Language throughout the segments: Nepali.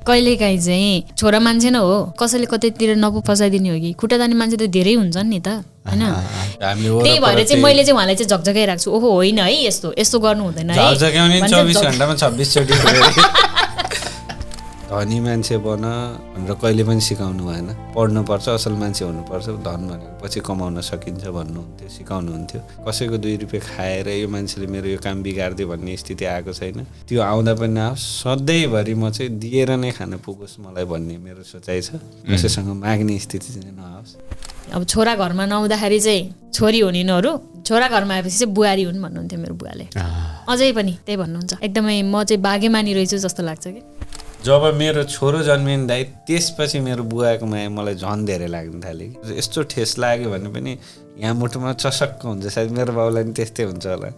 कहिलेकाहीँ चाहिँ छोरा मान्छे न हो, कसैले कतैतिर नपो फसाइदिने हो कि खुट्टा जाने मान्छे त धेरै हुन्छन् नि त हैन। त्यही भएर चाहिँ मैले चाहिँ उहाँलाई चाहिँ झकझकाइरहेको छु, ओहो होइन है यस्तो यस्तो गर्नु हुँदैन है। झकझकाउने 24 घण्टामा 26 चोटि धनी मान्छे बन भनेर कहिले पनि सिकाउनु भएन। पढ्नुपर्छ, असल मान्छे हुनुपर्छ, धन भनेको पछि कमाउन सकिन्छ भन्नुहुन्थ्यो, सिकाउनुहुन्थ्यो। कसैको 2 रुपियाँ खाएर यो मान्छेले मेरो यो काम बिगारिदियो भन्ने स्थिति आएको छैन। त्यो आउँदा पनि आओस्, सधैँभरि म चाहिँ दिएर नै खान पुगोस् मलाई भन्ने मेरो सोचाइ छ। कसैसँग माग्ने स्थिति चाहिँ नआओस्। अब छोरा घरमा नआउँदाखेरि चाहिँ छोरी हुनेहरू, छोरा घरमा आएपछि चाहिँ बुहारी हुन् भन्नुहुन्थ्यो मेरो बुवाले। अझै पनि त्यही भन्नुहुन्छ। एकदमै म चाहिँ बागे मानिरहेछु जस्तो लाग्छ कि। जब मेरो छोरो जन्मिन दाइ त्यसपछि मेरो बुवाको माया मलाई झन् धेरै लाग्न थाल्यो। यस्तो ठेस लाग्यो भने पनि यहाँ मुटुमा चसक्क हुन्छ। सायद मेरो बाउलाई पनि त्यस्तै हुन्छ होला।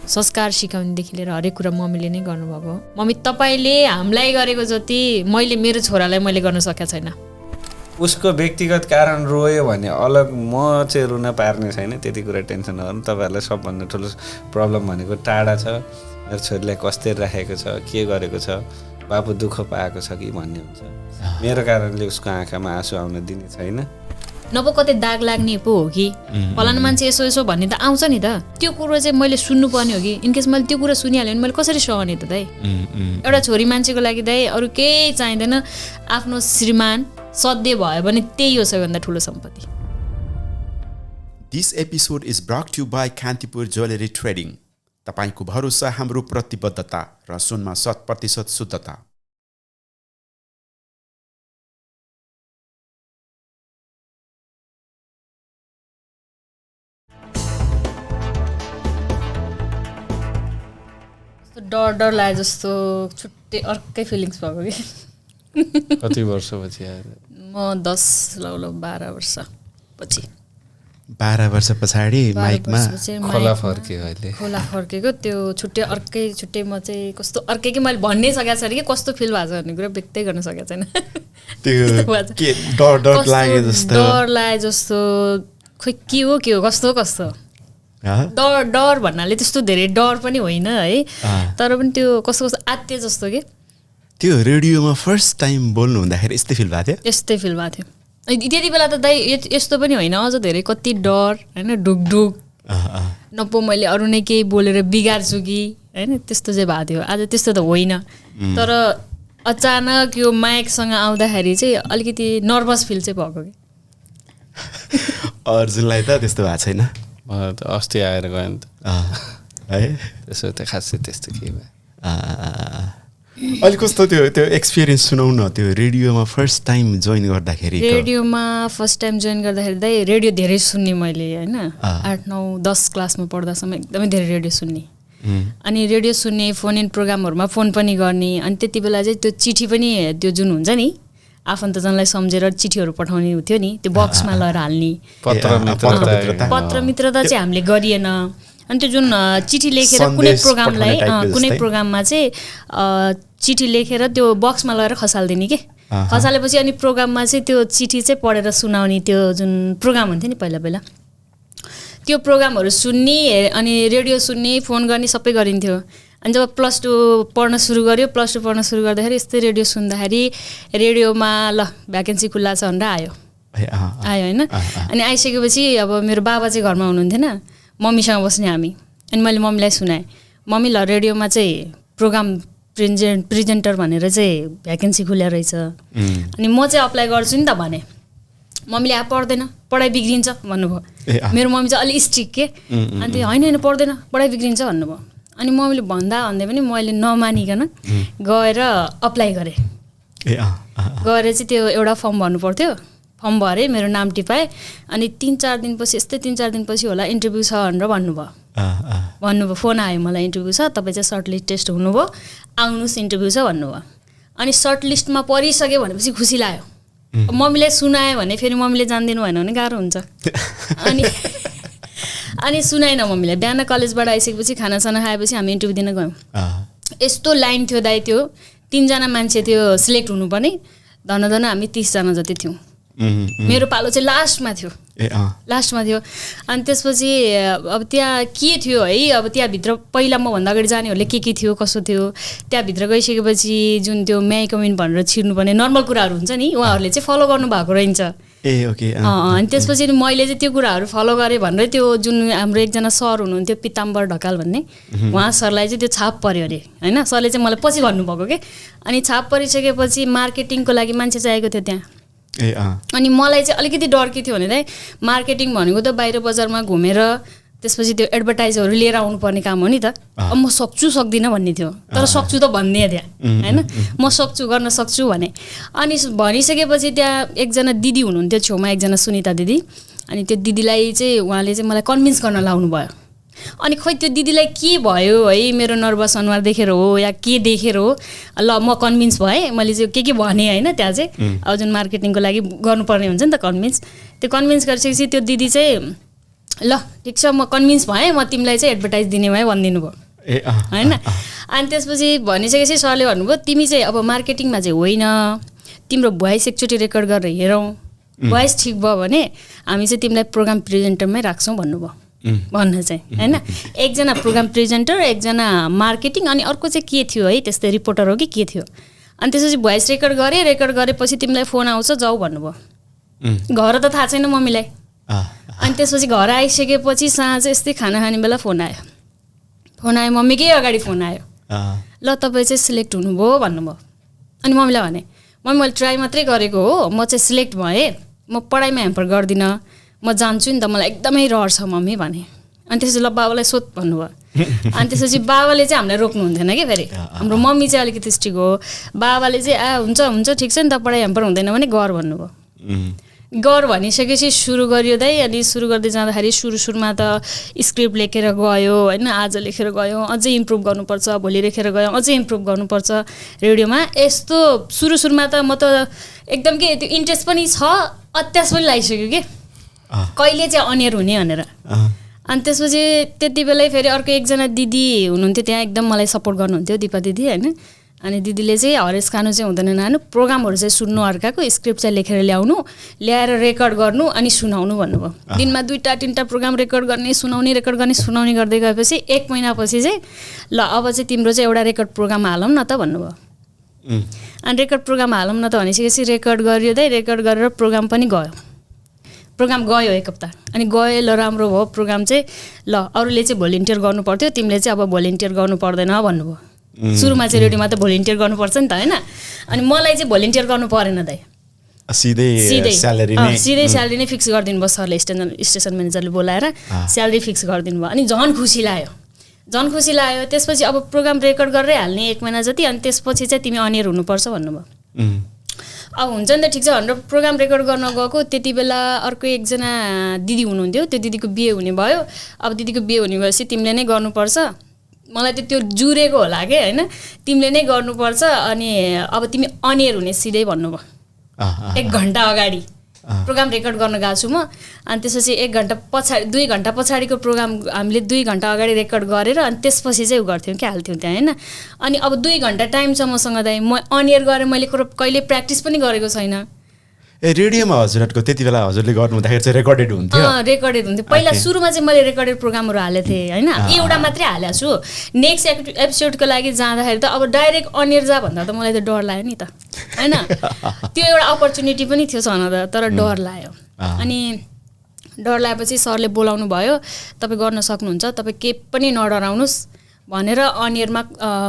संस्कार सिकाउनेदेखि लिएर हरेक कुरा मम्मीले नै गर्नुभएको हो। मम्मी तपाईँले हामीलाई गरेको जति मैले मेरो छोरालाई मैले गर्न सकेको छैन। उसको व्यक्तिगत कारण रोयो भने अलग, म चाहिँ रुन पार्ने छैन, त्यति कुरा टेन्सन नगर्नु। तपाईँहरूलाई सबभन्दा ठुलो प्रब्लम भनेको टाढा छ, मेरो छोरीलाई कस्तै राखेको छ, के गरेको छ, बाबु दुःख पाएको छ कि भन्ने हुन्छ। मेरो कारणले उसको आँखामा आँसु आउन दिने छैन। नभए कतै दाग लाग्ने पो हो कि फलाना मान्छे यसो यसो भन्ने त आउँछ नि त। त्यो कुरो चाहिँ मैले सुन्नुपर्ने हो कि इनकेस मैले त्यो कुरा सुनिहालेँ भने मैले कसरी सहने त दाइ। एउटा छोरी मान्छेको लागि दाइ अरू केही चाहिँदैन, आफ्नो श्रीमान सधैँ भयो भने त्यही हो सबैभन्दा ठुलो सम्पत्ति। This episode is brought to by Kantipur jewellery trading. तपाईको भरोसा हाम्रो प्रतिबद्धता र सुनमा 100% शुद्धता। डर डर लागे जस्तो छुट्टै अर्कै फिलिङ्स भएको कि। कति वर्षपछि आएर? म 10 ल 12 वर्ष पछि। 12 वर्ष पछाडि माइकमा खोला फर्क्यो अहिले। खोला फर्केको त्यो छुट्टै अर्कै छुट्टै म चाहिँ कस्तो अर्कै कि मैले भन्नै सकेको छैन कि कस्तो फिल भएको छ भन्ने कुरा व्यक्तै गर्न सकेको छैन। त्यो के डर डर लागे जस्तो, डर लागे जस्तो खोइ के हो कस्तो कस्तो डर डर भन्नाले त्यस्तो धेरै डर पनि होइन है, तर पनि त्यो कस्तो कस्तो आत्ते जस्तो के। त्यो रेडियोमा फर्स्ट टाइम बोल्नु हुँदाखेरि यस्तै फिल भएको थियो? यस्तै फिल भएको थियो। त्यति बेला त दाइ यस्तो पनि होइन, अझ धेरै कति डर होइन, ढुकढुक नपो मैले अरू नै केही बोलेर बिगार्छु कि होइन, त्यस्तो चाहिँ भएको थियो। आज त्यस्तो त होइन, तर अचानक यो माइकसँग आउँदाखेरि चाहिँ अलिकति नर्भस फिल चाहिँ भएको कि। अर्जुनलाई त त्यस्तो भएको छैन? मलाई त अस्ति आएर गयो नि त है, त्यसो त खासै त्यस्तो के भयो। अहिले कस्तो त्यो एक्सपिरियन्स सुनाउ न। त्यो रेडियोमा फर्स्ट टाइम जोइन गर्दाखेरि? रेडियोमा फर्स्ट टाइम जोइन गर्दाखेरि दाइ रेडियो धेरै सुन्ने मैले होइन, 8, 9, 10 क्लासमा पढ्दासम्म एकदमै धेरै रेडियो सुन्ने। अनि रेडियो सुन्ने, फोन इन प्रोग्रामहरूमा फोन पनि गर्ने। अनि त्यति बेला चाहिँ त्यो चिठी पनि त्यो जुन हुन्छ नि आफन्तजनलाई सम्झेर चिठीहरू पठाउने थियो नि, त्यो बक्समा लगेर हाल्ने पत्र मित्रता चाहिँ हामीले गरिएन। अनि त्यो जुन चिठी लेखेर कुनै प्रोग्राममा चाहिँ चिठी लेखेर त्यो बक्समा लगेर खसालिदिने के। खसालेपछि अनि प्रोग्राममा चाहिँ त्यो चिठी चाहिँ पढेर सुनाउने, त्यो जुन प्रोग्राम हुन्थ्यो नि पहिला पहिला, त्यो प्रोग्रामहरू सुन्ने अनि रेडियो सुन्ने, फोन गर्ने सबै गरिन्थ्यो। अनि जब +2 पढ्न सुरु गर्यो, +2 पढ्न सुरु गर्दाखेरि यस्तै रेडियो सुन्दाखेरि रेडियोमा ल भ्याकेन्सी खुल्ला छ भनेर आयो होइन। अनि आइसकेपछि अब मेरो बाबा चाहिँ घरमा हुनुहुन्थेन, मम्मीसँग बस्ने हामी। अनि मैले मम्मीलाई सुनाएँ, मम्मी ल रेडियोमा चाहिँ प्रोग्राम प्रेजेन्टर भनेर चाहिँ भ्याकेन्सी खुल्या रहेछ, अनि म चाहिँ अप्लाई गर्छु नि त भने। मम्मीले पढ्दैन, पढाइ बिग्रिन्छ भन्नुभयो। मेरो मम्मी चाहिँ अलिक स्ट्रिक्ट के, अनि होइन पढ्दैन, पढाइ बिग्रिन्छ भन्नुभयो। अनि मम्मीले भन्दै पनि मैले नमानिकन गएर अप्लाई गरेँ। गएर चाहिँ त्यो एउटा फर्म भर्नु पर्थ्यो, फर्म भरेँ, मेरो नाम टिपाएँ। अनि 3-4 दिनपछि, यस्तै 3-4 दिनपछि होला इन्टरभ्यू छ भनेर भन्नुभयो। फोन आयो मलाई, इन्टरभ्यू छ, तपाईँ चाहिँ सर्टलिस्ट टेस्ट हुनुभयो, आउनुहोस् इन्टरभ्यू छ भन्नुभयो। अनि सर्टलिस्टमा परिसक्यो भनेपछि खुसी लाग्यो। मम्मीले सुनायो भने फेरि मम्मीले जानिदिनु भएन भने गाह्रो हुन्छ। अनि सुनाएन मम्मीले। बिहान कलेजबाट आइसकेपछि खानासाना खाएपछि हामी इन्टरभ्यू दिन गयौँ। यस्तो लाइन थियो दाइ, त्यो 3 जना मान्छे थियो सिलेक्ट हुनुपर्ने, धन हामी 30 जना जति थियौँ। मेरो पालो चाहिँ लास्टमा थियो अनि त्यसपछि अब त्यहाँ के थियो है अब त्यहाँभित्र पहिला मभन्दा अगाडि जानेहरूले के थियो कसो थियो त्यहाँभित्र गइसकेपछि जुन त्यो म्याई कमेन्ट भनेर छिर्नुपर्ने नर्मल कुराहरू हुन्छ नि उहाँहरूले चाहिँ फलो गर्नु भएको रहन्छ अनि त्यसपछि मैले चाहिँ त्यो कुराहरू फलो गरेँ भनेर त्यो जुन हाम्रो एकजना सर हुनुहुन्थ्यो पिताम्बर ढकाल भन्ने उहाँ सरलाई चाहिँ त्यो छाप पर्यो अरे होइन सरले चाहिँ मलाई पछि भन्नुभएको के अनि छाप परिसकेपछि मार्केटिङको लागि मान्छे चाहिएको थियो त्यहाँ अनि मलाई चाहिँ अलिकति डर के थियो भने चाहिँ मार्केटिङ भनेको त बाहिर बजारमा घुमेर त्यसपछि त्यो एडभर्टाइजहरू लिएर आउनुपर्ने काम हो नि त अब म सक्छु सक्दिनँ भन्ने थियो तर सक्छु त भन्ने त्यहाँ होइन म सक्छु गर्न सक्छु भने अनि भनिसकेपछि त्यहाँ एकजना दिदी हुनुहुन्थ्यो छेउमा एकजना सुनिता दिदी अनि त्यो दिदीलाई चाहिँ उहाँले चाहिँ मलाई कन्भिन्स गर्न लाउनु भयो अनि खोइ त्यो दिदीलाई के भयो है मेरो नर्भस अनुहार देखेर हो या के देखेर हो ल म कन्भिन्स भएँ मैले चाहिँ के भने होइन त्यहाँ चाहिँ अब जुन मार्केटिङको लागि गर्नुपर्ने हुन्छ नि त कन्भिन्स त्यो कन्भिन्स गरिसकेपछि त्यो दिदी चाहिँ ल ठिक छ म कन्भिन्स भएँ म तिमीलाई चाहिँ एडभर्टाइज दिने भएँ भनिदिनु भयो होइन अनि त्यसपछि भनिसकेपछि सरले भन्नुभयो तिमी चाहिँ अब मार्केटिङमा चाहिँ होइन तिम्रो भोइस एकचोटि रेकर्ड गरेर हेरौँ भोइस ठिक भयो भने हामी चाहिँ तिमीलाई प्रोग्राम प्रेजेन्टरमै राख्छौँ भन्नुभयो भन्न चाहिँ होइन एकजना प्रोग्राम प्रेजेन्टर एकजना मार्केटिङ अनि अर्को चाहिँ के थियो है त्यस्तै रिपोर्टर हो कि के थियो अनि त्यसपछि भोइस रेकर्ड गरेपछि तिमीलाई फोन आउँछ जाऊ भन्नुभयो घर त थाहा छैन मम्मीलाई अनि त्यसपछि घर आइसकेपछि साँझ यस्तै खाना खाने बेला फोन आयो मम्मीकै अगाडि फोन आयो ल तपाईँ चाहिँ सिलेक्ट हुनुभयो भन्नुभयो अनि मम्मीलाई भने मम्मी मैले ट्राई मात्रै गरेको हो म चाहिँ सिलेक्ट भएँ म पढाइमा ह्याम्पर गर्दिनँ म जान्छु नि त मलाई एकदमै रहर छ मम्मी भने अनि त्यसपछि ल बाबालाई सोध भन्नुभयो अनि त्यसपछि बाबाले चाहिँ हामीलाई रोक्नु हुन्थेन कि फेरि हाम्रो मम्मी चाहिँ अलिकति स्ट्रिक हो बाबाले चाहिँ हुन्छ ठिक छ नि त पढाइ ह्याम्पर हुँदैन भने गर भन्नुभयो गर भनिसकेपछि सुरु गरियो दाइ अनि सुरु गर्दै जाँदाखेरि सुरुमा त स्क्रिप्ट लेखेर गयो होइन आज लेखेर गयो अझै इम्प्रुभ गर्नुपर्छ भोलि लेखेर गयो अझै इम्प्रुभ गर्नुपर्छ रेडियोमा यस्तो सुरुमा त म त एकदम के त्यो इन्ट्रेस्ट पनि छ अत्यास पनि लागिसक्यो कि कहिले चाहिँ अनियर हुने भनेर अनि त्यसपछि त्यति बेलै फेरि अर्को एकजना दिदी हुनुहुन्थ्यो त्यहाँ एकदम मलाई सपोर्ट गर्नुहुन्थ्यो दिपा दिदी होइन अनि दिदीले चाहिँ हरेस खानु चाहिँ हुँदैन नानु प्रोग्रामहरू चाहिँ सुन्नु अर्काको स्क्रिप्ट चाहिँ लेखेर ल्याएर रेकर्ड गर्नु अनि सुनाउनु भन्नुभयो दिनमा 2-3टा प्रोग्राम रेकर्ड गर्ने सुनाउने गर्दै गएपछि 1 महिनापछि चाहिँ ल अब चाहिँ तिम्रो चाहिँ एउटा रेकर्ड प्रोग्राम हालौँ न त भन्नुभयो अनि रेकर्ड प्रोग्राम हालौँ न त भनिसकेपछि रेकर्ड गरियो दाइ रेकर्ड गरेर प्रोग्राम पनि गयो 1 हप्ता अनि गयो ल राम्रो भयो प्रोग्राम चाहिँ ल अरूले चाहिँ भोलिन्टियर गर्नु पर्थ्यो तिमीले चाहिँ अब भोलिन्टियर गर्नु पर्दैन भन्नुभयो सुरुमा चाहिँ रेडियोमा त भोलिन्टियर गर्नुपर्छ नि त होइन अनि मलाई चाहिँ भोलिन्टियर गर्नु परेन दाइ सिधै स्यालेरी नै फिक्स गरिदिनु भयो सरले स्टेसन म्यानेजरले बोलाएर स्यालेरी फिक्स गरिदिनु भयो अनि झन् खुसी लाग्यो त्यसपछि अब प्रोग्राम रेकर्ड गरेरै हाल्ने 1 महिना जति अनि त्यसपछि चाहिँ तिमी अनियर हुनुपर्छ भन्नुभयो अब हुन्छ नि त ठिक छ भनेर प्रोग्राम रेकर्ड गर्न गएको त्यति बेला अर्को एकजना दिदी हुनुहुन्थ्यो त्यो दिदीको बिहे हुने भयो अब दिदीको बिहे हुने भएपछि तिमीले नै गर्नुपर्छ मलाई त्यो जुरेको होला कि होइन तिमीले नै गर्नुपर्छ अनि अब तिमी अनियर हुने सिधै भन्नुभयो 1 घन्टा अगाडि प्रोग्राम रेकर्ड गर्न गएको छु म अनि त्यसपछि 1 घन्टा पछाडि 2 घन्टा पछाडिको प्रोग्राम हामीले 2 घन्टा अगाडि रेकर्ड गरेर अनि त्यसपछि चाहिँ गर्थ्यौँ कि हाल्थ्यौँ त्यहाँ होइन अनि अब 2 घन्टा टाइम छ मसँग दाइ म अनियर गरेर मैले कहिले प्र्याक्टिस पनि गरेको छैन रेडियोमा हजुरहरूको त्यति बेला हजुरले गर्नु हुँदाखेरि चाहिँ रेकर्डेड हुन्थ्यो पहिला सुरुमा चाहिँ मैले रेकर्डेड प्रोग्रामहरू हालेको थिएँ होइन एउटा मात्रै हालेको छु नेक्स्ट एपिसोडको लागि जाँदाखेरि त अब डाइरेक्ट अनियर जा भन्दा त मलाई त डर लाग्यो नि त होइन त्यो एउटा अपर्च्युनिटी पनि थियो छन त तर डर लाग्यो अनि डर लागेपछि सरले बोलाउनु भयो तपाईँ गर्न सक्नुहुन्छ तपाईँ के पनि नडराउनुहोस् भनेर अनियरमा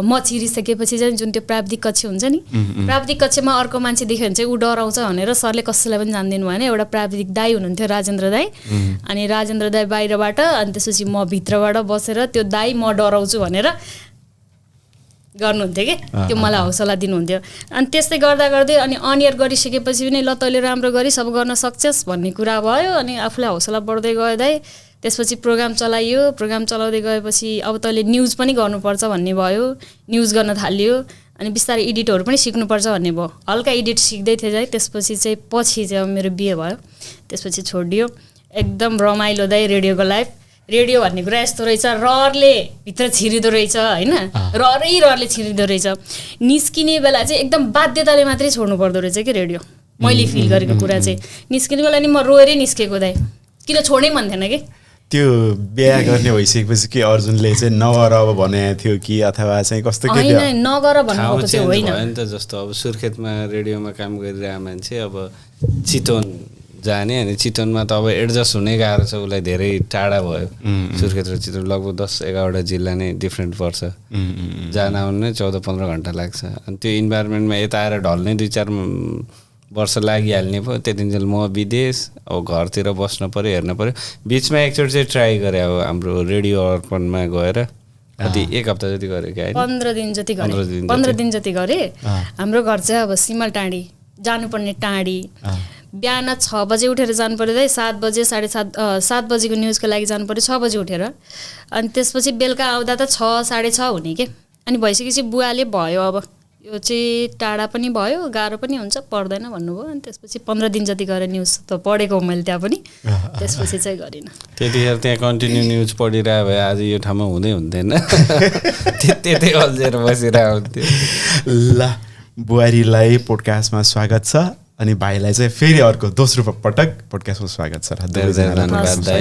म छिरिसकेपछि चाहिँ जुन त्यो प्राविधिक कक्ष हुन्छ नि प्राविधिक कक्षमा अर्को मान्छे देख्यो भने चाहिँ ऊ डराउँछ भनेर सरले कसैलाई पनि जान्दिनु भएन एउटा प्राविधिक दाई हुनुहुन्थ्यो राजेन्द्र दाई अनि राजेन्द्र दाई बाहिरबाट अनि त्यसपछि म भित्रबाट बसेर त्यो दाई म डराउँछु भनेर गर्नुहुन्थ्यो कि त्यो मलाई हौसला दिनुहुन्थ्यो अनि त्यस्तै गर्दै अनि अनियर गरिसकेपछि पनि ल तैँले राम्रो गरी सब गर्न सक्छस् भन्ने कुरा भयो अनि आफूलाई हौसला बढ्दै गयो दाइ त्यसपछि प्रोग्राम चलाउँदै गएपछि अब तैँले न्युज पनि गर्नुपर्छ भन्ने भयो न्युज गर्न थाल्यो अनि बिस्तारै एडिटहरू पनि सिक्नुपर्छ भन्ने भयो हल्का एडिट सिक्दै थिएँ चाहिँ त्यसपछि चाहिँ पछि चाहिँ मेरो बिहे भयो त्यसपछि छोडियो एकदम रमाइलो दाइ रेडियोको लाइफ रेडियो भन्ने कुरा यस्तो रहेछ रहरले भित्र छिरिदो रहेछ होइन रहरै छिरिदो रहेछ निस्किने बेला चाहिँ एकदम बाध्यताले मात्रै छोड्नु पर्दो रहेछ कि रेडियो मैले फिल गरेको कुरा चाहिँ निस्किने बेला नि म रोएरै निस्केको दाइ किन छोड्नै मन थिएन कि त्यो बिहा गर्ने भइसकेपछि के अर्जुनले चाहिँ नगर अब भनेको थियो कि अथवा चाहिँ कस्तो के थियो होइन नगर भन्नुभएको चाहिँ होइन भयो नि त जस्तो अब सुर्खेतमा रेडियोमा काम गरिरहेको मान्छे अब चितवन जाने अनि चितवनमा त अब एडजस्ट हुनै गाह्रो छ उसलाई धेरै टाढा भयो सुर्खेत र चितवन लगभग 10-11 जिल्ला नै डिफ्रेन्ट पर्छ जान आउनु नै 14-15 घन्टा लाग्छ अनि त्यो इन्भाइरोमेन्टमा यता आएर ढल्नै 2-4 वर्ष लागिहाल्ने भयो त्यतिन्जेल म विदेश अब घरतिर बस्न पऱ्यो हेर्न पऱ्यो बिचमा एकचोटि चाहिँ ट्राई गरेँ अब हाम्रो रेडियो अर्पणमा गएर कति 1 हप्ता जति गरेँ क्या 15 दिन जति गरेँ 15 दिन जति गरेँ हाम्रो घर चाहिँ अब सिमल टाँडी जानुपर्ने टाँडी बिहान 6 बजे उठेर जानु पऱ्यो दाइ 7 बजे 7:30 बजेको न्युजको लागि जानु पऱ्यो 6 बजे उठेर अनि त्यसपछि बेलुका आउँदा त 6-6:30 हुने के अनि भइसकेपछि बुवाले भयो अब यो चाहिँ टाढा पनि भयो गाह्रो पनि हुन्छ पर्दैन भन्नुभयो अनि त्यसपछि 15 दिन जति गरेर न्युज त पढेको मैले त्यहाँ पनि त्यसपछि चाहिँ गरिनँ त्यतिखेर त्यहाँ कन्टिन्यू न्युज पढिरहेको भए आज यो ठाउँमा हुँदै हुन्थेन त्यतै अल्झेर बसिरहेको हुन्थ्यो ल बुहारीलाई पोडकास्टमा स्वागत छ अनि भाइलाई चाहिँ फेरि अर्को दोस्रो पटक पोडकास्टमा स्वागत छ धन्यवाद दाइ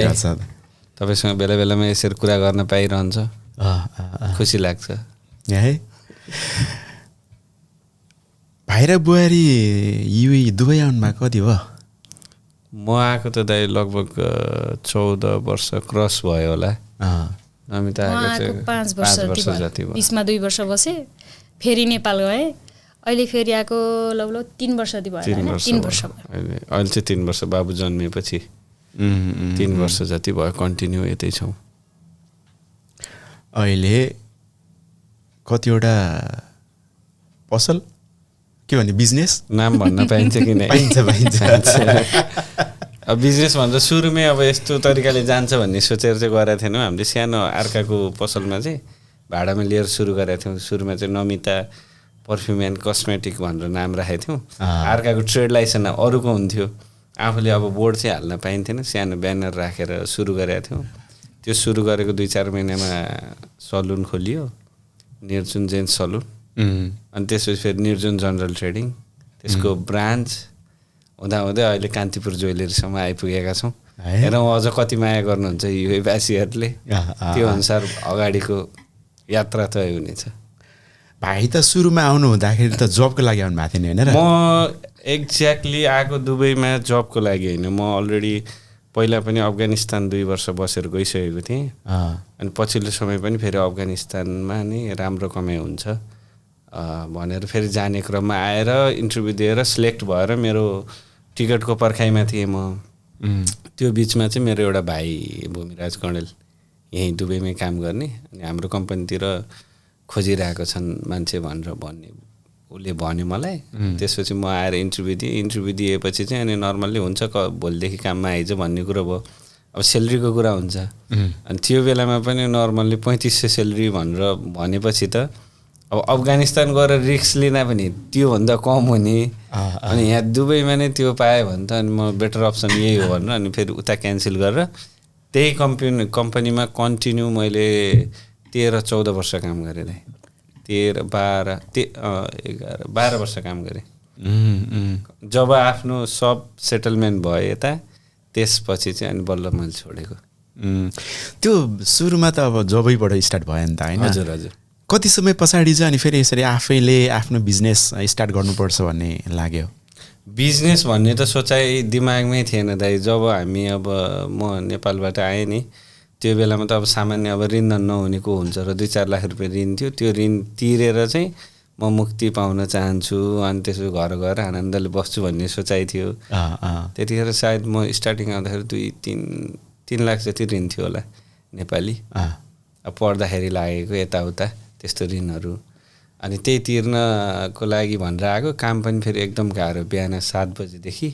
तपाईँसँग बेला बेलामा यसरी कुरा गर्न पाइरहन्छ खुसी लाग्छ है भाइ र बुहारी युए दुबई आउनुभएको कति भयो म आएको त दाइ लगभग 14 वर्ष क्रस भयो होला अमिता आएको चाहिँ 5 वर्ष जति भयो बिचमा 2 वर्ष बसेँ फेरि नेपाल गएँ अहिले फेरि आएको लगभग 3 वर्ष जति भयो 3 वर्ष भयो अहिले चाहिँ 3 वर्ष बाबु जन्मेपछि 3 वर्ष जति भयो कन्टिन्यू यतै छौँ अहिले कतिवटा पसल के भन्ने बिजनेस नाम भन्न पाइन्छ कि नै पाइन्छ अब बिजनेस भन्दा सुरुमै अब यस्तो तरिकाले जान्छ भन्ने सोचेर चाहिँ गरेका थिएनौँ हामीले सानो अर्काको पसलमा चाहिँ भाडामा लिएर सुरु गरेका थियौँ सुरुमा चाहिँ नमिता पर्फ्युम एन्ड कस्मेटिक भनेर नाम राखेको थियौँ अर्काको ट्रेड लाइसेन्स अरूको हुन्थ्यो आफूले अब बोर्ड चाहिँ हाल्न पाइन्थेन सानो ब्यानर राखेर सुरु गरेका थियौँ त्यो सुरु गरेको 2-4 महिनामा सलुन खोलियो निर्जुन जेन्स सलुन अनि त्यसपछि फेरि निर्जुन जनरल ट्रेडिङ त्यसको ब्रान्च हुँदाहुँदै अहिले कान्तिपुर ज्वेलरीसम्म आइपुगेका छौँ हेरौँ अझ कति माया गर्नुहुन्छ युएवासीहरूले त्यो अनुसार अगाडिको यात्रा तय हुनेछ भाइ त सुरुमा आउनु हुँदाखेरि त जबको लागि आउनु भएको थिएन होइन म एक्ज्याक्टली आएको दुबईमा जबको लागि होइन म अलरेडी पहिला पनि अफगानिस्तान 2 वर्ष बसेर गइसकेको थिएँ अनि पछिल्लो समय पनि फेरि अफगानिस्तानमा नै राम्रो कमाइ हुन्छ भनेर फेरि जाने क्रममा आएर इन्टरभ्यू दिएर सिलेक्ट भएर मेरो टिकटको पर्खाइमा थिएँ म त्यो बिचमा चाहिँ मेरो एउटा भाइ भूमिराज गणेल यहीँ दुबईमै काम गर्ने अनि हाम्रो कम्पनीतिर खोजिरहेको छन् मान्छे भनेर उसले भन्यो मलाई त्यसपछि म आएर इन्टरभ्यू दिएपछि चाहिँ अनि नर्मल्ली हुन्छ भोलिदेखि काममा आइज भन्ने कुरो भयो अब सेलेरीको कुरा हुन्छ अनि त्यो बेलामा पनि नर्मल्ली 3500 सेलेरी भनेर भनेपछि त अब अफगानिस्तान गएर रिस्क लिँदा पनि त्योभन्दा कम हुने अनि यहाँ दुबईमा नै त्यो पाएँ भने त अनि म बेटर अप्सन यही हो भनेर अनि फेरि उता क्यान्सल गरेर त्यही कम्पनीमा कन्टिन्यू मैले 13-14 वर्ष काम गरेँ 12 वर्ष काम गरेँ जब आफ्नो सब सेटलमेन्ट भयो यता त्यसपछि चाहिँ अनि बल्ल मैले छोडेको त्यो सुरुमा त अब जबैबाट स्टार्ट भयो नि त होइन हजुर हजुर कति समय पछाडि चाहिँ अनि फेरि यसरी आफैले आफ्नो बिजनेस स्टार्ट गर्नुपर्छ भन्ने लाग्यो बिजनेस भन्ने त सोचाइ दिमागमै थिएन दाइ जब हामी अब म नेपालबाट आएँ नि त्यो बेलामा त अब सामान्य अब ऋण नहुनेको हुन्छ र 2-4 लाख रुपियाँ ऋण थियो त्यो ऋण तिरेर चाहिँ म मुक्ति पाउन चाहन्छु अनि त्यसो घर गएर आनन्दले बस्छु भन्ने सोचाइ थियो त्यतिखेर सायद म स्टार्टिङ आउँदाखेरि 2-3 लाख जति ऋण थियो होला नेपाली अब पढ्दाखेरि लागेको यताउता त्यस्तो ऋणहरू अनि त्यही तिर्नको लागि भनेर आएको काम पनि फेरि एकदम गाह्रो बिहान 7 बजेदेखि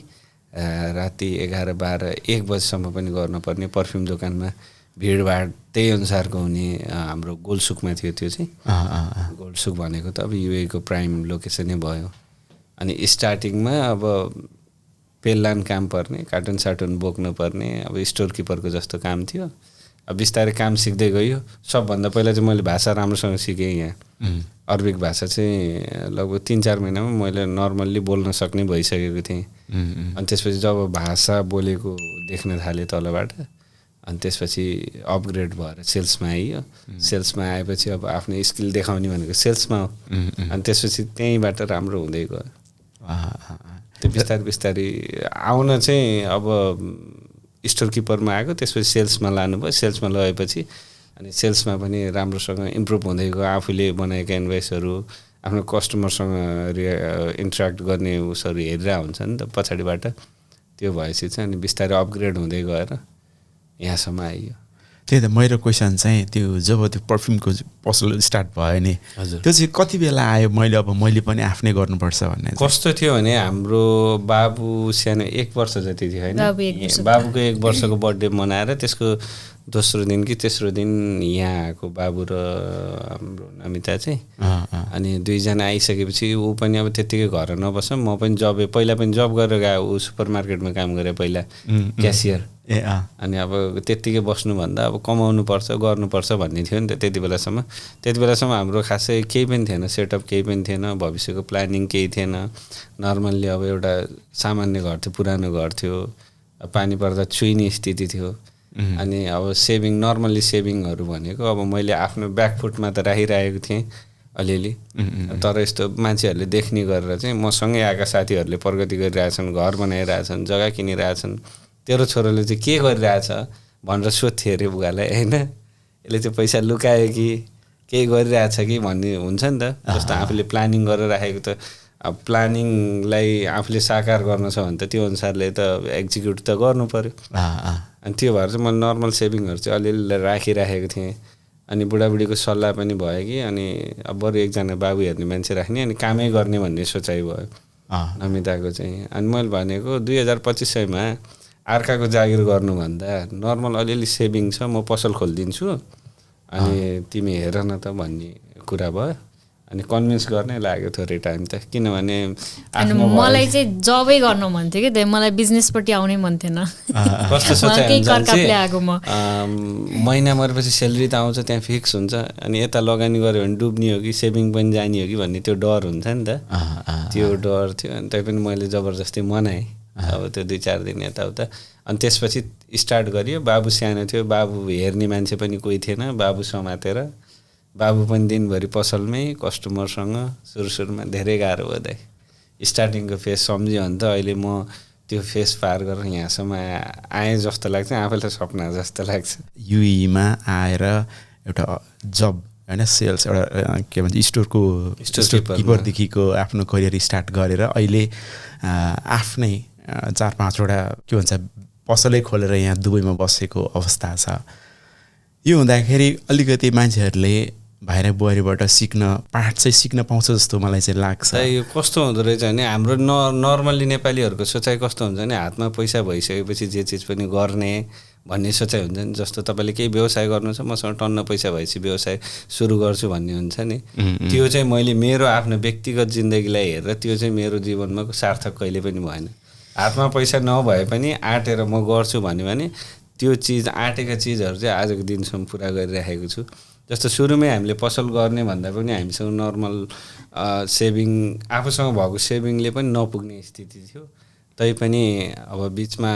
राति 11-12-1 बजीसम्म पनि गर्नुपर्ने पर्फ्युम दोकानमा भिडभाड त्यही अनुसारको हुने हाम्रो गोलसुकमा थियो त्यो चाहिँ गोलसुक भनेको त अब युएको प्राइम लोकेसनै भयो अनि स्टार्टिङमा अब पेल्लान काम पर्ने कार्टुन सार्टुन बोक्नु पर्ने अब स्टोर किपरको जस्तो काम थियो अब बिस्तारै काम सिक्दै गयो। सबभन्दा पहिला चाहिँ मैले भाषा राम्रोसँग सिकेँ यहाँ। अरबिक भाषा चाहिँ लगभग 3-4 महिनामा मैले नर्मल्ली बोल्न सक्ने भइसकेको थिएँ। अनि त्यसपछि जब भाषा बोलेको देख्न थालेँ तलबाट, अनि त्यसपछि अपग्रेड भएर सेल्समा आइयो। सेल्समा आएपछि अब आफ्नो स्किल देखाउने भनेको सेल्समा हो। अनि त्यसपछि त्यहीँबाट राम्रो हुँदै गयो। त्यो बिस्तारै बिस्तारै आउन चाहिँ अब स्टोर किपरमा आएको, त्यसपछि सेल्समा लानुभयो। सेल्समा लगेपछि अनि सेल्समा पनि राम्रोसँग इम्प्रुभ हुँदै गयो। आफूले बनाएका इन्भोइसहरू आफ्नो कस्टमरसँग इन्टरेक्ट गर्ने उसहरू हेरेर हुन्छ नि त पछाडिबाट। त्यो भएपछि चाहिँ अनि बिस्तारै अपग्रेड हुँदै गएर यहाँसम्म आइयो। त्यही त मेरो क्वेसन चाहिँ त्यो जब त्यो पर्फ्युमको पसल स्टार्ट भयो नि, त्यो चाहिँ कति बेला आयो मैले पनि आफ्नै गर्नुपर्छ भन्ने? कस्तो थियो भने हाम्रो बाबु सानो 1 वर्ष जति थियो होइन। बाबुको 1 वर्षको बर्थडे मनाएर त्यसको दोस्रो दिन कि तेस्रो दिन यहाँ आएको बाबु र हाम्रो नमिता चाहिँ। अनि दुईजना आइसकेपछि ऊ पनि अब त्यत्तिकै घर नबस्छ, म पनि पहिला पनि जब गरेर गयो। ऊ सुपर मार्केटमा काम गरे पहिला, क्यासियर। अनि अब त्यत्तिकै बस्नुभन्दा अब कमाउनुपर्छ गर्नुपर्छ भन्ने थियो नि त त्यति बेलासम्म हाम्रो खासै केही पनि थिएन, सेटअप केही पनि थिएन, भविष्यको प्लानिङ केही थिएन। नर्मल्ली अब एउटा सामान्य घर थियो, पुरानो घर थियो, पानी पर्दा छुइने स्थिति थियो। अनि अब नर्मल्ली सेभिङहरू भनेको अब मैले आफ्नो ब्याकफुटमा त राखिरहेको थिएँ अलिअलि। तर यस्तो मान्छेहरूले देख्ने गरेर चाहिँ मसँगै आएका साथीहरूले प्रगति गरिरहेछन्, घर बनाइरहेछन्, जग्गा किनिरहेछन्, तेरो छोरोले चाहिँ के गरिरहेछ भनेर सोध्थेँ अरे बुवालाई होइन। यसले चाहिँ पैसा लुकायो कि केही गरिरहेछ कि भन्ने हुन्छ नि त। जस्तो आफूले प्लानिङ गरेर राखेको त, अब प्लानिङलाई आफूले साकार गर्न छ भने त त्यो अनुसारले त एक्जिक्युट त गर्नु पर्यो। अनि त्यो भएर चाहिँ म नर्मल सेभिङहरू चाहिँ अलिअलि राखिराखेको थिएँ। अनि बुढाबुढीको सल्लाह पनि भयो कि अनि अब बरु एकजना बाबु हेर्ने मान्छे राख्ने अनि कामै गर्ने भन्ने सोचाइ भयो नमिताको चाहिँ। अनि मैले भनेको 2025मा अर्काको जागिर गर्नुभन्दा नर्मल अलिअलि सेभिङ छ, म पसल खोलिदिन्छु अनि तिमी हेर न त भन्ने कुरा भयो। अनि कन्भिन्स गर्नै लाग्यो थोरै टाइम त, किनभने मलाई चाहिँ जबै गर्न मन थियो कि मलाई बिजनेसपट्टि आउनै मन थिएन। कस्तो सोचाइ महिना मरेपछि स्यालेरी त आउँछ, त्यहाँ फिक्स हुन्छ, अनि यता लगानी गऱ्यो भने डुब्ने हो कि सेभिङ पनि जाने हो कि भन्ने त्यो डर हुन्छ नि त। त्यो डर थियो। अनि तैपनि मैले जबरजस्ती मनाएँ अब त्यो 2-4 दिन यताउता। अनि त्यसपछि स्टार्ट गरियो। बाबु सानो थियो, बाबु हेर्ने मान्छे पनि कोही थिएन, बाबु समातेर बाबु पनि दिनभरि पसलमै कस्टमरसँग सुरुमा धेरै गाह्रो भयो दाइ। स्टार्टिङको फेस सम्झ्यो भने त अहिले म त्यो फेस पार गरेर यहाँसम्म आएँ जस्तो लाग्छ, आफैलाई सपना जस्तो लाग्छ। युईमा आएर एउटा जब होइन, सेल्स एउटा के भन्छ स्टोर किपरदेखिको आफ्नो करियर स्टार्ट गरेर अहिले आफ्नै 4-5वटा के भन्छ पसलै खोलेर यहाँ दुबईमा बसेको अवस्था छ। यो हुँदाखेरि अलिकति मान्छेहरूले भाइरा बुहारीबाट पाठ चाहिँ सिक्न पाउँछ जस्तो मलाई चाहिँ लाग्छ। यो कस्तो हुँदो रहेछ भने हाम्रो नर्मल्ली नेपालीहरूको सोचाइ कस्तो हुन्छ भने हातमा पैसा भइसकेपछि जे चिज पनि गर्ने भन्ने सोचाइ हुन्छ नि। जस्तो तपाईँले केही व्यवसाय गर्नु छ, मसँग टन्न पैसा भएपछि व्यवसाय सुरु गर्छु भन्ने हुन्छ नि। त्यो चाहिँ मैले मेरो आफ्नो व्यक्तिगत जिन्दगीलाई हेरेर त्यो चाहिँ मेरो जीवनमा सार्थक कहिले पनि भएन। हातमा पैसा नभए पनि आँटेर म गर्छु भन्यो भने त्यो चिज आँटेका चिजहरू चाहिँ आजको दिनसम्म पुरा गरिराखेको छु। जस्तो सुरुमै हामीले पसल गर्ने भन्दा पनि हामीसँग नर्मल सेभिङ आफूसँग भएको सेभिङले पनि नपुग्ने स्थिति थियो। तैपनि अब बिचमा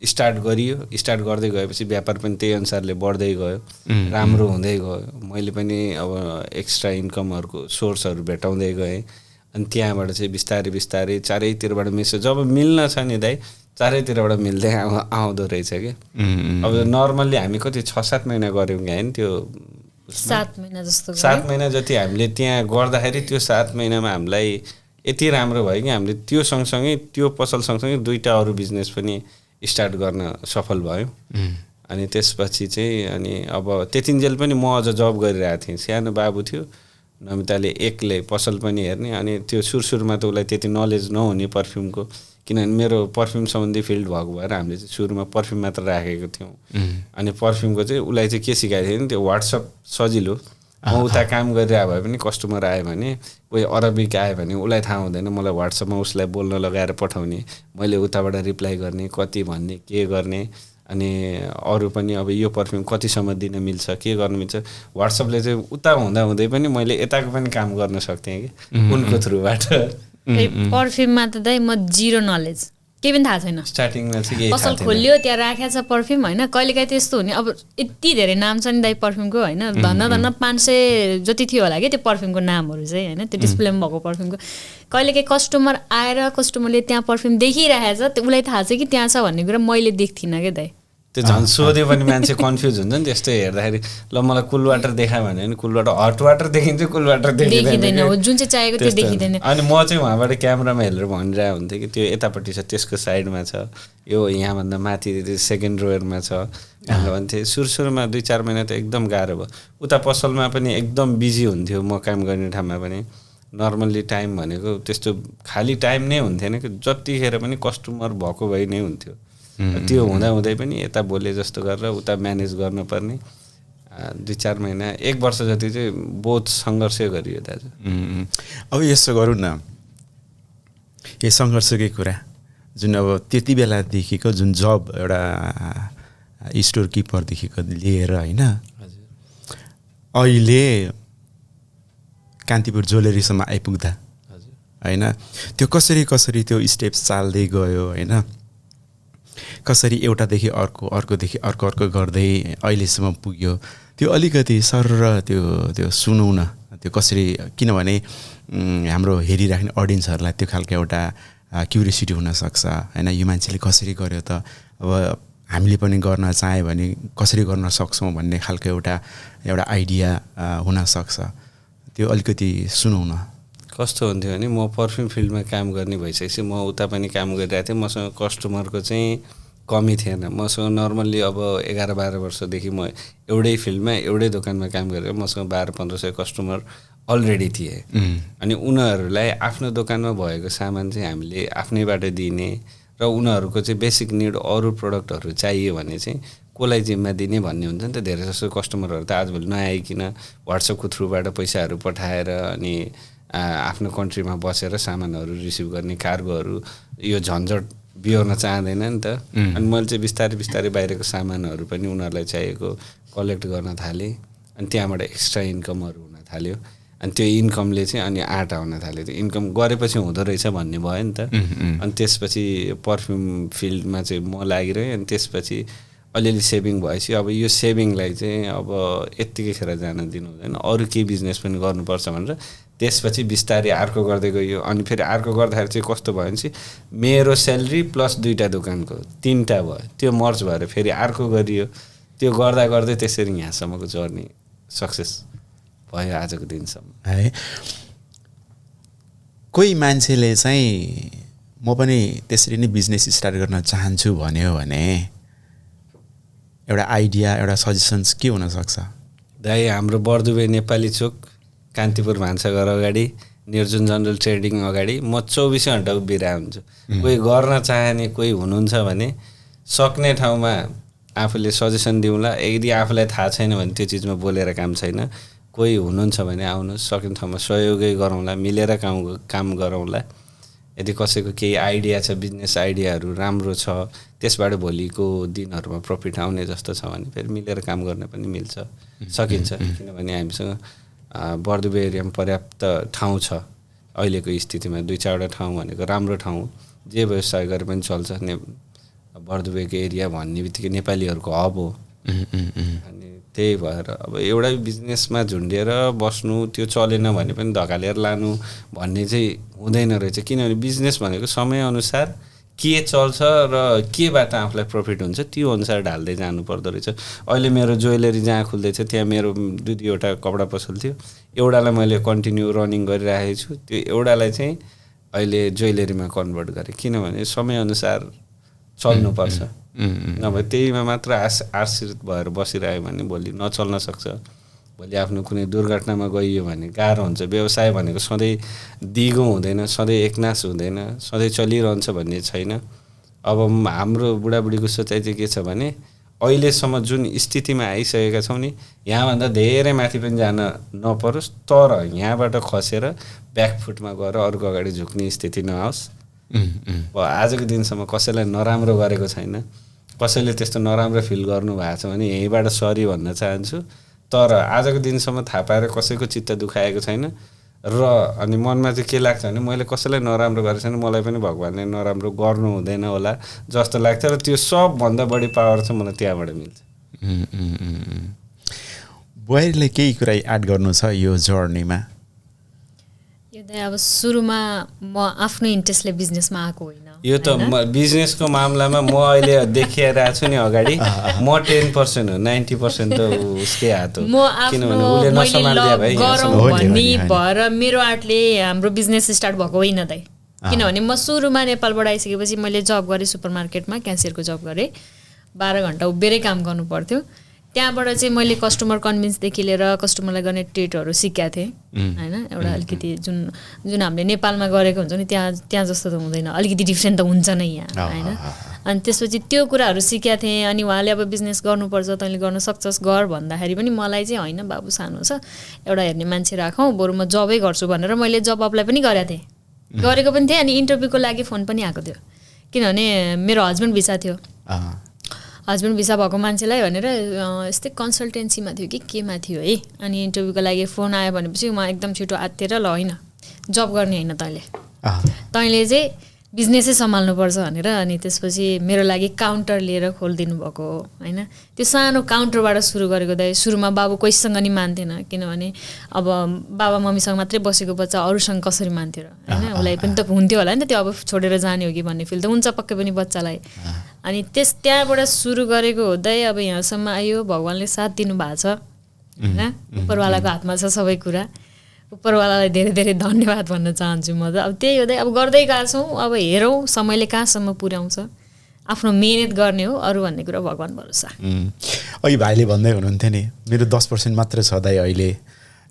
स्टार्ट गरियो। स्टार्ट गर्दै गएपछि व्यापार पनि त्यही अनुसारले बढ्दै गयो, राम्रो हुँदै गयो। मैले पनि अब एक्स्ट्रा इन्कमहरूको सोर्सहरू भेटाउँदै गएँ। अनि त्यहाँबाट चाहिँ बिस्तारै बिस्तारै चारैतिरबाट जब मिल्न छ नि दाइ, चारैतिरबाट मिल्दै आउँदो रहेछ क्या। अब नर्मल्ली हामी कति 6-7 महिना गऱ्यौँ क्या होइन, त्यो 7 महिना जस्तो 7 महिना जति हामीले त्यहाँ गर्दाखेरि त्यो 7 महिनामा हामीलाई यति राम्रो भयो कि हामीले त्यो सँगसँगै त्यो पसल सँगसँगै 2टा अरू बिजनेस पनि स्टार्ट गर्न सफल भयो। अनि त्यसपछि चाहिँ अनि अब त्यतिन्जेल पनि म अझ जब गरिरहेको थिएँ। सानो बाबु थियो, नमिताले एक्लै पसल पनि हेर्ने। अनि त्यो सुरुमा त उसलाई त्यति नलेज नहुने पर्फ्युमको, किनभने मेरो पर्फ्युम सम्बन्धी फिल्ड भएको भएर हामीले चाहिँ सुरुमा पर्फ्युम मात्र राखेको थियौँ। अनि पर्फ्युमको चाहिँ उसलाई चाहिँ के सिकाएको थियो नि, त्यो वाट्सएप सजिलो। म उता काम गरिरहेको भए पनि कस्टमर आयो भने, कोही अरबिक आयो भने उसलाई थाहा हुँदैन, मलाई वाट्सएपमा उसलाई बोल्न लगाएर पठाउने, मैले उताबाट रिप्लाई गर्ने, कति भन्ने, के गर्ने। अनि अरू पनि अब यो पर्फ्युम कतिसम्म दिन मिल्छ के गर्न मिल्छ व्हाट्सएपले चाहिँ उता हुँदै पनि मैले यताको पनि काम गर्न सक्थेँ कि उनको थ्रुबाट पर्फ्युममा त दाइ म जिरो नलेज केही पनि थाहा छैन स्टार्टिङमा चाहिँ पसल खोल्यो त्यहाँ राखेको छ पर्फ्युम होइन कहिलेकाहीँ त्यस्तो हुने अब यति धेरै नाम छ नि दाइ पर्फ्युमको होइन धन्न 500 जति थियो होला कि त्यो पर्फ्युमको नामहरू चाहिँ होइन त्यो डिस्प्लेमा भएको पर्फ्युमको कहिलेकाहीँ कस्टमर आएर कस्टमरले त्यहाँ पर्फ्युम देखिरहेछ उसलाई थाहा छ कि त्यहाँ छ भन्ने कुरा मैले देख्थिनँ क्या दाइ त्यो झन् सोध्यो भने मान्छे कन्फ्युज हुन्छ नि त्यस्तो हेर्दाखेरि ल मलाई कुल वाटर देखायो भने नि कुल वाटर हट वाटर देखिन्छ कुल वाटर देखिँदैन जुन चाहिँ चाहिएको त्यो देखिँदैन अनि म चाहिँ उहाँबाट क्यामेरामा हेरेर भनिरहेको हुन्थेँ कि त्यो यतापट्टि छ त्यसको साइडमा छ यो यहाँभन्दा माथि सेकेन्ड रोयरमा छ भनेर भन्थेँ सुरुमा 2-4 महिना त एकदम गाह्रो भयो उता पसलमा पनि एकदम बिजी हुन्थ्यो म काम गर्ने ठाउँमा पनि नर्मल्ली टाइम भनेको त्यस्तो खाली टाइम नै हुन्थेन कि जतिखेर पनि कस्टमर भएको भइ नै हुन्थ्यो त्यो हुँदै पनि यता बोले जस्तो गरेर उता म्यानेज गर्नुपर्ने 2-4 महिना 1 वर्ष जति चाहिँ बहुत सङ्घर्ष गरियो दाजु अब यसो गरौँ न यो सङ्घर्षकै कुरा जुन अब त्यति बेलादेखिको जुन जब एउटा स्टोर किपरदेखिको लिएर होइन अहिले कान्तिपुर ज्वेलरीसम्म आइपुग्दा होइन त्यो कसरी त्यो स्टेप्स चाल्दै गयो होइन कसरी एउटादेखि अर्कोदेखि अर्को गर्दै अहिलेसम्म पुग्यो त्यो अलिकति सर र त्यो सुनौ न त्यो कसरी किनभने हाम्रो हेरिराख्ने अडियन्सहरूलाई त्यो खालको एउटा क्युरियोसिटी हुनसक्छ होइन यो मान्छेले कसरी गर्यो त अब हामीले पनि गर्न चाह्यो भने कसरी गर्न सक्छौँ भन्ने खालको एउटा आइडिया हुनसक्छ त्यो अलिकति सुनौ न कस्तो हुन्थ्यो भने म पर्फ्युम फिल्डमा काम गर्ने भइसकेपछि म उता पनि काम गरिरहेको थिएँ मसँग कस्टमरको चाहिँ कमी थिएन मसँग नर्मल्ली अब 11-12 वर्षदेखि म एउटै फिल्डमा एउटै दोकानमा काम गरेर मसँग 1200-1500 कस्टमर अलरेडी थिए अनि उनीहरूलाई आफ्नो दोकानमा भएको सामान चाहिँ हामीले आफ्नैबाट दिने र उनीहरूको चाहिँ बेसिक निड अरू प्रडक्टहरू चाहियो भने चाहिँ कसलाई जिम्मा दिने भन्ने हुन्छ नि त धेरै जसो कस्टमरहरू त आजभोलि नआइकन व्हाट्सएपको थ्रुबाट पैसाहरू पठाएर अनि आफ्नो कन्ट्रीमा बसेर सामानहरू रिसिभ गर्ने कार्गोहरू यो झन्झट बिहोर्न चाहँदैन नि त अनि मैले चाहिँ बिस्तारै बाहिरको सामानहरू पनि उनीहरूलाई चाहिएको कलेक्ट गर्न थालेँ अनि त्यहाँबाट एक्स्ट्रा इन्कमहरू हुन थाल्यो अनि त्यो इन्कमले चाहिँ अनि आँट आउन थाल्यो त्यो इन्कम गरेपछि हुँदो रहेछ भन्ने भयो नि त अनि त्यसपछि पर्फ्युम फिल्डमा चाहिँ म लागिरहेँ अनि त्यसपछि अलिअलि सेभिङ भएपछि अब यो सेभिङलाई चाहिँ अब यत्तिकै खेर जान दिनु हुँदैन अरू केही बिजनेस पनि गर्नुपर्छ भनेर त्यसपछि बिस्तारै अर्को गर्दै गयो अनि फेरि अर्को गर्दाखेरि चाहिँ कस्तो भयो भने चाहिँ मेरो स्यालेरी प्लस 2टा दोकानको 3टा भयो त्यो मर्ज भएर फेरि अर्को गरियो त्यो गर्दै त्यसरी यहाँसम्मको जर्नी सक्सेस भयो आजको दिनसम्म है कोही मान्छेले चाहिँ म पनि त्यसरी नै बिजनेस स्टार्ट गर्न चाहन्छु भन्यो भने एउटा आइडिया एउटा सजेसन्स के हुनसक्छ दाइ हाम्रो बर्दुबे नेपाली चोक कान्तिपुर भान्साघर अगाडि निर्जुन जनरल ट्रेडिङ अगाडि म 24 घण्टा उभिरहेको हुन्छु कोही गर्न चाहने कोही हुनुहुन्छ भने सक्ने ठाउँमा आफूले सजेसन दिउँला यदि आफूलाई थाहा छैन भने त्यो चिजमा बोलेर काम छैन कोही हुनुहुन्छ भने आउनुहोस् सक्ने ठाउँमा सहयोगै गरौँला मिलेर काम गरौँला यदि कसैको केही आइडिया छ बिजनेस आइडियाहरू राम्रो छ त्यसबाट भोलिको दिनहरूमा प्रफिट आउने जस्तो छ भने फेरि मिलेर काम गर्न पनि मिल्छ सकिन्छ किनभने हामीसँग बर्दुबे एरियामा पर्याप्त ठाउँ छ अहिलेको स्थितिमा 2-4वटा ठाउँ भनेको राम्रो ठाउँ जे व्यवसाय गरे पनि चल्छ बर्दुबेको एरिया भन्ने बित्तिकै नेपालीहरूको हब हो अनि त्यही भएर अब एउटा बिजनेसमा झुन्डिएर बस्नु त्यो चलेन भने पनि धकालेर लानु भन्ने चाहिँ हुँदैन रहेछ किनभने बिजनेस भनेको समयअनुसार के चल्छ र केबाट आफूलाई प्रफिट हुन्छ त्यो अनुसार ढाल्दै जानु पर्दो रहेछ अहिले मेरो ज्वेलरी जहाँ खुल्दैछ त्यहाँ मेरो 2-2वटा कपडा पसल थियो एउटालाई मैले कन्टिन्यू रनिङ गरिरहेको छु त्यो एउटालाई चाहिँ अहिले ज्वेलरीमा कन्भर्ट गरेँ किनभने समयअनुसार चल्नुपर्छ नभए त्यहीमा मात्र आश्रित भएर बसिरह्यो भने भोलि नचल्न सक्छ भोलि आफ्नो कुनै दुर्घटनामा गइयो भने गाह्रो हुन्छ व्यवसाय भनेको सधैँ दिगो हुँदैन सधैँ एकनाश हुँदैन सधैँ चलिरहन्छ भन्ने छैन अब हाम्रो बुढाबुढीको सोचाइ चाहिँ के छ भने अहिलेसम्म जुन स्थितिमा आइसकेका छौँ नि यहाँभन्दा धेरै माथि पनि जान नपरोस् तर यहाँबाट खसेर ब्याकफुटमा गएर अर्को अगाडि झुक्ने स्थिति नआओस् आजको दिनसम्म कसैलाई नराम्रो गरेको छैन कसैले त्यस्तो नराम्रो फिल गर्नु भएको छ भने यहीँबाट सरी भन्न चाहन्छु। तर आजको दिनसम्म थाहा पाएर कसैको चित्त दुखाएको छैन र अनि मनमा चाहिँ के लाग्छ भने मैले कसैलाई नराम्रो गरेको छैन, मलाई पनि भगवान्ले नराम्रो गर्नु हुँदैन होला जस्तो लाग्छ र त्यो सबभन्दा बढी पावर चाहिँ मलाई त्यहाँबाट मिल्छ। बुहारीले केही कुरा एड गर्नु छ यो जर्नीमा? यो त अब सुरुमा म आफ्नो इन्ट्रेस्टले बिजनेसमा आएको होइन। यो त बिजनेसको मामलामा म अहिले देखिरहेको छु नि अगाडि, म 10% हो, 90% त उसकै हात हो। किनभने उसले नसम्हाल्दिया भाइ भन्ने भएर मेरो आर्टले हाम्रो बिजनेस स्टार्ट भएको होइन दाइ। किनभने म सुरुमा नेपालबाट आइसकेपछि मैले जब गरेँ, सुपर मार्केटमा क्यासियरको जब गरेँ, 12 घन्टा उभिएरै काम गर्नु पर्थ्यो। त्यहाँबाट चाहिँ मैले कस्टमर कन्भिन्सदेखि लिएर कस्टमरलाई गर्ने ट्रिटहरू सिकेको थिएँ होइन। एउटा अलिकति जुन हामीले नेपालमा गरेको हुन्छ नि त्यहाँ जस्तो त हुँदैन, अलिकति डिफ्रेन्ट त हुन्छ नै यहाँ होइन। अनि त्यसपछि त्यो कुराहरू सिकेको थिएँ। अनि उहाँले अब बिजनेस गर्नुपर्छ, तैँले गर्न सक्छस् गर भन्दाखेरि पनि मलाई चाहिँ होइन बाबु सानो छ, एउटा हेर्ने मान्छे राखौँ, बरु म जबै गर्छु भनेर मैले जब अप्लाई पनि गरेको पनि थिएँ। अनि इन्टरभ्यूको लागि फोन पनि आएको थियो, किनभने मेरो हस्बेन्ड भिसा थियो। हस्बेन्ड भिसा भएको मान्छेलाई भनेर यस्तै कन्सल्टेन्सीमा थियो कि केमा थियो है। अनि इन्टरभ्यूको लागि फोन आयो भनेपछि म एकदम छिटो आत्तिएर ल होइन जब गर्ने होइन, तैँले चाहिँ बिजनेसै सम्हाल्नुपर्छ भनेर। अनि त्यसपछि मेरो लागि काउन्टर लिएर खोलिदिनु भएको होइन। त्यो सानो काउन्टरबाट सुरु गरेको दाइ। सुरुमा बाबु कोहीसँग नि मान्थेन, किनभने अब बाबा मम्मीसँग मात्रै बसेको बच्चा अरूसँग कसरी मान्थ्यो र होइन। उसलाई पनि त हुन्थ्यो होला नि त त्यो अब छोडेर जाने हो कि भन्ने फिल त हुन्छ पक्कै पनि बच्चालाई। अनि त्यहाँबाट सुरु गरेको हुँदै अब यहाँसम्म आयो। भगवान्ले साथ दिनुभएको छ होइन, उपरवालाको हातमा छ सबै कुरा। उपरवालालाई धेरै धेरै धन्यवाद भन्न चाहन्छु म त। अब त्यही हुँदै अब गर्दै गएको छौँ। अब हेरौँ समयले कहाँसम्म पुर्याउँछ, आफ्नो मेहनत गर्ने हो, अरू भन्ने कुरा भगवान् भरोसा। अघि भाइले भन्दै हुनुहुन्थ्यो नि मेरो 10% मात्रै छ दाइ, अहिले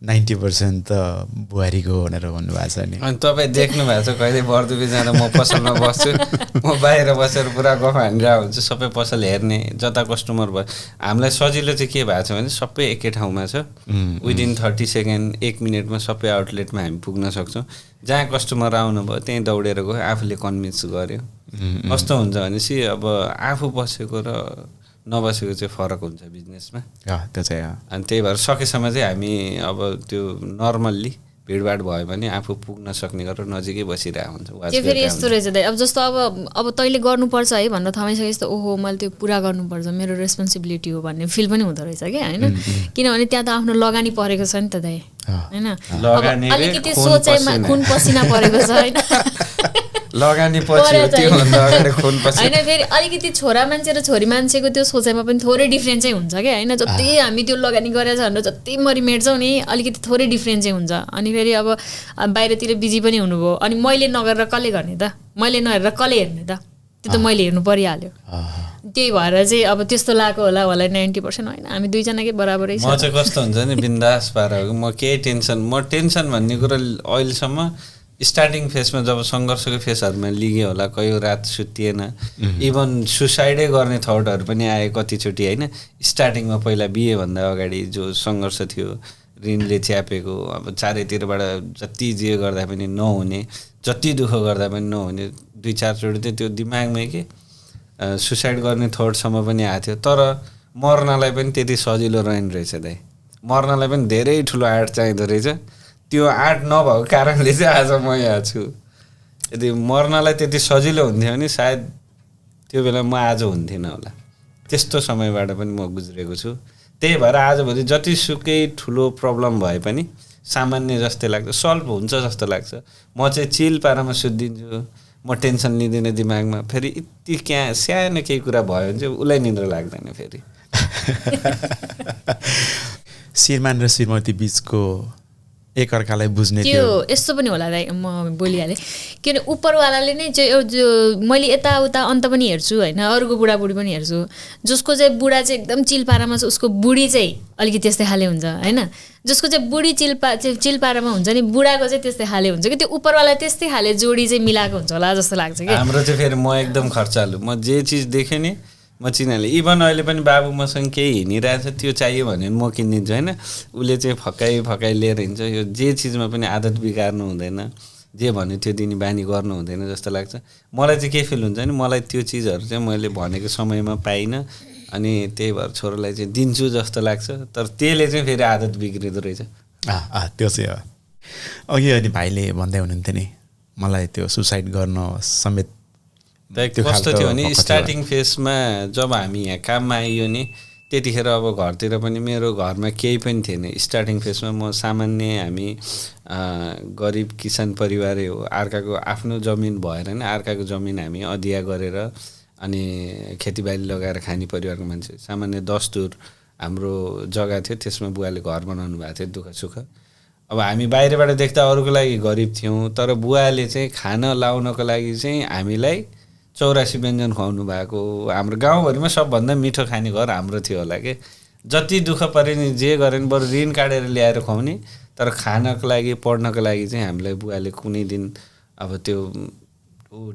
90% त बुहारीको भनेर भन्नुभएको छ नि। अनि तपाईँ देख्नु भएको छ कहिले बर्दुबी जाँदा म पसलमा बस्छु, म बाहिर बसेर पुरा गफ हानिरहेको हुन्छु, सबै पसल हेर्ने, जता कस्टमर भयो। हामीलाई सजिलो चाहिँ के भएको छ भने सबै एकै ठाउँमा छ, विदिन 30 सेकेन्ड 1 मिनटमा सबै आउटलेटमा हामी पुग्न सक्छौँ। जहाँ कस्टमर आउनुभयो त्यहीँ दौडेर गयो, आफूले कन्भिन्स गर्यो। कस्तो हुन्छ भनेपछि अब आफू बसेको र नबसेको चाहिँ फरक हुन्छ बिजनेसमा। त्यो चाहिँ अनि त्यही भएर सकेसम्म चाहिँ हामी अब त्यो नर्मल्ली भिडभाड भयो भने आफू पुग्न सक्ने गरेर नजिकै बसिरहेको हुन्छ। त्यो फेरि यस्तो रहेछ दाइ, अब जस्तो अब तैँले गर्नुपर्छ है भनेर थामिसकेपछि त ओहो मैले त्यो पुरा गर्नुपर्छ, मेरो रेस्पोन्सिबिलिटी हो भन्ने फिल पनि हुँदो रहेछ क्या होइन। किनभने त्यहाँ त आफ्नो लगानी परेको छ नि त दाइ होइन। अलिकति सोचाइमा खुन पसिना परेको छ होइन। लगानी पछि होइन फेरि अलिकति छोरा मान्छे र छोरी मान्छेको त्यो सोचाइमा पनि थोरै डिफ्रेन्स चाहिँ हुन्छ क्या होइन। जति हामी त्यो लगानी गरेछ भनेर जति मरि मेट्छौँ नि अलिकति थोरै डिफ्रेन्स चाहिँ हुन्छ। अनि फेरि अब बाहिरतिर बिजी पनि हुनुभयो, अनि मैले नगरेर कसले गर्ने त, मैले नहेरेर कसले हेर्ने त, त्यो त मैले हेर्नु परिहाल्यो। त्यही भएर चाहिँ अब त्यस्तो लागेको होला 90% होइन, हामी दुईजनाकै बराबरै छ। म चाहिँ कस्तो हुन्छ नि बिन्दास पारेर म केही टेन्सन भन्ने कुरा अहिलेसम्म स्टार्टिङ फेसमा जब सङ्घर्षको फेसहरूमा लिगेँ होला, कयौँ रात सुतिएन, इभन सुसाइडै गर्ने थटहरू पनि आए कतिचोटि होइन। स्टार्टिङमा पहिला बिहेभन्दा अगाडि जो सङ्घर्ष थियो, ऋणले च्यापेको, अब चारैतिरबाट जति जे गर्दा पनि नहुने, जति दुःख गर्दा पनि नहुने, 2-4 चोटि चाहिँ त्यो दिमागमै के सुसाइड गर्ने थटसम्म पनि आएको थियो। तर मर्नलाई पनि त्यति सजिलो रहेन रहेछ दाइ, मर्नलाई पनि धेरै ठुलो आँट चाहिँदो रहेछ। त्यो आँट नभएको कारणले चाहिँ आज म यहाँ छु। यदि मर्नलाई त्यति सजिलो हुन्थ्यो भने सायद त्यो बेला म आज हुन्थेन होला। त्यस्तो समयबाट पनि म गुज्रेको छु। त्यही भएर आजभोलि जतिसुकै ठुलो प्रब्लम भए पनि सामान्य जस्तै लाग्छ, सल्भ हुन्छ जस्तो लाग्छ। म चाहिँ चिल पारामा सुत्दिन्छु, म टेन्सन लिँदिनँ दिमागमा। फेरि यति सानो केही कुरा भयो भने चाहिँ उसलाई निद्रा लाग्दैन फेरि। श्रीमान र श्रीमती बिचको एकअर्कालाई बुझ्ने त्यो यस्तो पनि होला दाइ, म बोलिहालेँ किन उपरवालाले नै जो मैले यताउता अन्त पनि हेर्छु होइन, अरूको बुढाबुढी पनि हेर्छु, जसको चाहिँ बुढा चाहिँ एकदम चिलपारामा छ उसको बुढी चाहिँ अलिकति त्यस्तै खाले हुन्छ होइन। जसको चाहिँ बुढी चिलपारामा हुन्छ नि बुढाको चाहिँ त्यस्तै खाले हुन्छ कि, त्यो उपरवाला त्यस्तै खाले जोडी चाहिँ मिलाएको हुन्छ होला जस्तो लाग्छ कि। हाम्रो चाहिँ फेरि म एकदम खर्चालु, म जे चिज देखेँ नि म चिनाले। इभन अहिले पनि बाबु मसँग केही हिँडिरहेछ त्यो चाहियो भने म किनिदिन्छु होइन। उसले चाहिँ फकाइ लिएर हिँड्छ। यो जे चिजमा पनि आदत बिगार्नु हुँदैन। जे भन्यो त्यो दिने बानी गर्नु हुँदैन जस्तो लाग्छ मलाई चाहिँ के फिल हुन्छ नि मलाई त्यो चिजहरू चाहिँ मैले भनेको समयमा पाइनँ अनि त्यही भएर छोरालाई चाहिँ दिन्छु जस्तो लाग्छ तर त्यसले चाहिँ फेरि आदत बिग्रिँदो रहेछ त्यो चाहिँ हो अघि अनि भाइले भन्दै हुनुहुन्थ्यो नि मलाई त्यो सुसाइड गर्न समेत कस्तो थियो भने स्टार्टिङ फेजमा जब हामी यहाँ काममा आइयो नि त्यतिखेर अब घरतिर पनि मेरो घरमा केही पनि थिएन स्टार्टिङ फेजमा म सामान्य हामी गरिब किसान परिवारै हो अर्काको आफ्नो जमिन भएर नि अर्काको जमिन हामी अधिया गरेर अनि खेतीबाली लगाएर खाने परिवारको मान्छे सामान्य 10 धुर हाम्रो जग्गा थियो त्यसमा बुवाले घर बनाउनु भएको थियो दुःख सुख अब हामी बाहिरबाट देख्दा अरूको लागि गरिब थियौँ तर बुवाले चाहिँ खाना लाउनको लागि चाहिँ हामीलाई 84 व्यञ्जन खुवाउनु भएको हाम्रो गाउँभरिमा सबभन्दा मिठो खाने घर हाम्रो थियो होला के जति दुःख परे नि जे गरे नि बरु ऋण काटेर ल्याएर खुवाउने तर खानको लागि पढ्नको लागि चाहिँ हामीलाई बुवाले कुनै दिन अब त्यो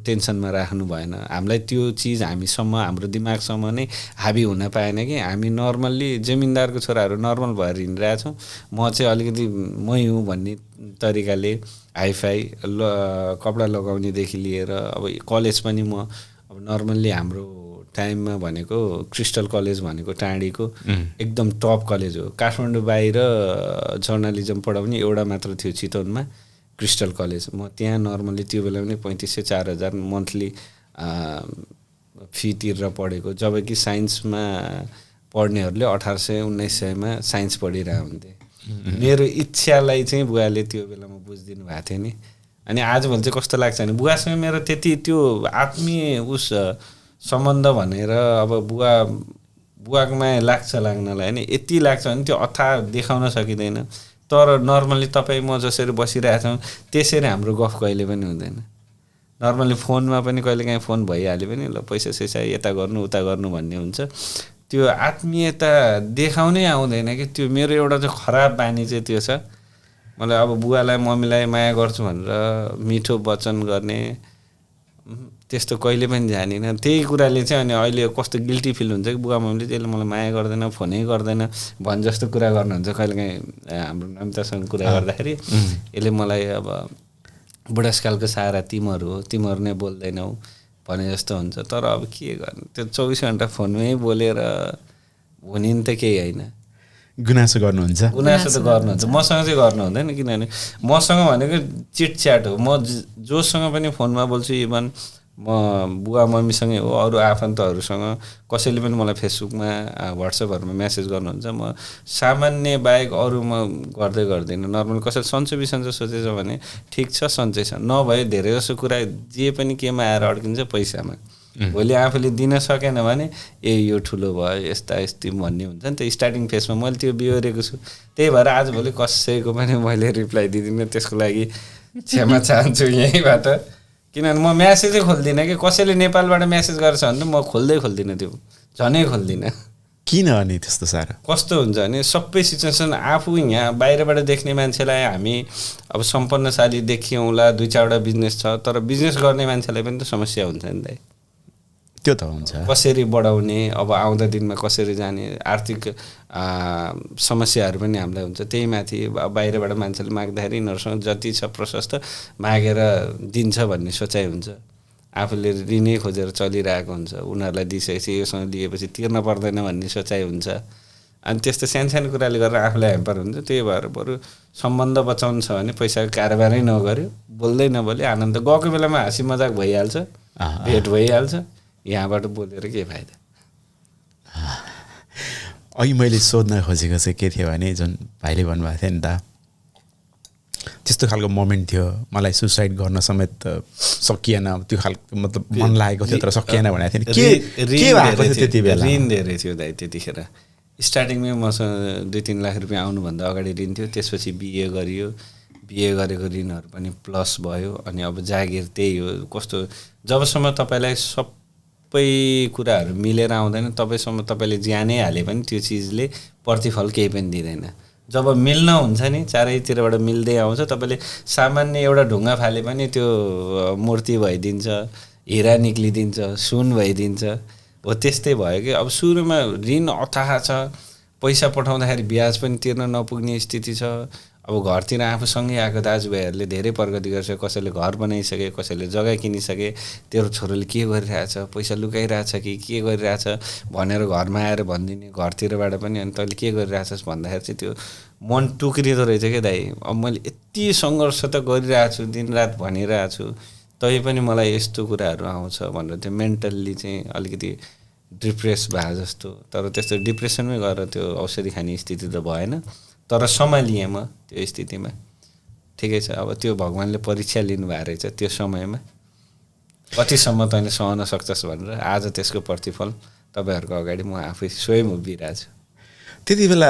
टेन्सनमा राख्नु भएन हामीलाई त्यो चिज हामीसम्म हाम्रो दिमागसम्म नै हाबी हुन पाएन कि हामी नर्मल्ली जमिनदारको छोराहरू नर्मल भएर हिँडिरहेछौँ म चाहिँ अलिकति मै हुँ भन्ने तरिकाले हाइफाई कपडा लगाउनेदेखि लिएर अब कलेज पनि म अब नर्मल्ली हाम्रो टाइममा भनेको क्रिस्टल कलेज भनेको टाढीको एकदम टप कलेज हो काठमाडौँ बाहिर जर्नलिजम पढाउने एउटा मात्र थियो चितवनमा क्रिस्टल कलेज म त्यहाँ नर्मल्ली त्यो बेला पनि 3500-4000 मन्थली फी तिरेर पढेको जबकि साइन्समा पढ्नेहरूले 1800-1900मा साइन्स पढिरहेको हुन्थे मेरो इच्छालाई चाहिँ बुवाले त्यो बेलामा बुझिदिनु भएको थियो नि अनि आजभोलि चाहिँ कस्तो लाग्छ भने बुवासँग मेरो त्यति त्यो आत्मीय सम्बन्ध भनेर अब बुवाको माया लाग्छ लाग्नलाई होइन यति लाग्छ भने त्यो अथाह देखाउन सकिँदैन तर नर्मली तपाईँ म जसरी बसिरहेछौँ त्यसरी हाम्रो गफ कहिले पनि हुँदैन नर्मली फोनमा पनि कहिलेकाहीँ फोन भइहाल्यो भने ल पैसा सैसा यता गर्नु उता गर्नु भन्ने हुन्छ त्यो आत्मीयता देखाउनै आउँदैन कि त्यो मेरो एउटा चाहिँ खराब बानी चाहिँ त्यो छ मलाई अब बुवालाई मम्मीलाई माया गर्छु भनेर मिठो वचन गर्ने त्यस्तो कहिले पनि जानिनँ त्यही कुराले चाहिँ अनि अहिले कस्तो गिल्टी फिल हुन्छ कि बुवा मम्मीले त्यसले मलाई माया गर्दैन फोनै गर्दैन भन् जस्तो कुरा गर्नुहुन्छ कहिलेकाहीँ हाम्रो नमितासँग कुरा गर्दाखेरि यसले मलाई अब बुढासकालको सहारा तिमीहरू हो तिमीहरू नै बोल्दैनौ भने जस्तो हुन्छ तर अब के गर्ने त्यो 24 घण्टा फोनमै बोलेर हुने नि त केही होइन गुनासो गर्नुहुन्छ गुनासो त गर्नुहुन्छ मसँग चाहिँ गर्नु हुँदैन किनभने मसँग भनेको चिटच्याट हो म जोसँग पनि फोनमा बोल्छु इभन म बुवा मम्मीसँगै हो अरू आफन्तहरूसँग कसैले पनि मलाई फेसबुकमा व्हाट्सएपहरूमा मेसेज गर्नुहुन्छ म सामान्य बाहेक अरू म गर्दैन नर्मल कसैले सन्चो बिसन्चो सोचेछ भने ठिक छ सन्चै छ नभए धेरै जसो कुरा जे पनि केमा आएर अड्किन्छ पैसामा भोलि आफूले दिन सकेन भने यो ठुलो भयो यस्ता यस्ती भन्ने हुन्छ नि त स्टार्टिङ फेजमा मैले त्यो बिहोरेको छु त्यही भएर आजभोलि कसैको पनि मैले रिप्लाई दिँदिनँ त्यसको लागि क्षमा चाहन्छु यहीँबाट किनभने म म्यासेजै खोल्दिनँ कि कसैले नेपालबाट म्यासेज गरेछ भने म खोल्दिनँ त्यो झनै खोल्दिनँ किन अनि त्यस्तो साह्रो कस्तो हुन्छ भने सबै सिचुएसन आफू यहाँ बाहिरबाट देख्ने मान्छेलाई हामी अब सम्पन्नशाली देखियौँला 2-4वटा बिजनेस छ तर बिजनेस गर्ने मान्छेलाई पनि त समस्या हुन्छ नि त त्यो त हुन्छ कसरी बढाउने अब आउँदा दिनमा कसरी जाने आर्थिक समस्याहरू पनि हामीलाई हुन्छ त्यही माथि बाहिरबाट मान्छेले माग्दाखेरि यिनीहरूसँग जति छ प्रशस्त मागेर दिन्छ भन्ने सोचाइ हुन्छ आफूले ऋणै खोजेर चलिरहेको हुन्छ उनीहरूलाई दिइसकेपछि योसँग लिएपछि तिर्न पर्दैन भन्ने सोचाइ हुन्छ अनि त्यस्तो सानो कुराले गरेर आफूलाई ह्याम्पर हुन्छ त्यही भएर बरु सम्बन्ध बचाउनु छ भने पैसाको कारोबारै नगर्यो बोल्दै नबोल्यो आनन्द गएको बेलामा हाँसी मजाक भइहाल्छ भेट भइहाल्छ यहाँबाट बोलेर के फाइदा अघि मैले सोध्न खोजेको चाहिँ के थियो भने जुन भाइले भन्नुभएको थियो नि त त्यस्तो खालको मोमेन्ट थियो मलाई सुसाइड गर्न समेत सकिएन त्यो खालको मतलब मन लागेको थियो तर सकिएन भनेको थियो के भएको थियो त्यति बेला ऋण धेरै थियो दाइ त्यतिखेर स्टार्टिङमै मसँग 2-3 लाख रुपियाँ आउनुभन्दा अगाडि ऋण थियो त्यसपछि बिए गरियो बिए गरेको ऋणहरू पनि प्लस भयो अनि अब जागिर त्यही हो कस्तो जबसम्म तपाईँलाई सबै कुराहरू मिलेर आउँदैन तबैसम्म तपाईँले ज्यानै हाले पनि त्यो चिजले प्रतिफल केही पनि दिँदैन जब मिल्न हुन्छ नि चारैतिरबाट मिल्दै आउँछ तपाईँले सामान्य एउटा ढुङ्गा फाले पनि त्यो मूर्ति भइदिन्छ हिरा निक्लिदिन्छ सुन भइदिन्छ हो त्यस्तै भयो कि अब सुरुमा ऋण अथाह छ पैसा पठाउँदाखेरि ब्याज पनि तिर्न नपुग्ने स्थिति छ अब घरतिर आफूसँगै आएको दाजुभाइहरूले धेरै प्रगति गर्छ, कसैले घर बनाइसके, कसैले जग्गा किनिसके, तेरो छोरोले के गरिरहेछ, पैसा लुकाइरहेछ कि के गरिरहेछ भनेर घरमा आएर भनिदिने घरतिरबाट पनि। अनि तैँले के गरिरहेछस् भन्दाखेरि चाहिँ त्यो मन टुक्रिँदो रहेछ क्या दाइ। अब मैले यति सङ्घर्ष त गरिरहेको छु, दिनरात भनिरहेको छु, तै पनि मलाई यस्तो कुराहरू आउँछ भनेर त्यो मेन्टल्ली चाहिँ अलिकति डिप्रेस भए जस्तो। तर त्यस्तो डिप्रेसनमै गएर त्यो औषधि खाने स्थिति त भएन, तर सम्हालिएँ म त्यो स्थितिमा। ठिकै छ, अब त्यो भगवान्ले परीक्षा लिनुभएको रहेछ त्यो समयमा, कतिसम्म तैँले सहन सक्छस् भनेर। आज त्यसको प्रतिफल तपाईँहरूको अगाडि म आफै स्वयं उभिरहेको छु। त्यति बेला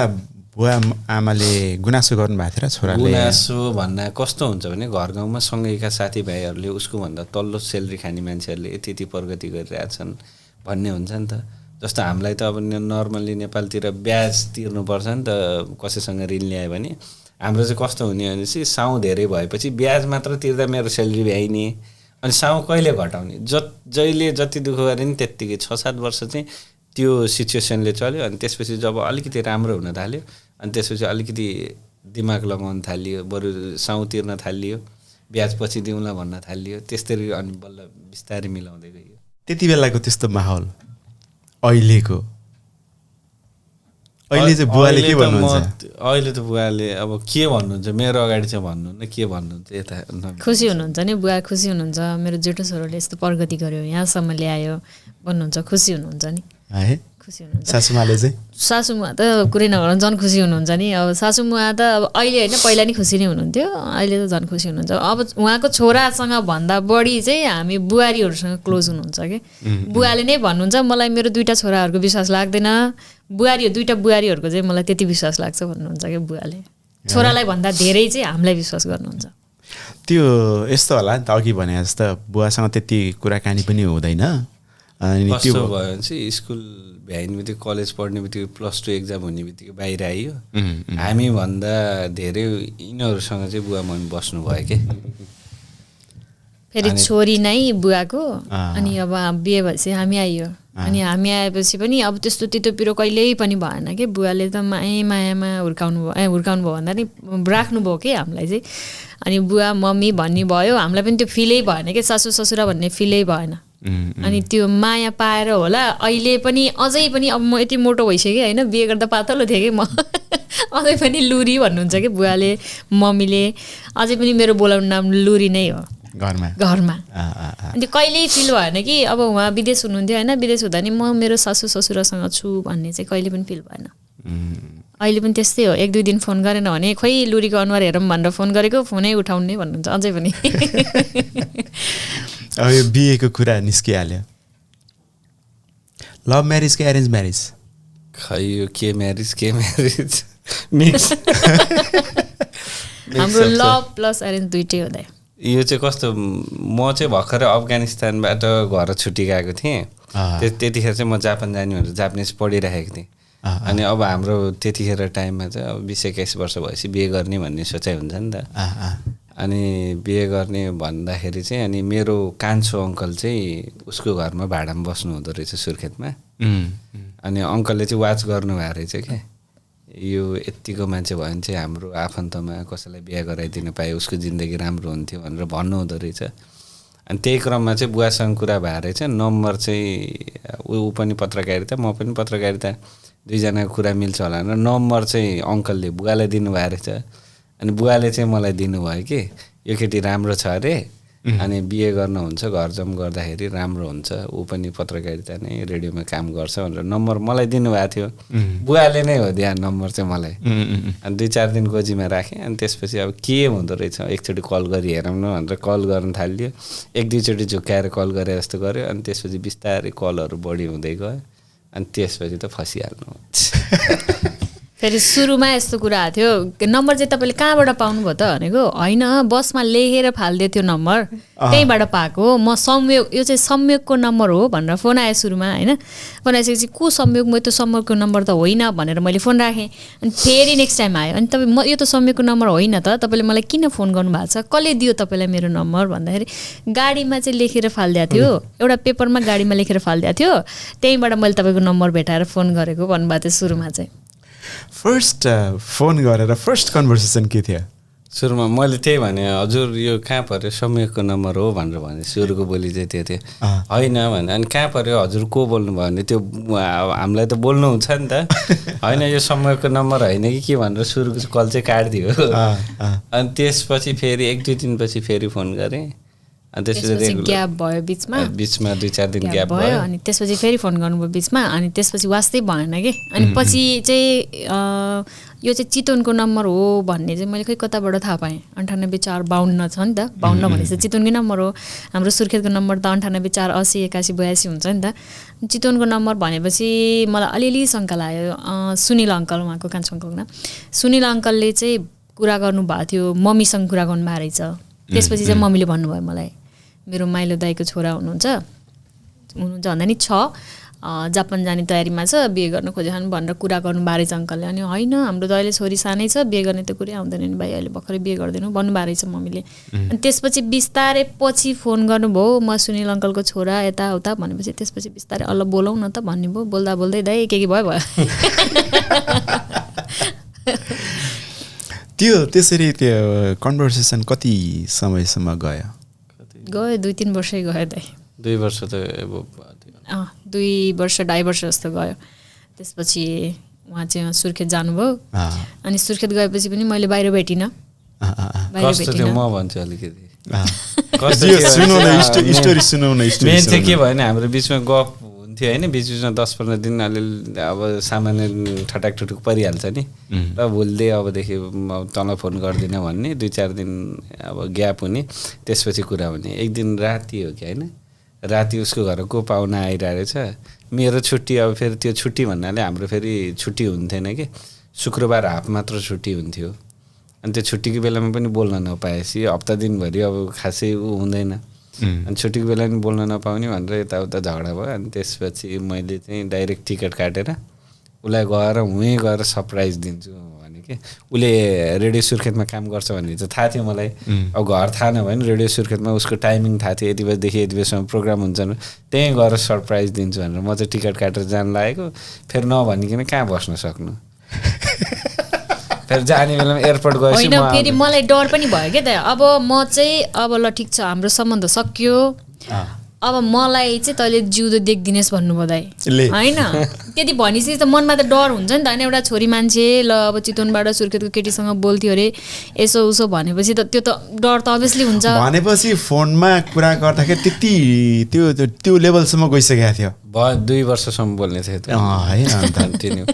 बुवा आमाले गुनासो गर्नुभएको थियो र छोराले? गुनासो भन्दा कस्तो हुन्छ भने घर गाउँमा सँगैका साथीभाइहरूले उसको भन्दा तल्लो सेलेरी खाने मान्छेहरूले यति यति प्रगति गरिरहेछन् भन्ने हुन्छ नि त। जस्तो हामीलाई त अब नर्मल्ली नेपालतिर ब्याज तिर्नुपर्छ नि त, कसैसँग ऋण ल्यायो भने। हाम्रो चाहिँ कस्तो हुने भनेपछि साउ धेरै भएपछि ब्याज मात्र तिर्दा मेरो सेलेरी भ्याइने, अनि साउ कहिले घटाउने, जहिले जति दुःख गरे नि त्यत्तिकै 6-7 वर्ष चाहिँ त्यो सिचुएसनले चल्यो। अनि त्यसपछि जब अलिकति राम्रो हुन थाल्यो, अनि त्यसपछि अलिकति दिमाग लगाउन थालियो, बरु साउ तिर्न थालियो, ब्याज पछि दिउँला भन्न थालियो, त्यस्तरी अनि बल्ल बिस्तारै मिलाउँदै गयो। त्यति बेलाको त्यस्तो माहौल अहिलेको? अहिले चाहिँ बुवाले के भन्नुहुन्छ? अहिले त बुवाले अब के भन्नुहुन्छ मेरो अगाडि चाहिँ भन्नु न, के भन्नुहुन्छ यता खुसी हुनुहुन्छ नि, बुवा खुसी हुनुहुन्छ, मेरो जेठो छोरोले यस्तो प्रगति गर्यो, यहाँसम्म ल्यायो भन्नुहुन्छ, खुसी हुनुहुन्छ नि है। खुसी हुनुहुन्छ। सासूमाले चाहिँ? सासूमा त कुरै नगर्नु झन् खुसी हुनुहुन्छ नि। अब सासूमा त अब अहिले होइन पहिला नि खुसी नै हुनुहुन्थ्यो, अहिले त झन् खुसी हुनुहुन्छ। अब उहाँको छोरासँग भन्दा बढी चाहिँ हामी बुहारीहरूसँग क्लोज हुनुहुन्छ कि। बुवाले नै भन्नुहुन्छ मलाई मेरो 2टा छोराहरूको विश्वास लाग्दैन, बुहारी 2टा बुहारीहरूको चाहिँ मलाई त्यति विश्वास लाग्छ भन्नुहुन्छ कि बुवाले। छोरालाई भन्दा धेरै चाहिँ हामीलाई विश्वास गर्नुहुन्छ। त्यो यस्तो होला नि त, अघि भने जस्तो बुवासँग त्यति कुराकानी पनि हुँदैन। अनि त्यो भयो भने चाहिँ स्कुल भ्याइने बित्तिकै, कलेज पढ्ने बित्तिकै, +2 एक्जाम हुने बित्तिकै बाहिर आइयो। हामीभन्दा धेरै यिनीहरूसँग चाहिँ बुवा मम्मी बस्नुभयो कि। फेरि छोरी नै बुवाको, अनि अब बिहे भएपछि हामी आइयो। अनि हामी आएपछि पनि अब त्यस्तो तितो पिरो कहिल्यै पनि भएन कि। बुवाले त मायामा हुर्काउनु भयो भन्दा नि राख्नुभयो कि हामीलाई चाहिँ। अनि बुवा मम्मी भन्ने भयो, हामीलाई पनि त्यो फिलै भएन कि, सासू ससुरा भन्ने फिलै भएन। अनि त्यो माया पाएर होला अहिले पनि अझै पनि। अब म यति मोटो भइसकेँ होइन, बिहे गर्दा पातलो थिएँ कि म अझै पनि लुरी भन्नुहुन्छ कि बुवाले मम्मीले। अझै पनि मेरो बोलाउने नाम लुरी नै हो घरमा। अनि त्यो कहिल्यै फिल भएन कि अब उहाँ विदेश हुनुहुन्थ्यो होइन, विदेश हुँदा नि म मेरो सासू ससुरासँग छु भन्ने चाहिँ कहिले पनि फिल भएन। अहिले पनि त्यस्तै हो, 1-2 दिन फोन गरेन भने खोइ लुरीको अनुहार हेरौँ भनेर फोन गरेको, फोनै उठाउने भन्नुहुन्छ अझै पनि। अब यो बिहेको कुरा निस्किहाल्यो, लभ म्यारिज कि एरेन्ज म्यारिज? खै यो के म्यारिज मिक्स। हाम्रो लभ प्लस एरेन्ज दुइटै हुँदा। यो चाहिँ कस्तो, म चाहिँ भर्खरै अफगानिस्तानबाट घर छुट्टी गएको थिएँ। त्यतिखेर चाहिँ म जापान जाने भनेर जापानिज पढिरहेको थिएँ। अनि अब हाम्रो त्यतिखेर टाइममा चाहिँ अब 20-21 वर्ष भएपछि बिहे गर्ने भन्ने सोचाइ हुन्छ नि त। अनि बिहे गर्ने भन्दाखेरि चाहिँ अनि मेरो कान्छो अङ्कल चाहिँ उसको घरमा भाडामा बस्नु हुँदो रहेछ सुर्खेतमा। अनि अङ्कलले चाहिँ वाच गर्नुभएको रहेछ क्या, यो यत्तिको मान्छे भयो भने चाहिँ हाम्रो आफन्तमा कसैलाई बिहा गराइदिनु पाए उसको जिन्दगी राम्रो हुन्थ्यो भनेर भन्नुहुँदो रहेछ। अनि त्यही क्रममा चाहिँ बुवासँग कुरा भएर रहेछ, नम्बर चाहिँ ऊ पनि पत्रकारिता म पनि पत्रकारिता, दुईजनाको कुरा मिल्छ होला भनेर नम्बर चाहिँ अङ्कलले बुवालाई दिनुभएको रहेछ। अनि बुवाले चाहिँ मलाई दिनुभयो कि यो केटी राम्रो छ अरे, अनि बिहे गर्नुहुन्छ घर जम गर्दाखेरि राम्रो हुन्छ, ऊ पनि पत्रकारिता नै रेडियोमा काम गर्छ भनेर नम्बर मलाई दिनुभएको थियो। बुवाले नै हो दिया नम्बर चाहिँ मलाई। अनि 2-4 दिन गोजीमा राखेँ। अनि त्यसपछि अब के हुँदो रहेछ एकचोटि कल गरी हेरौँ न भनेर कल गर्न थाल्यो। 1-2 चोटि झुक्काएर कल गरे जस्तो गऱ्यो। अनि त्यसपछि बिस्तारै कलहरू बढी हुँदै गयो। अनि त्यसपछि त फसिहाल्नु। फेरि सुरुमा यस्तो कुरा आएको थियो, नम्बर चाहिँ तपाईँले कहाँबाट पाउनुभयो त भनेको, होइन बसमा लेखेर फालिदियो त्यो नम्बर, त्यहीँबाट पाएको हो, म संयोग, यो चाहिँ संयोगको नम्बर हो भनेर फोन आयो सुरुमा होइन। फोन आइसकेपछि को संयोग, म त्यो संयोगको नम्बर त होइन भनेर मैले फोन राखेँ। अनि फेरि नेक्स्ट टाइम आयो, अनि तपाईँ म यो त संयोगको नम्बर होइन त, तपाईँले मलाई किन फोन गर्नुभएको छ, कसले दियो तपाईँलाई मेरो नम्बर भन्दाखेरि गाडीमा चाहिँ लेखेर फालिदिएको थियो, एउटा पेपरमा गाडीमा लेखेर फालिदिएको थियो, त्यहीँबाट मैले तपाईँको नम्बर भेटाएर फोन गरेको भन्नुभएको थियो सुरुमा चाहिँ। फर्स्ट फोन गरेर फर्स्ट कन्भर्सेसन के थियो? सुरुमा मैले त्यही भने, हजुर यो कहाँ पर्यो, समयको नम्बर हो भनेर भने। सुरुको बोली चाहिँ त्यो थियो। होइन भने, अनि कहाँ पर्यो, हजुर को बोल्नुभयो भने त्यो हामीलाई त बोल्नु हुन्छ नि त। होइन यो समयको नम्बर होइन कि के भनेर सुरुको कल चाहिँ काटिदियो। अनि त्यसपछि फेरि 1-2 दिनपछि फेरि फोन गरेँ। अनि त्यसपछि ग्याप भयो, बिचमा 2-4 दिन ग्याप भयो। अनि त्यसपछि फेरि फोन गर्नुभयो बिचमा, अनि त्यसपछि वास्तै भएन कि। अनि पछि चाहिँ यो चाहिँ चितवनको नम्बर हो भन्ने चाहिँ मैले खै कताबाट थाहा पाएँ। 98-452 छ नि त, 52 भनेपछि चितवनकै नम्बर हो। हाम्रो सुर्खेतको नम्बर त 98-480-81-82 हुन्छ नि त। चितवनको नम्बर भनेपछि मलाई अलिअलि शङ्का लाग्यो। सुनिल अङ्कल, उहाँको कान्छो अङ्कलको नाम सुनिल अङ्कलले चाहिँ कुरा गर्नुभएको थियो, मम्मीसँग कुरा गर्नुभएको रहेछ। त्यसपछि चाहिँ मम्मीले भन्नुभयो मलाई, मेरो माइलो दाइको छोरा हुनुहुन्छ भन्दा नि छ, जापान जाने तयारीमा छ, बिहे गर्न खोजेछन् भनेर कुरा गर्नुभएको रहेछ अङ्कलले। अनि होइन हाम्रो त अहिले छोरी सानै छ, बिहे गर्ने त कुरै आउँदैन नि भाइ, अहिले भर्खरै बिहे गरिदिनु भन्नुभएको रहेछ मम्मीले। अनि त्यसपछि बिस्तारै पछि फोन गर्नुभयो, म सुनिल अङ्कलको छोरा यताउता भनेपछि त्यसपछि बिस्तारै अल्ल बोलाउँ न त भन्ने भयो। बोल्दा बोल्दै दाइ के भयो त्यसरी त्यो कन्भर्सेसन कति समयसम्म गयो? 2-3 वर्षै गयो दाइ। 2 वर्ष त 2 वर्ष 2.5 वर्ष जस्तो गयो। त्यसपछि उहाँ चाहिँ सुर्खेत जानुभयो। अनि सुर्खेत गएपछि पनि मैले बाहिर भेटिनँ। म भन्छु अलिकति मेन चाहिँ के भयो भने हाम्रो बिचमा गफ हुन्थ्यो होइन, बिचमा 10-15 दिन अलिअलि अब सामान्य ठटाक ठुटुक परिहाल्छ नि। र भुल्दै अबदेखि तँलाई फोन गर्दिनँ भन्ने, 2-4 दिन अब ग्याप हुने, त्यसपछि कुरा हुने। एक दिन राति हो कि होइन, राति उसको घर को पाहुना आइरहेछ, मेरो छुट्टी। अब फेरि त्यो छुट्टी भन्नाले हाम्रो फेरि छुट्टी हुन्थेन कि, शुक्रबार हाफ मात्र छुट्टी हुन्थ्यो। अनि त्यो छुट्टीको बेलामा पनि बोल्न नपाएपछि हप्ता दिनभरि अब खासै हुँदैन। अनि छुट्टीको बेला पनि बोल्न नपाउने भनेर यताउता झगडा भयो। अनि त्यसपछि मैले चाहिँ डाइरेक्ट टिकट काटेर उसलाई गएर सरप्राइज दिन्छु भने कि, उसले रेडियो सुर्खेतमा काम गर्छ भन्ने चाहिँ थाहा थियो मलाई। अब घर थाहा नभए पनि रेडियो सुर्खेतमा उसको टाइमिङ थाहा थियो, यति बजीदेखि यति बजीसम्म प्रोग्राम हुन्छ, त्यहीँ गएर सरप्राइज दिन्छु भनेर म चाहिँ टिकट काटेर जान लागेको। फेरि नभनिकन कहाँ बस्न सक्नु, फेरि जाने बेलामा एयरपोर्ट गएपछि फेरि मलाई डर पनि भयो क्या त। अब म चाहिँ अब ल ठिक छ, हाम्रो सम्बन्ध सक्यो, अब मलाई चाहिँ तैँले जिउँदो देखिदिनेस् भन्नुभयो दाइ होइन। त्यति भनिसकेपछि त मनमा त डर हुन्छ नि त होइन। एउटा छोरी मान्छे ल अब चितवनबाट सुर्खेतको केटीसँग बोल्थ्यो अरे, यसो उसो भनेपछि त त्यो त डर त अभियसली हुन्छ। भनेपछि फोनमा कुरा गर्दाखेरि त्यति त्यो लेभलसम्म गइसकेको थियो? 2 वर्षसम्म बोल्ने थियो त होइन।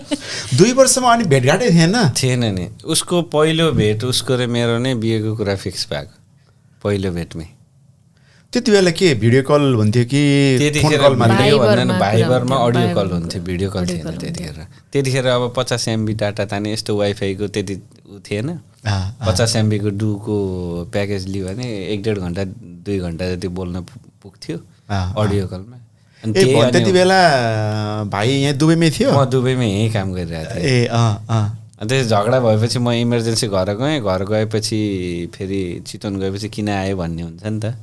2 वर्षमा अनि भेटघाटै थिएन नि। उसको पहिलो भेट उसको र मेरो नै बिहेको कुरा फिक्स भएको पहिलो भेटमै। त्यति बेला के भिडियो कल हुन्थ्यो कि भाइबरमा अडियो कल हुन्थ्यो, भिडियो कल थिएन त्यतिखेर। अब 50 MB डाटा ताने, यस्तो वाइफाईको त्यति थिएन। 50 MB को डुको प्याकेज लियो भने 1-1.5 घन्टा 2 घन्टा जति बोल्न पुग्थ्यो अडियो कलमा। त्यति बेला भाइ यहाँ दुबईमै थियो? म दुबईमै यहीँ काम गरिरहेको थिएँ। अनि त्यस झगडा भएपछि म इमर्जेन्सी घर गएँ। घर गएपछि फेरि चितवन गएपछि किन आयो भन्ने हुन्छ नि त।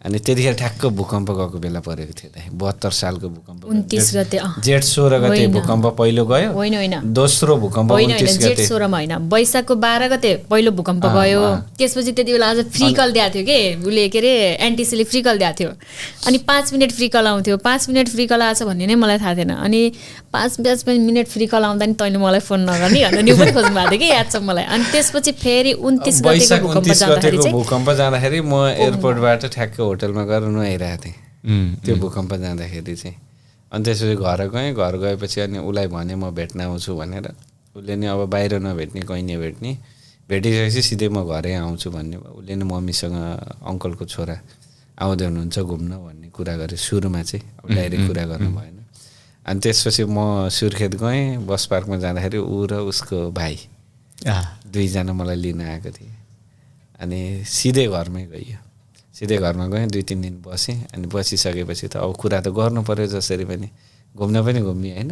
अनि त्यतिखेर ठ्याक्क भूकम्प गएको बेला परेको थियो त, 72 सालको भूकम्प। 29 गते जेठ 16 गते भूकम्प पहिलो गयो। होइन दोस्रो भूकम्प 29 गते। जेठ 16 मा होइन, वैशाखको 12 गते पहिलो भूकम्प गयो। त्यसपछि त्यति बेला अझ फ्री कल दिएको थियो कि उसले, के अरे एनटिसीले फ्री कल दिएको थियो। अनि 5 मिनट फ्री कल आउँथ्यो। 5 मिनट फ्री कल आएछ भन्ने नै मलाई थाहा थिएन। अनि 5 मिनट फ्री कल आउँदा नि तैँले मलाई फोन नगर्ने भनेर न्यु पनि खोज्नु भएको थियो कि, याद छ मलाई। अनि त्यसपछि फेरि 29 गतेको भूकम्प जाँदाखेरि म एयरपोर्टबाट ठ्याक्क होटलमा गएर नुहाइरहेको थिएँ त्यो भूकम्प जाँदाखेरि चाहिँ। अनि त्यसपछि घर गएँ। घर गएपछि अनि उसलाई भने म भेट्न आउँछु भनेर। उसले नि अब बाहिर नभेट्ने, कहीँ नभेट्ने, भेटिसकेपछि सिधै म घरै आउँछु भन्ने भयो। उसले नि मम्मीसँग अङ्कलको छोरा आउँदै हुनुहुन्छ घुम्न भन्ने कुरा गरेँ सुरुमा चाहिँ, अब डाइरेक्ट कुरा गर्नु भएन। अनि त्यसपछि म सुर्खेत गएँ। बस पार्कमा जाँदाखेरि ऊ र उसको भाइ 2 जना मलाई लिन आएको थिए। अनि सिधै घरमै गइयो। सिधै घरमा गएँ, 2-3 दिन बसेँ। अनि बसिसकेपछि त अब कुरा त गर्नु पऱ्यो जसरी पनि, घुम्न पनि घुम्ने होइन।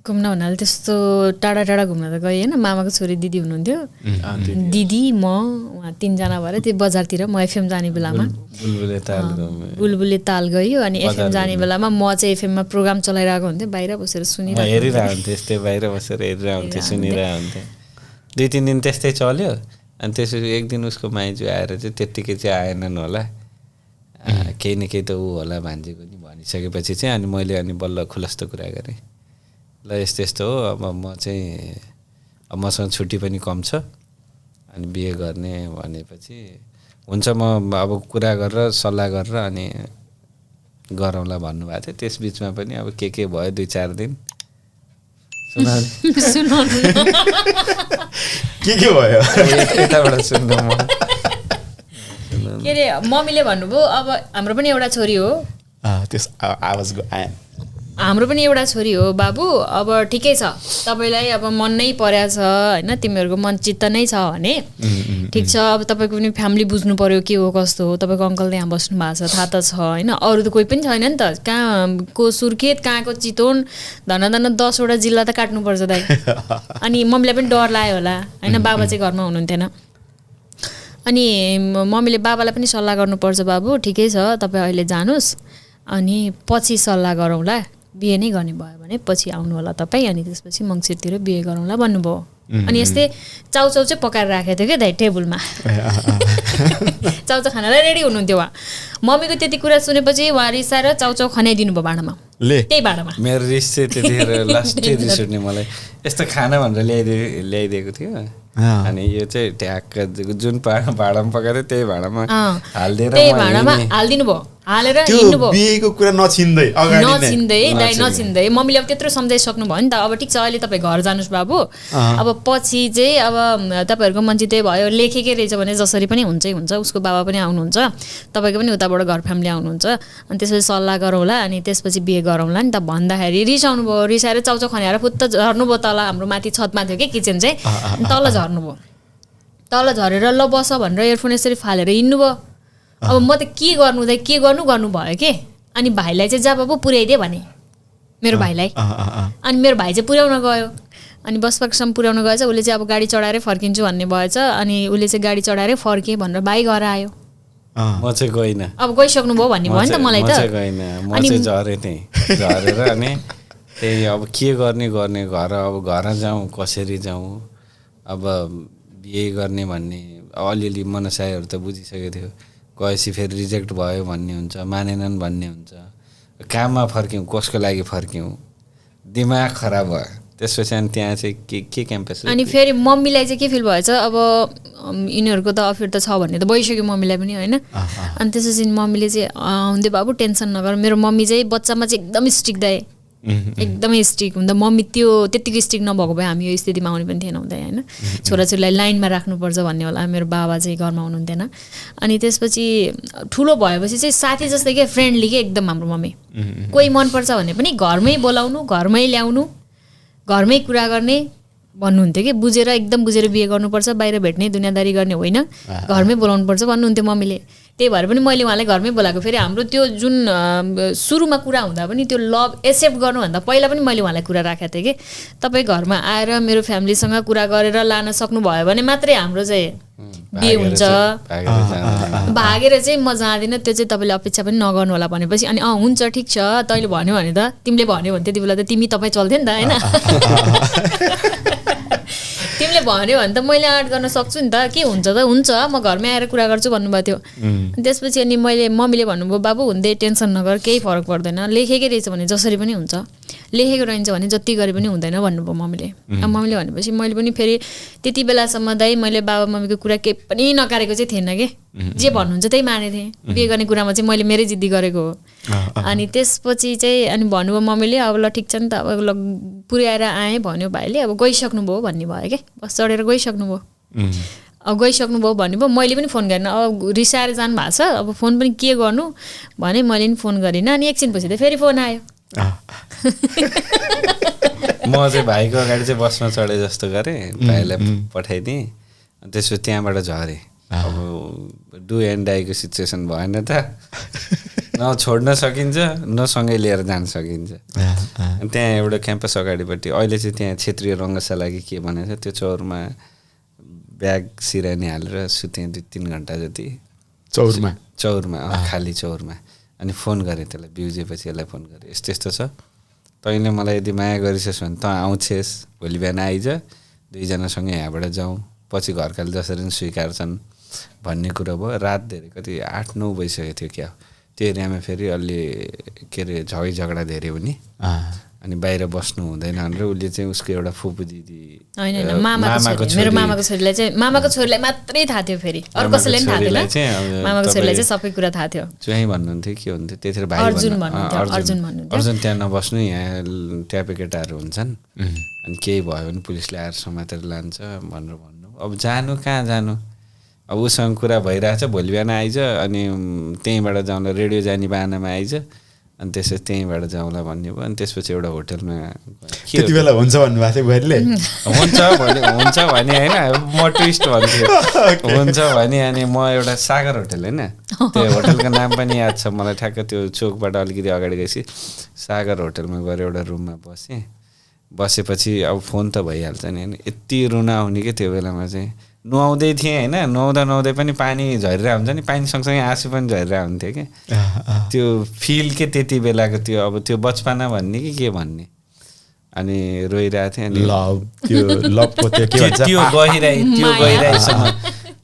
घुम्न भन्नाले त्यस्तो टाढा टाढा घुम्न त गएँ होइन मामाको छोरी दिदी हुनुहुन्थ्यो दिदी म उहाँ 3 जना भएर त्यो बजारतिर म एफएम जाने बेलामा बुलबुले ताल गयो अनि एफएम जाने बेलामा म चाहिँ एफएममा प्रोग्राम चलाइरहेको हुन्थेँ बाहिर बसेर हेरिरहेको हुन्थेँ बाहिर बसेर हेरिरहेको हुन्थेँ सुनिरहेको हुन्थेँ 2-3 दिन त्यस्तै चल्यो अनि त्यसपछि एक दिन उसको माइजू आएर चाहिँ त्यत्तिकै चाहिँ आएनन् होला केही न केही त ऊ होला भान्जीको नि भनिसकेपछि चाहिँ अनि मैले अनि बल्ल खुलस्त कुरा गरेँ ल यस्तो यस्तो हो अब म चाहिँ अब मसँग छुट्टी पनि कम छ अनि बिहे गर्ने भनेपछि हुन्छ म अब कुरा गरेर सल्लाह गरेर अनि गरौँला भन्नुभएको थियो त्यसबिचमा पनि अब के भयो 2-4 दिन के भयो यताबाट सुन्नु म के अरे मम्मीले भन्नुभयो अब हाम्रो पनि एउटा छोरी हो त्यस आवाजको आयो हाम्रो पनि एउटा छोरी हो बाबु अब ठिकै छ तपाईँलाई अब मन नै परेको छ होइन तिमीहरूको मन चित्त नै छ भने ठिक छ अब तपाईँको पनि फ्यामिली बुझ्नु पर्यो के हो कस्तो हो तपाईँको अङ्कल त्यहाँ बस्नु भएको छ थाहा त छ होइन अरू त कोही पनि छैन नि त कहाँको सुर्खेत कहाँको चितवन धन 10वटा जिल्ला त काट्नुपर्छ दाइ अनि मम्मीलाई पनि डर लाग्यो होला होइन बाबा चाहिँ घरमा हुनुहुन्थेन अनि मम्मीले बाबालाई पनि सल्लाह गर्नुपर्छ बाबु ठिकै छ तपाईँ अहिले जानुहोस् अनि पछि सल्लाह गरौँला बिहे नै गर्ने भयो भने पछि आउनु होला तपाईँ अनि त्यसपछि मङ्सिरतिर बिहे गरौँला भन्नुभयो अनि यस्तै चाउचाउ चाहिँ पकाएर राखेको थियो क्या दाइ टेबलमा चाउचाउ खानालाई रेडी हुनुहुन्थ्यो उहाँ मम्मीको त्यति कुरा सुनेपछि उहाँ रिसाएर चाउचाउ खनाइदिनु भयो भाँडामा त्यही भाँडामा मेरो रिस चाहिँ त्यतिखेर लास्टै रिस उठ्ने मलाई यस्तो खाना भनेर ल्याइदिएको थियो अनि यो चाहिँ ट्याक्क जुन भाँडामा पकाएको थियो त्यही भाँडामा हालिदिएर त्यही भाँडामा हालिदिनु भयो हालेर हिँड्नुभयो बिहेको कुरा नछिन्दै नछिन्दै मम्मीले अब त्यत्रो सम्झाइसक्नु भयो नि त अब ठिक छ अहिले तपाईँ घर जानुहोस् बाबु अब पछि चाहिँ अब तपाईँहरूको मान्छे त्यही भयो लेखेकै रहेछ भने जसरी पनि हुन्छै हुन्छ उसको बाबा पनि आउनुहुन्छ तपाईँको पनि उताबाट घर फ्यामिली आउनुहुन्छ अनि त्यसपछि सल्लाह गरौँला अनि त्यसपछि बिहे गरौँला नि त भन्दाखेरि रिसाउनु भयो रिसाएर चाउचाउ खनाएर फुत्त झर्नुभयो तल हाम्रो माथि छतमा थियो कि किचन चाहिँ तल झर्नुभयो तल झरेर ल बस भनेर इयरफोन यसरी फालेर हिँड्नुभयो अब म त के गर्नु भयो के अनि भाइलाई चाहिँ जा बाबु पुर्याइदिए भने मेरो भाइलाई अनि मेरो भाइ चाहिँ पुर्याउन गयो अनि बसपाकसम्म पुर्याउन गएछ उसले चाहिँ अब गाडी चढाएरै फर्किन्छु भन्ने भएछ अनि उसले चाहिँ गाडी चढाएरै फर्केँ भनेर भाइ घर आयो म चाहिँ गइनँ अब गइसक्नु भयो भन्ने भयो नि त मलाई त म चाहिँ झरेँ त्यहीँ झरेर अनि त्यही अब के गर्ने घर अब घर जाउँ कसरी जाउँ अब बिहे गर्ने भन्ने अलिअलि मनसायहरू त बुझिसकेको थियो गएपछि फेरि रिजेक्ट भयो भन्ने हुन्छ मानेनन् भन्ने हुन्छ काममा फर्क्यौँ कसको लागि फर्क्यौँ दिमाग खराब भयो त्यसपछि अनि त्यहाँ चाहिँ के क्याम्पस अनि फेरि मम्मीलाई चाहिँ के फिल भएछ अब यिनीहरूको त अफेयर त छ भन्ने त भइसक्यो मम्मीलाई पनि होइन अनि त्यसपछि मम्मीले चाहिँ हुँदै बाबु टेन्सन नगर मेरो मम्मी चाहिँ बच्चामा चाहिँ एकदम स्ट्रिक दाए एकदमै स्ट्रिक हुँदा मम्मी त्यो त्यत्तिको स्ट्रिक नभएको भए हामी यो स्थितिमा आउने पनि थिएन हुँदै होइन छोराछोरीलाई लाइनमा राख्नुपर्छ भन्ने होला मेरो बाबा चाहिँ घरमा हुनुहुन्थेन अनि त्यसपछि ठुलो भएपछि चाहिँ साथी जस्तै के फ्रेन्डली के एकदम हाम्रो मम्मी कोही मनपर्छ भने पनि घरमै बोलाउनु घरमै ल्याउनु घरमै कुरा गर्ने भन्नुहुन्थ्यो कि बुझेर एकदम बुझेर बिहे गर्नुपर्छ बाहिर भेट्ने दुनियाँदारी गर्ने होइन घरमै बोलाउनुपर्छ भन्नुहुन्थ्यो मम्मीले त्यही भएर पनि मैले उहाँलाई घरमै बोलाएको फेरि हाम्रो त्यो जुन सुरुमा कुरा हुँदा पनि त्यो लभ एक्सेप्ट गर्नुभन्दा पहिला पनि मैले उहाँलाई कुरा राखेको थिएँ कि तपाईँ घरमा आएर मेरो फ्यामिलीसँग कुरा गरेर लान सक्नुभयो भने मात्रै हाम्रो चाहिँ बिहे हुन्छ भागेर चाहिँ म जाँदिनँ त्यो चाहिँ तपाईँले अपेक्षा पनि नगर्नु होला भनेपछि अनि हुन्छ ठिक छ तैँले भन्यो भने त तिमीले भन्यो भने त्यति बेला त तिमी तपाईँ चल्थ्यो नि त होइन तिमीले भन्यो भने त मैले आँट गर्न सक्छु नि त के हुन्छ त हुन्छ म घरमै आएर कुरा गर्छु भन्नुभएको थियो त्यसपछि अनि मम्मीले भन्नुभयो बाबु हुँदै टेन्सन नगर केही फरक पर्दैन लेखेकै रहेछ भने जसरी पनि हुन्छ लेखेको रहन्छ भने जति गरे पनि हुँदैन भन्नुभयो मम्मीले मम्मीले भनेपछि मैले पनि फेरि त्यति बेलासम्म दाइ मैले बाबा मम्मीको कुरा केही पनि नकारेको चाहिँ थिएन कि जे भन्नुहुन्छ त्यही मानेको थिएँ बिहे गर्ने कुरामा चाहिँ मैले मेरै जिद्दी गरेको हो अनि त्यसपछि चाहिँ अनि भन्नुभयो मम्मीले अब ल ठिक छ नि त अब ल पुर्याएर आएँ भन्यो भाइले अब गइसक्नुभयो भन्ने भयो क्या बस चढेर गइसक्नुभयो अब गइसक्नुभयो भन्नुभयो मैले पनि फोन गरेन अब रिसाएर जानु भएको छ अब फोन पनि के गर्नु भने मैले पनि फोन गरिनँ अनि एकछिनपछि त फेरि फोन आयो म चाहिँ भाइको अगाडि चाहिँ बसमा चढे जस्तो गरेँ भाइलाई पठाइदिएँ त्यसपछि त्यहाँबाट झरेँ अब डु एन्ड डाईको सिचुएसन भएन त न छोड्न सकिन्छ न सँगै लिएर जान सकिन्छ। त्यहाँ एउटा क्याम्पस अगाडिपट्टि अहिले चाहिँ त्यहाँ क्षेत्रीय रङ्गशाला कि के भनेको छ त्यो चौरमा ब्याग सिरानी हालेर सुतेँ 2-3 घन्टा जति चौरमा खाली चौरमा। अनि फोन गरेँ त्यसलाई बिउजेपछि यसलाई फोन गरेँ यस्तो यस्तो छ तैँले मलाई यदि माया गरिछस् भने त आउँछेस् भोलि बिहान आइज 2जनासँगै यहाँबाट जाउँ पछि घरकाले जसरी पनि स्वीकार्छन् भन्ने कुरो भयो। रात धेरै कति 8-9 भइसकेको थियो क्या त्यो एरियामा फेरि अलि के अरे झगडा धेरै हुने अनि बाहिर बस्नु हुँदैन भनेर उसले चाहिँ उसको एउटा फुपू दिदी मेरो मामाको छोरीलाई चाहिँ मामाको छोरीलाई मात्रै थाहा थियो फेरि अरू कसैलाई पनि थाहा थिएन मामाको छोरीलाई चाहिँ सबै कुरा थाहा थियो। चाहिँ भन्नुहुन्थ्यो के हुन्थ्यो त्यतिखेर भाइ अर्जुन त्यहाँ नबस्नु यहाँ ट्यापे केटाहरू हुन्छन् अनि केही भयो भने पुलिसले आएर समातेर लान्छ भनेर भन्नु। अब जानु कहाँ जानु अब उसँग कुरा भइरहेछ भोलि बिहान आइज अनि त्यहीँबाट जाउँला रेडियो जाने बाहनामा आइज अनि त्यसपछि त्यहीँबाट जाउँला भन्ने भयो। अनि त्यसपछि एउटा होटलमा त्यति बेला हुन्छ भन्नुभएको थियो बहिनीले हुन्छ भने होइन म ट्विस्ट भन्छु हुन्छ भने अनि म एउटा सागर होटल होइन त्यो होटलको नाम पनि याद छ मलाई ठ्याक्क त्यो चोकबाट अलिकति अगाडि गएपछि सागर होटलमा गएर एउटा रुममा बसेपछि अब फोन त भइहाल्छ नि होइन। यति रुन आउने कि त्यो बेलामा चाहिँ नुहाउँदै थिएँ होइन नुहाउँदै पनि पानी झरिरहेको हुन्छ नि पानी सँगसँगै आँसु पनि झरिरहेको हुन्थ्यो कि त्यो फिल के त्यति बेलाको त्यो अब त्यो बचपना भन्ने कि के भन्ने अनि रोइरहेको थिएँ अनि त्यो गहिराईसम्म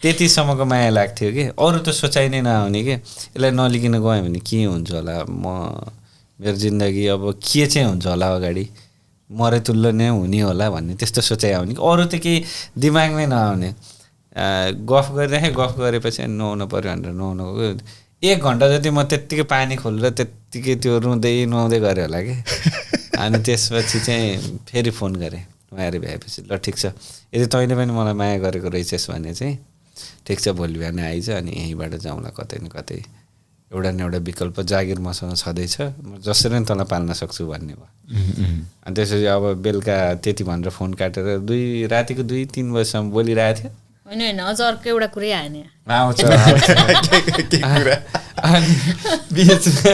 त्यतिसम्मको माया लाग्थ्यो कि अरू त सोचाइ नै नआउने कि यसलाई नलिकन गयो भने के हुन्छ होला मेरो जिन्दगी अब के चाहिँ हुन्छ होला अगाडि मरे तुल्लो नै हुने होला भन्ने त्यस्तो सोचाइ आउने कि अरू त केही दिमागमै नआउने। गफ गरिराखेँ गफ गरेपछि नुहाउनु पऱ्यो भनेर नुहाउनु 1 घन्टा जति म त्यत्तिकै पानी खोलेर त्यत्तिकै त्यो रुँदै नुहाउँदै गरेँ होला कि अनि त्यसपछि चाहिँ फेरि फोन गरेँ नुहाएर भ्याएपछि ल ठिक छ यदि तैँले पनि मलाई माया गरेको रहेछस् भने चाहिँ ठिक छ भोलि बिहान आइज अनि यहीँबाट जाउँला कतै न कतै एउटा न एउटा विकल्प जागिर मसँग छँदैछ म जसरी पनि तँलाई पाल्न सक्छु भन्ने भयो। अनि त्यसपछि अब बेलुका त्यति भनेर फोन काटेर रातिको 2-3 बजीसम्म बोलिरहेको थियो होइन अझ अर्को एउटा कुरै आएन आउँछ अनि बिचमा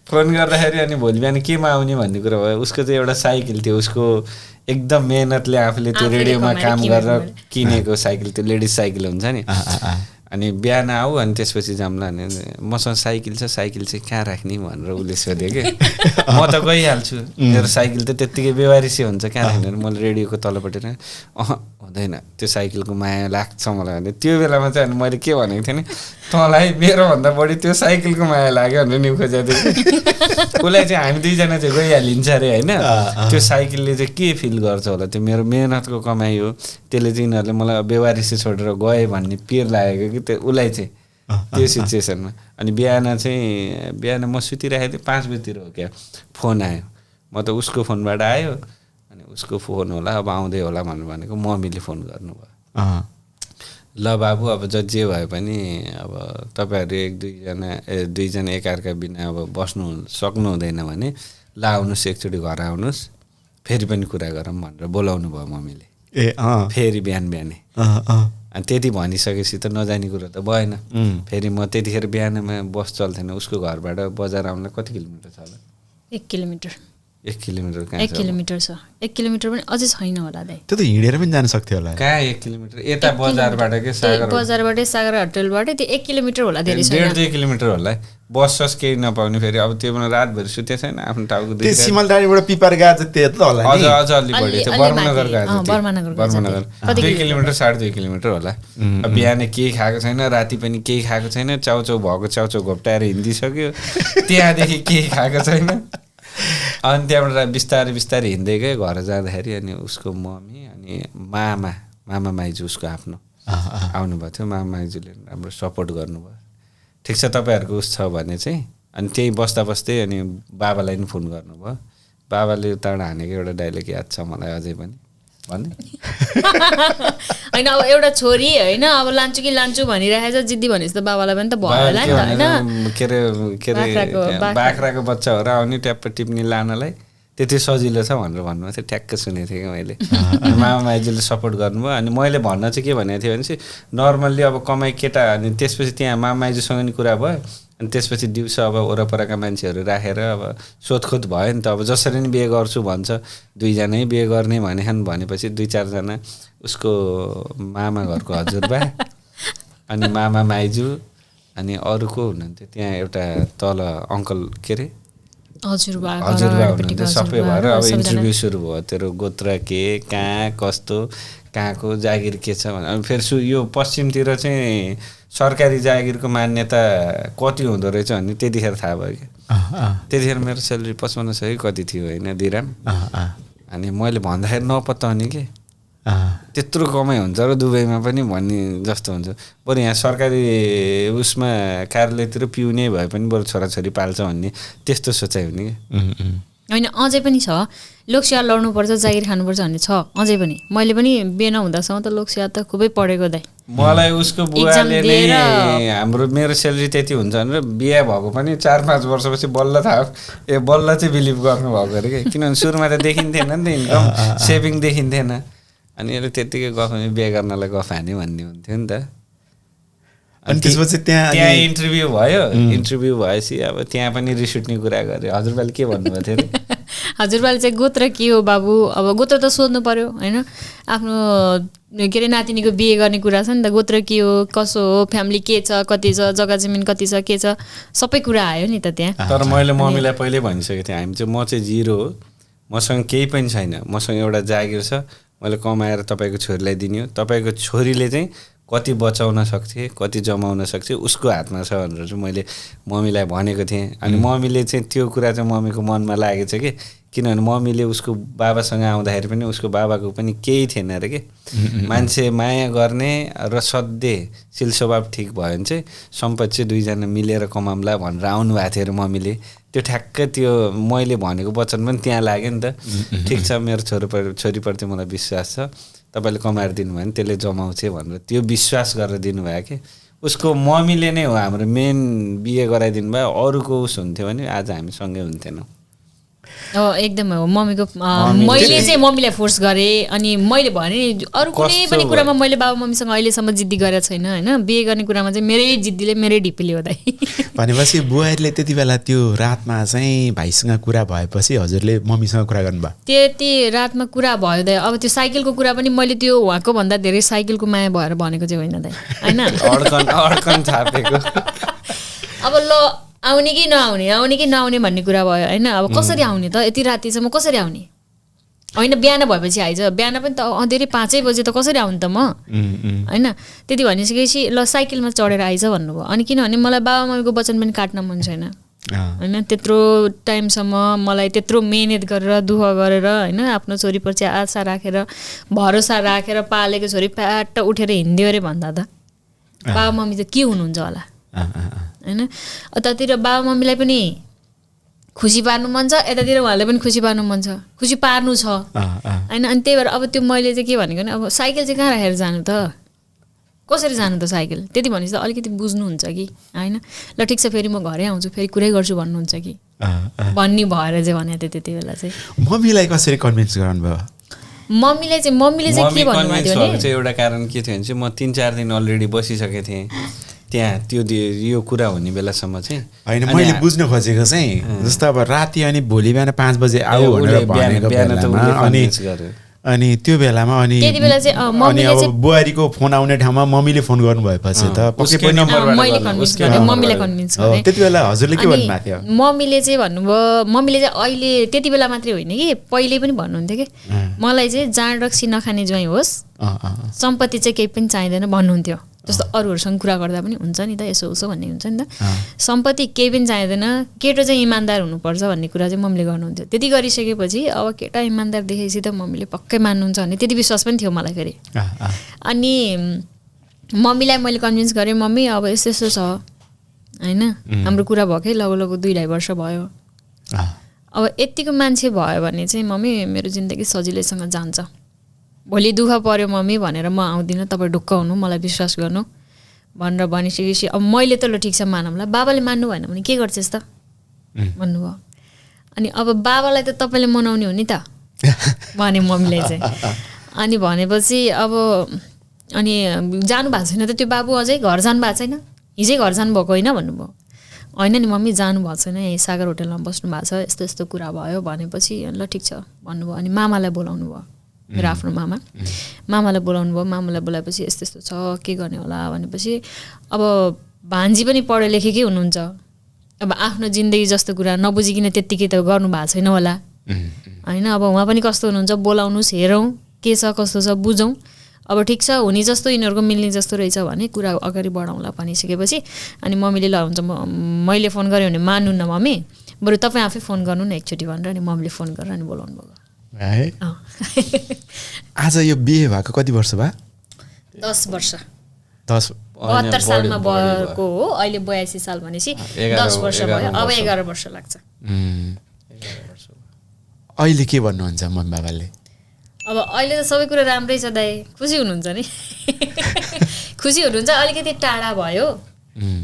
फोन गर्दाखेरि अनि भोलि बिहान केमा आउने भन्ने कुरा भयो। उसको चाहिँ एउटा साइकल थियो उसको एकदम मेहनतले आफूले त्यो रेडियोमा काम गरेर किनेको साइकल त्यो लेडिज साइकल हुन्छ नि अनि बिहान आऊ अनि त्यसपछि जाम्ला अनि मसँग साइकल चाहिँ कहाँ राख्ने भनेर उसले सोध्यो कि म त गइहाल्छु मेरो साइकल त त्यत्तिकै बेवारिसी हुन्छ कहाँ राख्ने मैले रेडियोको तलपट्टि हुँदैन त्यो साइकलको माया लाग्छ मलाई भने त्यो बेलामा चाहिँ अनि मैले के भनेको थिएँ नि तँलाई मेरोभन्दा बढी त्यो साइकलको माया लाग्यो भनेर नि खोजेको थिएँ उसलाई चाहिँ हामी 2जना चाहिँ गइहालिन्छ अरे होइन त्यो साइकलले चाहिँ के फिल गर्छ होला त्यो मेरो मेहनतको कमाइ हो त्यसले चाहिँ यिनीहरूले मलाई बेवारिसी छोडेर गए भन्ने पिर लागेको कि त्यो उसलाई चाहिँ त्यो सिचुएसनमा। अनि बिहान म सुतिरहेको थिएँ 5 बजीतिर हो क्या फोन आयो म त उसको फोनबाट आयो अनि उसको फोन होला अब आउँदै होला भनेको मम्मीले फोन गर्नुभयो ल बाबु अब जे भए पनि अब तपाईँहरू 2जना एकअर्का बिना अब बस्नु सक्नु हुँदैन भने ल आउनुहोस् एकचोटि घर आउनुहोस् फेरि पनि कुरा गरौँ भनेर बोलाउनु भयो मम्मीले फेरि बिहानै अनि त्यति भनिसकेपछि त नजाने कुरो त भएन। फेरि म त्यतिखेर बिहानमा बस चल्थेन उसको घरबाट बजार आउनलाई कति किलोमिटर छ होला 1 किलोमिटर 1 किलोमिटर कहाँ 1 किलोमिटर छ 1 किलोमिटर पनि अझै छैन होला दाइ त्यो त हिँडेर पनि जान सक्थ्यो होला कहाँ 1 किलोमिटर यता बजारबाट के बजारबाटै सागर होटलबाटै त्यो 1 किलोमिटर होला धेरै छैन 1.5-2 किलोमिटर होला बस केही नपाउने फेरि अब त्यो बेला रातभरि सुते छैन आफ्नो टाउको त्यो सिमलडाँडीबाट पिपर गाज त्यो त होला नि अझ अलि बढी थियो बर्मनगर गाज बर्मनगर 2 किलोमिटर 2.5 किलोमिटर होला। अब बिहान केही खाएको छैन राति पनि केही खाएको छैन चाउचाउ भएको चाउचाउ घोप्टाएर हिँडिसक्यो त्यहाँदेखि केही खाएको छैन अनि त्यहाँबाट बिस्तारै हिँड्दै गयो घर जाँदाखेरि अनि उसको मम्मी अनि मामा माइजू उसको आफ्नो आउनुभएको थियो मामा माइजूले राम्रो सपोर्ट गर्नुभयो ठिक छ तपाईँहरूको उस छ भने चाहिँ अनि त्यही बस्दै अनि बाबालाई पनि फोन गर्नुभयो बाबाले ताड हानेको एउटा डाइलग याद छ मलाई अझै पनि भन्ने होइन अब एउटा छोरी होइन अब लान्छु कि लान्छु भनिरहेछ जिद्दी भनेपछि त बाबालाई पनि त भयो होला नि त होइन के अरे बाख्राको बच्चा हो र आउने ट्याप्प टिप्नी लानलाई त्यति सजिलो छ भनेर भन्नुभएको थियो ठ्याक्क सुनेको थिएँ कि मैले मामा माइजूले सपोर्ट गर्नुभयो अनि मैले भन्न चाहिँ के भनेको थिएँ भने चाहिँ नर्मल्ली अब कमाइ केटा अनि त्यसपछि त्यहाँ मामा माइजूसँग नि कुरा भयो अनि त्यसपछि दिउँसो अब वरपरका मान्छेहरू राखेर अब सोधखोज भयो नि त। अब जसरी नै बिहे गर्छु भन्छ, 2 जनै बिहे गर्ने भनेपछि 2-4 जना उसको मामा घरको हजुरबा अनि मामा माइजू अनि अरू को हुनुहुन्थ्यो त्यहाँ, एउटा तल अङ्कल के अरे हजुरबा हुनुहुन्थ्यो। सबै भएर अब इन्टरभ्यू सुरु भयो, तेरो गोत्र के, कहाँ कस्तो, कहाँको जागिर के छ भने। अनि फेरि यो पश्चिमतिर चाहिँ सरकारी जागिरको मान्यता कति हुँदो रहेछ भन्ने त्यतिखेर थाहा भयो कि। त्यतिखेर मेरो स्यालेरी 55 सय कति थियो होइन दिराम। अनि मैले भन्दाखेरि नपत्ताउने कि त्यत्रो कमाइ हुन्छ र दुबईमा पनि भन्ने जस्तो हुन्छ। बरु यहाँ सरकारी उसमा कार्यालयतिर पिउने भए पनि बरु छोराछोरी पाल्छ भन्ने त्यस्तो सोचाइ हुने कि। होइन अझै पनि छ, लोकसेवा लड्नुपर्छ, जागिर खानुपर्छ भन्ने छ अझै पनि। मैले पनि बिहे नहुँदासम्म त लोकसेवा त खुबै पढेको दाइ। मलाई उसको बुवाले नै मेरो सेलेरी त्यति हुन्छ भनेर बिहे भएको पनि 4-5 वर्षपछि बल्ल थाहा, बल्ल चाहिँ बिलिभ गर्नुभएको अरे कि। किनभने सुरुमा त देखिन्थेन नि त इन्कम, सेभिङ देखिन्थेन। अनि यसले त्यत्तिकै गफ बिहे गर्नलाई गफ हान्यो भन्ने हुन्थ्यो नि त। अनि त्यसपछि त्यहाँ इन्टरभ्यू भयो, इन्टरभ्यू भएपछि अब त्यहाँ पनि रिस उठ्ने कुरा गऱ्यो। हजुरबाले के भन्नुभएको थियो अरे? हजुरबाले चाहिँ गोत्र के हो बाबु, अब गोत्र त सोध्नु पर्यो होइन। आफ्नो के अरे नातिनीको बिहे गर्ने कुरा छ नि त, गोत्र के हो, कसो हो, फ्यामिली के छ, कति छ, जग्गा जमिन कति छ, के छ, सबै कुरा आयो नि त त्यहाँ। तर मैले मम्मीलाई पहिल्यै भनिसकेको थिएँ, हामी चाहिँ म चाहिँ 0 हो, मसँग केही पनि छैन, मसँग एउटा जागिर छ, मैले कमाएर तपाईँको छोरीलाई दिने हो, तपाईँको छोरीले चाहिँ कति बचाउन सक्थे, कति जमाउन सक्थे उसको हातमा छ भनेर चाहिँ मैले मम्मीलाई भनेको थिएँ। अनि मम्मीले चाहिँ त्यो कुरा चाहिँ मम्मीको मनमा लागेछ कि, किनभने मम्मीले उसको बाबासँग आउँदाखेरि पनि उसको बाबाको पनि केही थिएन अरे कि। मान्छे माया गर्ने र सधैँ सिल स्वभाव ठिक भयो भने चाहिँ सम्पत्ति चाहिँ 2 जना मिलेर कमाउँला भनेर आउनु भएको थियो अरे मम्मीले। त्यो ठ्याक्कै त्यो मैले भनेको वचन पनि त्यहाँ लाग्यो नि त। ठिक छ, मेरो छोरीप्रति मलाई विश्वास छ, तपाईँले कमाएर दिनुभयो भने त्यसले जमाउँछ भनेर त्यो विश्वास गरेर दिनुभयो कि। उसको मम्मीले नै हो हाम्रो मेन बिहे गराइदिनु भयो, अरूको उस हुन्थ्यो भने आज हामी सँगै हुन्थेनौँ। एकदमै हो। मम्मीको मैले चाहिँ मम्मीलाई फोर्स गरेँ। अनि मैले भने अरू कुनै पनि कुरामा मैले बाबा मम्मीसँग अहिलेसम्म जिद्दी गरेको छैन होइन। बिहे गर्ने कुरामा चाहिँ मेरै जिद्दीले मेरै ढिप्पीले हो दाइ। भनेपछि बुहारीले त्यति बेला त्यो रातमा चाहिँ भाइसँग कुरा भएपछि हजुरले मम्मीसँग कुरा गर्नुभयो? त्यति रातमा कुरा भयो दाइ। अब त्यो साइकलको कुरा पनि मैले त्यो उहाँको भन्दा धेरै साइकलको माया भएर भनेको चाहिँ होइन दाइ होइन। अड्कन छापेको। अब ल आउने कि नआउने भन्ने कुरा भयो होइन। अब कसरी आउने त, यति रातिसम्म कसरी आउने होइन। बिहान भएपछि आइज, बिहान पनि त अँधेरै 5 बजे त कसरी आउनु त म होइन। त्यति भनिसकेपछि ल साइकलमा चढेर आइज भन्नुभयो। अनि किनभने मलाई बाबा मम्मीको वचन पनि काट्न मन छैन होइन। त्यत्रो टाइमसम्म मलाई त्यत्रो मिहिनेत गरेर दुःख गरेर होइन, आफ्नो छोरीपछि आशा राखेर भरोसा राखेर पालेको छोरी प्याट्ट उठेर हिँड्यो अरे भन्दा त बाबा मम्मी त के हुनुहुन्छ होला होइन। उतातिर बाबा मम्मीलाई पनि खुसी पार्नु मन छ, यतातिर उहाँलाई पनि खुसी पार्नु मन छ, खुसी पार्नु छ होइन। अनि त्यही भएर अब त्यो मैले चाहिँ के भनेको नि, अब साइकल चाहिँ कहाँ राखेर जानु त, कसरी जानु त साइकल, त्यति भनेपछि त अलिकति बुझ्नुहुन्छ कि होइन। ल ठिक छ, फेरि म घरै आउँछु, फेरि कुरै गर्छु भन्नुहुन्छ कि भन्ने भएर चाहिँ भने थियो त्यति बेला चाहिँ। मम्मीलाई कसरी कन्भिन्स गर्नुभयो? मम्मीले चाहिँ के भन्नुभएको थियो भने एउटा कारण के थियो भने चाहिँ म 3-4 दिन अलरेडी बसिसकेको थिएँ त्यहाँ। त्यो यो कुरा हुने बेलासम्म चाहिँ होइन, मैले बुझ्नु खोजेको चाहिँ जस्तो अब राति अनि भोलि बिहान 5 बजे आऊ भनेर भनेको बेलामा अनि त्यो बेलामा अनि अब बुहारीको फोन आउने ठाउँमा मम्मीले फोन गर्नु भएपछि त पक्कै पनि मम्मीलाई कन्भिन्स गरेँ। त्यति बेला हजुरले के भन्नुभएको थियो? मम्मीले चाहिँ भन्नुभयो, मम्मीले चाहिँ अहिले त्यति बेला मात्रै होइन कि पहिले पनि भन्नुहुन्थ्यो कि मलाई चाहिँ जाँड रक्सी नखाने ज्वाइँ होस्, सम्पत्ति चाहिँ केही पनि चाहिँदैन भन्नुहुन्थ्यो। जस्तो अरूहरूसँग कुरा गर्दा पनि हुन्छ नि त, यसो उसो भन्ने हुन्छ नि त। सम्पत्ति केही पनि चाहिँदैन, केटो चाहिँ इमान्दार हुनुपर्छ भन्ने कुरा चाहिँ मम्मीले गर्नुहुन्थ्यो। त्यति गरिसकेपछि अब केटा इमान्दार देखेपछि त मम्मीले पक्कै मान्नुहुन्छ भन्ने त्यति विश्वास पनि थियो मलाई फेरि। अनि मम्मीलाई मैले कन्भिन्स गरेँ, मम्मी अब यस्तो यस्तो छ होइन, हाम्रो कुरा भएकै लगभग 2-2.5 वर्ष भयो। अब यत्तिको मान्छे भयो भने चाहिँ मम्मी मेरो जिन्दगी सजिलैसँग जान्छ। भोलि दुःख पऱ्यो मम्मी भनेर म आउँदिनँ, तपाईँ ढुक्क हुनु, मलाई विश्वास गर्नु भनेर भनिसकेपछि अब मैले त ल ठिक छ मानौँला, बाबाले मान्नु भएन भने के गर्छस् त भन्नुभयो। अनि अब बाबालाई त तपाईँले मनाउने हो नि त भने मम्मीले चाहिँ। अनि भनेपछि अब अनि जानु भएको छैन त त्यो बाबु, अझै घर जानु भएको छैन, हिजै घर जानुभएको होइन भन्नुभयो। होइन नि मम्मी जानुभएको छैन यहीँ सागर होटेलमा बस्नु भएको छ यस्तो यस्तो कुरा भयो भनेपछि ल ठिक छ भन्नुभयो अनि मामालाई बोलाउनु भयो मेरो आफ्नो मामालाई बोलाउनु भयो मामालाई बोलाएपछि यस्तो यस्तो छ के गर्ने होला भनेपछि अब भान्जी पनि पढे लेखेकै हुनुहुन्छ अब आफ्नो जिन्दगी जस्तो कुरा नबुझिकन त्यत्तिकै त गर्नु भएको छैन होला होइन अब उहाँ पनि कस्तो हुनुहुन्छ बोलाउनुहोस् हेरौँ के छ कस्तो छ बुझौँ अब ठिक छ हुने जस्तो यिनीहरूको मिल्ने जस्तो रहेछ भने कुरा अगाडि बढाउँला भनिसकेपछि अनि मम्मीले ल हुन्छ मैले फोन गरेँ भने मान्नुहुन्न मम्मी बरु तपाईँ आफै फोन गर्नु न एकचोटि भनेर अनि मम्मीले फोन गरेर अनि बोलाउनु भयो है आज यो बिहे भएको कति वर्ष भयो 10 वर्ष 10 72 सालमा भएको हो अहिले 82 साल भनेपछि 10 वर्ष भयो अब 11 वर्ष लाग्छ अहिले के भन्नुहुन्छ मम्मी बाबाले अब अहिले त सबै कुरा राम्रै छ दाइ खुसी हुनुहुन्छ नि खुसी हुनुहुन्छ अलिकति टाढा भयो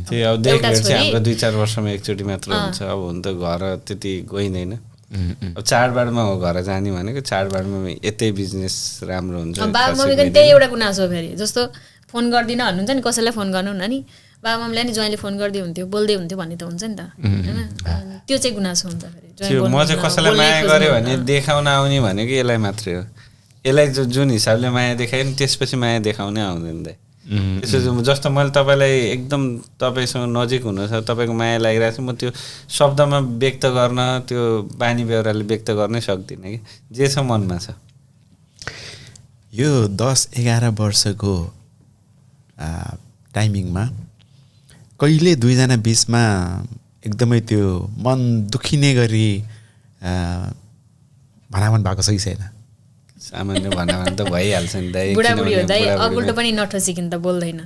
त्यही अब देखभेट चाहिँ हाम्रो 2-4 वर्षमा एकचोटि मात्र हुन्छ अब हुन त घर त्यति गइँदैन अब चाडबाडमा हो घर जाने भनेको चाडबाडमा यतै बिजनेस राम्रो हुन्छ बाबा मम्मीको नि त्यही एउटा गुनासो हो फेरि जस्तो फोन गर्दिनँ भन्नुहुन्छ नि कसैलाई फोन गर्नु न नि बाबा मम्मीलाई नि ज्वाइँले फोन गर्दै हुन्थ्यो बोल्दै हुन्थ्यो भन्ने त हुन्छ नि त होइन त्यो चाहिँ गुनासो हुन्छ फेरि म चाहिँ कसैलाई माया गरेँ भने देखाउन आउने भनेको यसलाई मात्रै हो यसलाई जुन हिसाबले माया देखायो नि त्यसपछि माया देखाउनै आउँदैन दाइ त्यसो जस्तो मैले तपाईँलाई एकदम तपाईँसँग नजिक हुनु छ तपाईँको माया लागिरहेको छ म त्यो शब्दमा व्यक्त गर्न त्यो बानी बेहोराले व्यक्त गर्नै सक्दिनँ कि जे छ मनमा छ यो 10-11 वर्षको टाइमिङमा कहिले दुईजना बिचमा एकदमै त्यो मन दुखिने गरी भनाभन भएको छ कि छैन सामान्य भनाभन त भइहाल्छ नि दाइ बुढाबुढी हो दाइ अगुल्टो पनि नठसिकिन त बोल्दैन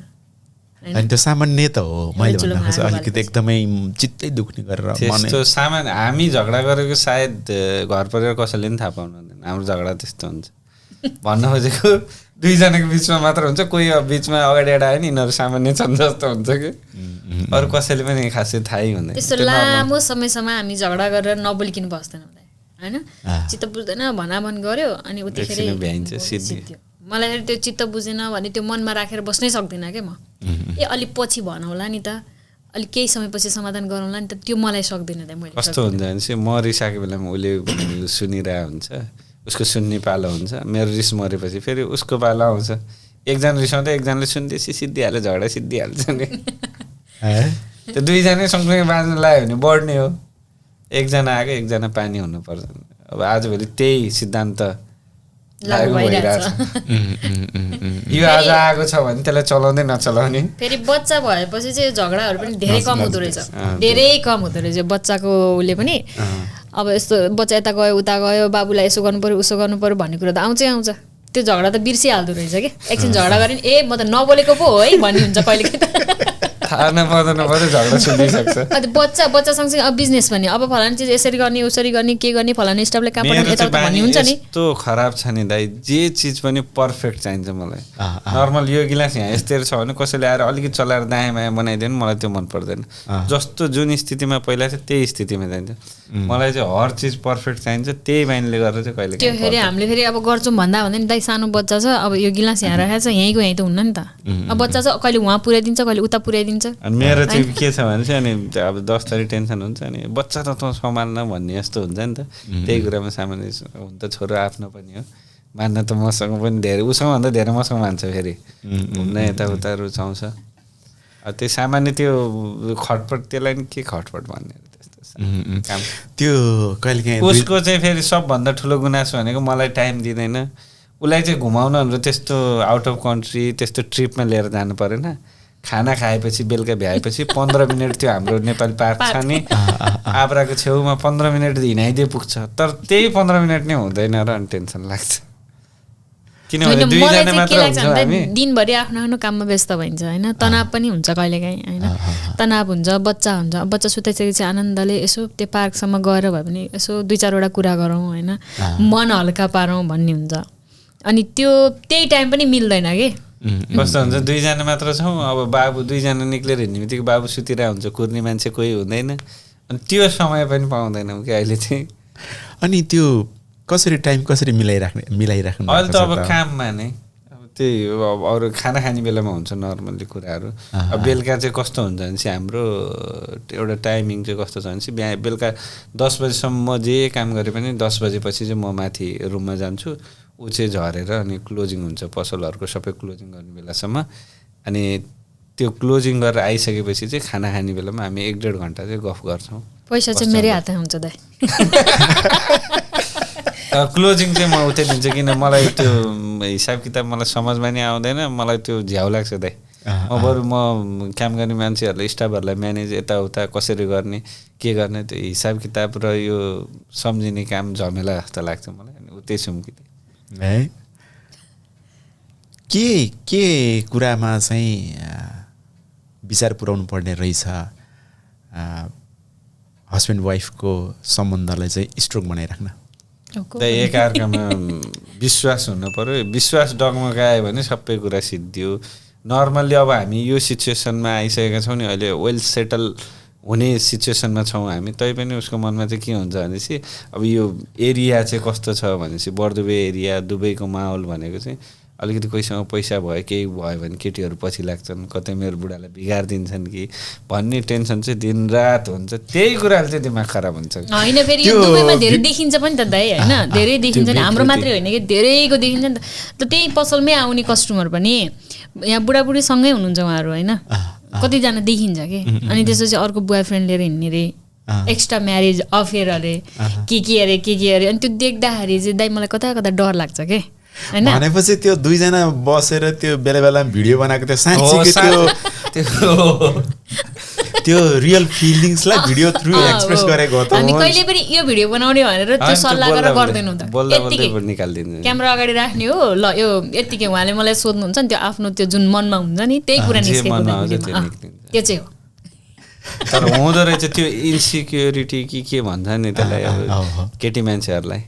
अनि त्यो सामान्य त हो मैले भन्नु खोजेँ अलिकति एकदमै चित्तै दुख्ने गरेर त्यस्तो सामान्य हामी झगडा गरेको सायद घर परिवार कसैले पनि थाहा पाउनु हुँदैन हाम्रो झगडा त्यस्तो हुन्छ भन्न खोजेको दुईजनाको बिचमा मात्र हुन्छ कोही बिचमा अगाडि आयो नि यिनीहरू सामान्य छन् जस्तो हुन्छ कि अरू कसैले पनि खासै थाहै हुँदैन त्यस्तो लामो समयसम्म हामी झगडा गरेर नबोलिकन बस्दैन होइन चित्त बुझ्दैन भनाभन गर्यो अनि उतिखेर मलाई फेरि त्यो चित्त बुझेन भने त्यो मनमा राखेर बस्नै सक्दिनँ क्या म अलिक पछि भनौँला नि त अलिक केही समयपछि समाधान गरौँला नि त त्यो मलाई सक्दिनँ त मैले कस्तो हुन्छ भने चाहिँ म रिसाएको बेलामा उसले सुनिरहेको हुन्छ उसको सुन्ने पालो हुन्छ मेरो रिस मरेपछि फेरि उसको पालो आउँछ एकजना रिसाउँदा एकजनाले सुन्दैछ सिद्धिहाल्यो झगडा सिद्धिहाल्छ नि त्यो दुईजना सँगसँगै बाँच्नु लाग्यो भने बढ्ने हो एकजना आएको एकजना पानी हुनुपर्छ अब आजभोलि त्यही सिद्धान्त लागु भइरहेछ यो आज आएको छ भने त्यसलाई चलाउँदै नचलाउने फेरि बच्चा भएपछि चाहिँ झगडाहरू पनि धेरै कम हुँदो रहेछ धेरै कम हुँदो रहेछ बच्चाको उसले पनि अब यस्तो बच्चा यता गयो उता गयो बाबुलाई यसो गर्नु पर्यो उसो गर्नु पर्यो भन्ने कुरा त आउँछै आउँछ त्यो झगडा त बिर्सिहाल्दो रहेछ कि एकछिन झगडा गऱ्यो नि म त नबोलेको पो हो है भन्ने हुन्छ कहिलेकाहीँ त थाहा नपाउँदैन पर्यो झगडा सुनिसक्छ बच्चा सँगसँगै अब बिजनेस भने अब फलाना चिज यसरी गर्ने उसरी गर्ने के गर्ने फलाना स्टाफले कहाँ पठाउने यता भन्ने हुन्छ नि यस्तो खराब छ नि दाइ जे चिज पनि पर्फेक्ट चाहिन्छ मलाई नर्मल यो गिलास यहाँ यस्तै छ भने कसैले आएर अलिकति चलाएर दायाँ बायाँ बनाइदियो मलाई त्यो मन पर्दैन जस्तो जुन स्थितिमा पहिला छ त्यही स्थितिमा चाहिन्छ मलाई चाहिँ हर चिज पर्फेक्ट चाहिन्छ त्यही बानीले गरेर चाहिँ कहिले त्यो फेरि हामीले फेरि अब गर्छौँ भन्दा नि दाइ सानो बच्चा छ अब यो गिलास यहाँ राखेको छ यहीँको यहीँ त हुन्न नि त अब बच्चा छ कहिले उहाँ पुर्याइदिन्छ कहिले उता पुर्याइदिन्छ अनि मेरो चाहिँ के छ भने चाहिँ अनि अब 10 थरी टेन्सन हुन्छ अनि बच्चा त तँ सम्हाल्न भन्ने जस्तो हुन्छ नि त त्यही कुरामा सामान्य हुन त छोरो आफ्नो पनि हो मान्न त मसँग पनि धेरै उसँग भन्दा धेरै मसँग मान्छ फेरि घुम्न यताउता रुचाउँछ त्यही सामान्य त्यो खटपट त्यसलाई नि के खटपट भन्ने काम त्यो कहिलेकाहीँ उसको चाहिँ फेरि सबभन्दा ठुलो गुनासो भनेको मलाई टाइम दिँदैन उसलाई चाहिँ घुमाउनहरू त्यस्तो आउट अफ कन्ट्री त्यस्तो ट्रिपमा लिएर जानु परेन खाना खाएपछि बेलुका भ्याएपछि 15 मिनट त्यो हाम्रो नेपाली पार्क छ नि आब्राको छेउमा 15 मिनट हिँडाइदिए पुग्छ तर त्यही 15 मिनट नै हुँदैन र अनि टेन्सन लाग्छ किनभने दुईजना मात्र हुन्छौँ हामी दिनभरि आफ्नो आफ्नो काममा व्यस्त भइन्छ होइन तनाव पनि हुन्छ कहिलेकाहीँ होइन तनाव हुन्छ बच्चा सुताइसकेपछि आनन्दले यसो त्यो पार्कसम्म गएर भए पनि यसो 2-4 वटा कुरा गरौँ होइन मन हल्का पारौँ भन्ने हुन्छ अनि त्यो त्यही टाइम पनि मिल्दैन कि कस्तो हुन्छ दुईजना मात्र छौँ अब बाबु दुईजना निक्लेर हिँड्ने बित्तिकै बाबु सुतिरहेको हुन्छ कुर्ने मान्छे कोही हुँदैन अनि त्यो समय पनि पाउँदैनौँ कि अहिले चाहिँ अनि त्यो कसरी टाइम कसरी मिलाइराख्नु अहिले त अब काममा नै अब त्यही अब अरू खाना खाने बेलामा हुन्छ नर्मल्ली कुराहरू। अब बेलुका चाहिँ कस्तो हुन्छ भने चाहिँ हाम्रो एउटा टाइमिङ चाहिँ कस्तो छ भने चाहिँ बेलुका 10 बजीसम्म म जे काम गरे पनि 10 बजेपछि चाहिँ म माथि रुममा जान्छु, ऊ चाहिँ झरेर अनि क्लोजिङ हुन्छ पसलहरूको सबै क्लोजिङ गर्ने बेलासम्म। अनि त्यो क्लोजिङ गरेर आइसकेपछि चाहिँ खाना खाने बेलामा हामी 1-1.5 घन्टा चाहिँ गफ गर्छौँ। पैसा चाहिँ मेरै हातमा हुन्छ दाइ। क्लोजिङ चाहिँ म उतै दिन्छु, किन मलाई त्यो हिसाब किताब मलाई समझमा नि आउँदैन, मलाई त्यो झ्याउ लाग्छ दाइ। म बरु म काम गर्ने मान्छेहरूलाई स्टाफहरूलाई म्यानेज यताउता कसरी गर्ने के गर्ने त्यो हिसाब किताब र यो सम्झिने काम झमेला जस्तो लाग्छ मलाई। अनि उतै छौँ कि है। के कुरामा चाहिँ विचार पुर्याउनु पर्ने रहेछ हस्बेन्ड वाइफको सम्बन्धलाई चाहिँ स्ट्रोङ बनाइराख्न? एकअर्कामा विश्वास हुनु पर्यो। विश्वास डगमगायो भने सबै कुरा सिद्धियो। नर्मल्ली अब हामी यो सिचुएसनमा आइसकेका छौँ नि, अहिले वेल सेटल हुने सिचुएसनमा छौँ हामी, तैपनि उसको मनमा चाहिँ के हुन्छ भनेपछि अब यो एरिया चाहिँ कस्तो छ भनेपछि बर्दुबे एरिया, दुबईको माहौल भनेको चाहिँ अलिकति कोहीसँग पैसा भयो केही भयो भने केटीहरू पछि लाग्छन्, कतै मेरो बुढालाई बिगारिदिन्छन् कि भन्ने टेन्सन चाहिँ दिनरात हुन्छ। त्यही कुराले चाहिँ दिमाग खराब हुन्छ। होइन फेरि यो दुबईमा धेरै देखिन्छ पनि त दाइ, होइन धेरै देखिन्छ नि, हाम्रो मात्रै होइन कि धेरैको देखिन्छ नि त। त्यही पसलमै आउने कस्टमर पनि यहाँ बुढाबुढीसँगै हुनुहुन्छ उहाँहरू, होइन कतिजना देखिन्छ कि। अनि त्यसपछि अर्को बोय फ्रेन्ड लिएर हिँड्ने रे, एक्स्ट्रा म्यारेज अफेयर अरे के अरे अनि त्यो देख्दाखेरि चाहिँ दाइ मलाई कता कता डर लाग्छ के। भनेपछि त्यो दुईजना बसेर त्यो बेला बेला भिडियो बनाएको त्यो साँच्चै त्यो रियल फिलिङ्सलाई भिडियो थ्रु एक्सप्रेस गरेको हो त। अनि कहिले पनि यो भिडियो बनाउने भनेर त्यो सल्लाह गरेर गर्दैनौँ त, निकाल्दिनु क्यामेरा अगाडि राख्ने हो ल यो यतिकै उहाँले मलाई सोध्नुहुन्छ नि, त्यो आफ्नो त्यो जुन मनमा हुन्छ नि त्यही कुरा निस्केको त्यो चाहिँ हो। तर हुँदो रहेछ त्यो इन्सिक्योरिटी के भन्छ नि त्यसलाई अब केटी मान्छेहरूलाई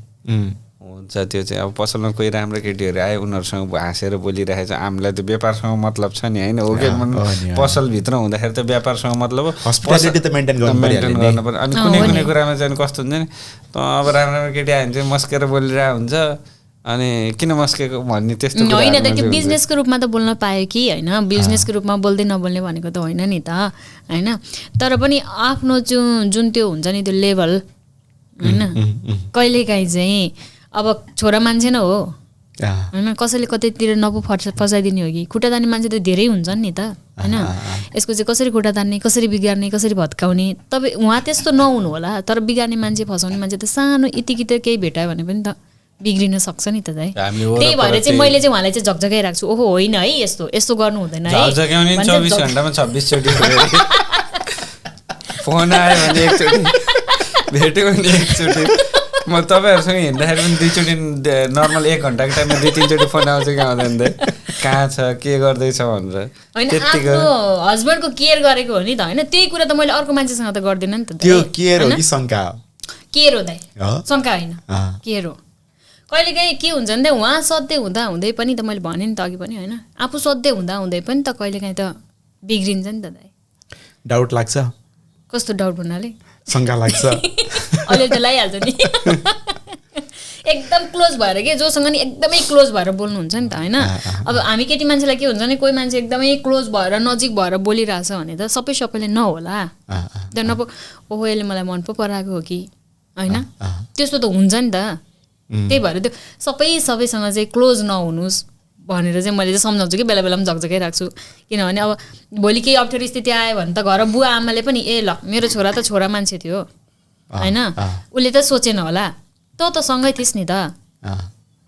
हुन्छ। त्यो चाहिँ अब पसलमा कोही राम्रो केटीहरू आयो उनीहरूसँग हाँसेर बोलिरहेको छ, हामीलाई त्यो व्यापारसँग मतलब छ नि, होइन हो कि पसलभित्र हुँदाखेरि त व्यापारसँग मतलब मेन्टेन गर्नु पर्यो। अनि कुनै कुरामा चाहिँ कस्तो हुन्छ नि, अब राम्रो केटी आयो भने चाहिँ मस्केर बोलिरहेको हुन्छ, अनि किन मस्केको भन्ने त्यस्तो होइन त। त्यो बिजनेसको रूपमा त बोल्न पायो कि होइन, बिजनेसको रूपमा बोल्दै नबोल्ने भनेको त होइन नि त, होइन। तर पनि आफ्नो जुन त्यो हुन्छ नि त्यो लेभल, होइन कहिलेकाहीँ चाहिँ अब छोरा मान्छे न हो, होइन कसैले कतैतिर फसाइदिने हो कि। खुट्टा तान्ने मान्छे त धेरै हुन्छन् नि त, होइन। यसको चाहिँ कसरी खुट्टा तान्ने, कसरी बिगार्ने, कसरी भत्काउने, तपाईँ उहाँ त्यस्तो नहुनु होला। तर बिगार्ने मान्छे फसाउने मान्छे त सानो यतिकित केही भेटायो भने पनि त बिग्रिन सक्छ नि त दाइ। त्यही भएर चाहिँ मैले चाहिँ उहाँलाई चाहिँ झकझकाइरहेको छु, ओहो होइन है यस्तो यस्तो गर्नु हुँदैन है। 24 घन्टामा 26 चोटि फोन आयो भने एकचोटि, भेट्यो भने एकचोटि। म तपाईँहरूसँग हिँड्दाखेरि पनि 2 चोटि नर्मल 1 घन्टाको टाइममा 2-3 चोटि फोन आउँछ कि आउँदैन दाइ, कहाँ छ के गर्दैछ भनेर। होइन आफ्नो हस्बेन्डको केयर गरेको हो नि त, होइन त्यही कुरा त मैले अर्को मान्छेसँग त गर्दिनँ नि त। त्यो केयर हो कि शङ्का हो? केयर हो दाइ, शङ्का होइन, केयर हो। कहिलेकाहीँ के हुन्छ नि त, उहाँ सधैँ हुँदा हुँदै पनि त मैले भने नि त अघि पनि, होइन आफू सधैँ हुँदा हुँदै पनि त कहिलेकाहीँ त बिग्रिन्छ नि त दाइ। डाउट लाग्छ? कस्तो डाउट भन्नाले? शङ्का लाग्छ? अहिले त लागिहाल्छ नि। एकदम क्लोज भएर के, जोसँग नि एकदमै क्लोज भएर बोल्नुहुन्छ नि त, होइन। अब हामी केटी मान्छेलाई के हुन्छ नि, कोही मान्छे एकदमै क्लोज भएर नजिक भएर बोलिरहेछ भने त सबैले नहोला, त्यहाँ ओहो यसले मलाई मन पो पराएको हो कि, होइन त्यस्तो त हुन्छ नि त। त्यही भएर त्यो सबैसँग चाहिँ क्लोज नहुनुहोस् भनेर चाहिँ मैले चाहिँ सम्झाउँछु कि बेला बेला पनि झकझकाइरहेको छु। किनभने अब भोलि केही अप्ठ्यारो स्थिति आयो भने त घर बुवा आमाले पनि ए ल मेरो छोरा त छोरा मान्छे थियो, होइन उसले त सोचेन होला, त सँगै थिइस् नि त,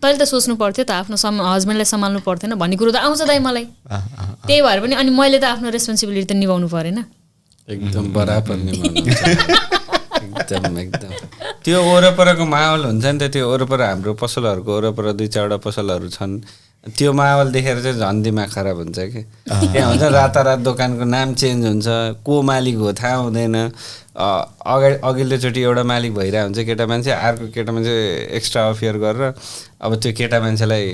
तैँले त सोच्नु पर्थ्यो त, आफ्नो हस्बेन्डलाई सम्हाल्नु पर्थेन भन्ने कुरो त आउँछ दाइ मलाई। त्यही भएर पनि अनि मैले त आफ्नो रेस्पोन्सिबिलिटी त निभाउनु परेन। एकदम बराबर एकदम त्यो वरपरको माहौल हुन्छ नि त, त्यो वरपर हाम्रो पसलहरूको वरपर 2-4वटा पसलहरू छन्, त्यो माहौल देखेर चाहिँ झन् दिमाग खराब हुन्छ कि। त्यहाँ हुन्छ रातारात दोकानको नाम चेन्ज हुन्छ, को मालिक हो थाहा हुँदैन। अघिल्लोचोटि एउटा मालिक भइरहेको हुन्छ केटा मान्छे, अर्को केटा मान्छे एक्स्ट्रा अफेयर गरेर अब त्यो केटा मान्छेलाई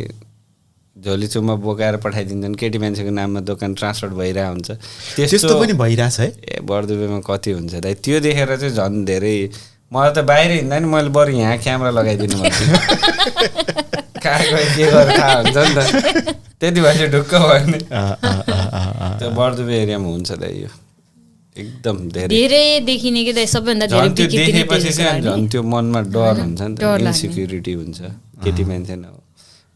झोली चुम्मा बोकाएर पठाइदिन्छन्, केटी मान्छेको नाममा दोकान ट्रान्सफर भइरहेको हुन्छ। त्यस्तो पनि भइरहेछ है बर्दुबेमा कति हुन्छ दाइ। त्यो देखेर चाहिँ झन् धेरै, मलाई त बाहिर हिँड्दा नि मैले बरु यहाँ क्यामेरा लगाइदिनु भन्छु। कहाँ गयो के गरेर थाहा हुन्छ नि त त्यति भए चाहिँ ढुक्क भयो नि त्यो बर्दुबे एरियामा हुन्छ दाइ यो एकदम धेरै देखिने कि दाइ सबैभन्दा धेरै त्यो देखेपछि चाहिँ झन् त्यो मनमा डर हुन्छ नि त इन्सिक्युरिटी हुन्छ केटी मान्छे न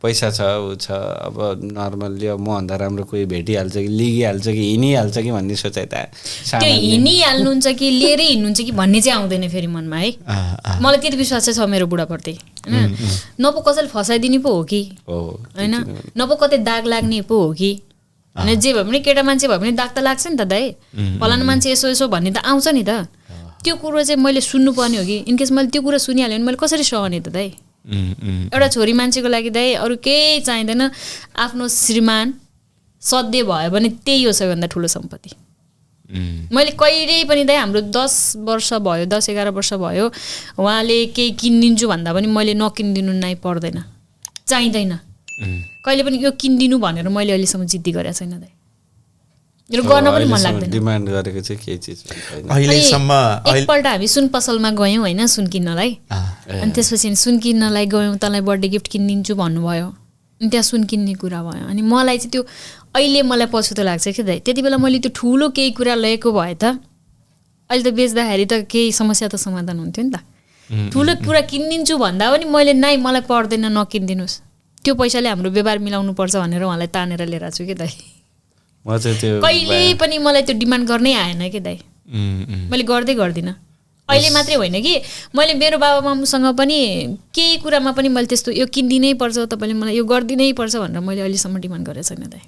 पैसा छ ऊ छ अब नर्मल्ली अब मभन्दा राम्रो कोही भेटिहाल्छ कि लिगिहाल्छ कि हिँडिहाल्छ कि भन्ने सोचाइ त त्यो हिँडिहाल्नुहुन्छ कि लिएरै हिँड्नुहुन्छ कि भन्ने चाहिँ आउँदैन फेरि मनमा है मलाई त्यति विश्वास चाहिँ छ मेरो बुढाप्रति होइन नपो कसैले फसाइदिने पो हो कि होइन नपो कतै दाग लाग्ने पो हो कि होइन जे भए पनि केटा मान्छे भए पनि दाग त लाग्छ नि त दाइ फलानु मान्छे यसो यसो भन्ने त आउँछ नि त त्यो कुरो चाहिँ मैले सुन्नुपर्ने हो कि इनकेस मैले त्यो कुरा सुनिहालेँ भने मैले कसरी सहने त दाइ एउटा छोरी मान्छेको लागि दाइ अरू केही चाहिँदैन आफ्नो श्रीमान सध्य भयो भने त्यही हो सबैभन्दा ठुलो सम्पत्ति मैले कहिल्यै पनि दाइ हाम्रो 10 वर्ष भयो 10-11 वर्ष भयो उहाँले केही किनिदिन्छु भन्दा पनि मैले नकिनिदिनु नै पर्दैन चाहिँदैन कहिले पनि यो किनिदिनु भनेर मैले अहिलेसम्म जिद्दी गरेको छैन दाइ यो गर्न पनि मन लाग्दैन डिमान्ड गरेको चाहिँ के चिज छैन अहिलेसम्म एकपल्ट हामी सुन पसलमा गयौँ होइन सुन किन्नलाई अनि त्यसपछि सुन किन्नलाई गयौँ तँलाई बर्थडे गिफ्ट किनिदिन्छु भन्नुभयो अनि त्यहाँ सुन किन्ने कुरा भयो अनि मलाई चाहिँ त्यो अहिले मलाई पछुतो लाग्छ कि दाइ त्यति बेला मैले त्यो ठुलो केही कुरा लिएको भए त अहिले त बेच्दाखेरि त केही समस्या त समाधान हुन्थ्यो नि त ठुलो कुरा किनिदिन्छु भन्दा पनि मैले नाइ मलाई पर्दैन नकिनिदिनुहोस् त्यो पैसाले हाम्रो व्यवहार मिलाउनु पर्छ भनेर उहाँलाई तानेर लिएर छु कि दाइ म चाहिँ त्यो कहिले पनि मलाई त्यो डिमान्ड गर्नै आएन कि दाइ मैले गर्दिनँ अहिले मात्रै होइन कि मैले मेरो बाबा मामुसँग पनि केही कुरामा पनि मैले त्यस्तो यो किनिदिनै पर्छ तपाईँले मलाई यो गरिदिनै पर्छ भनेर मैले अहिलेसम्म डिमान्ड गरेको छैन दाइ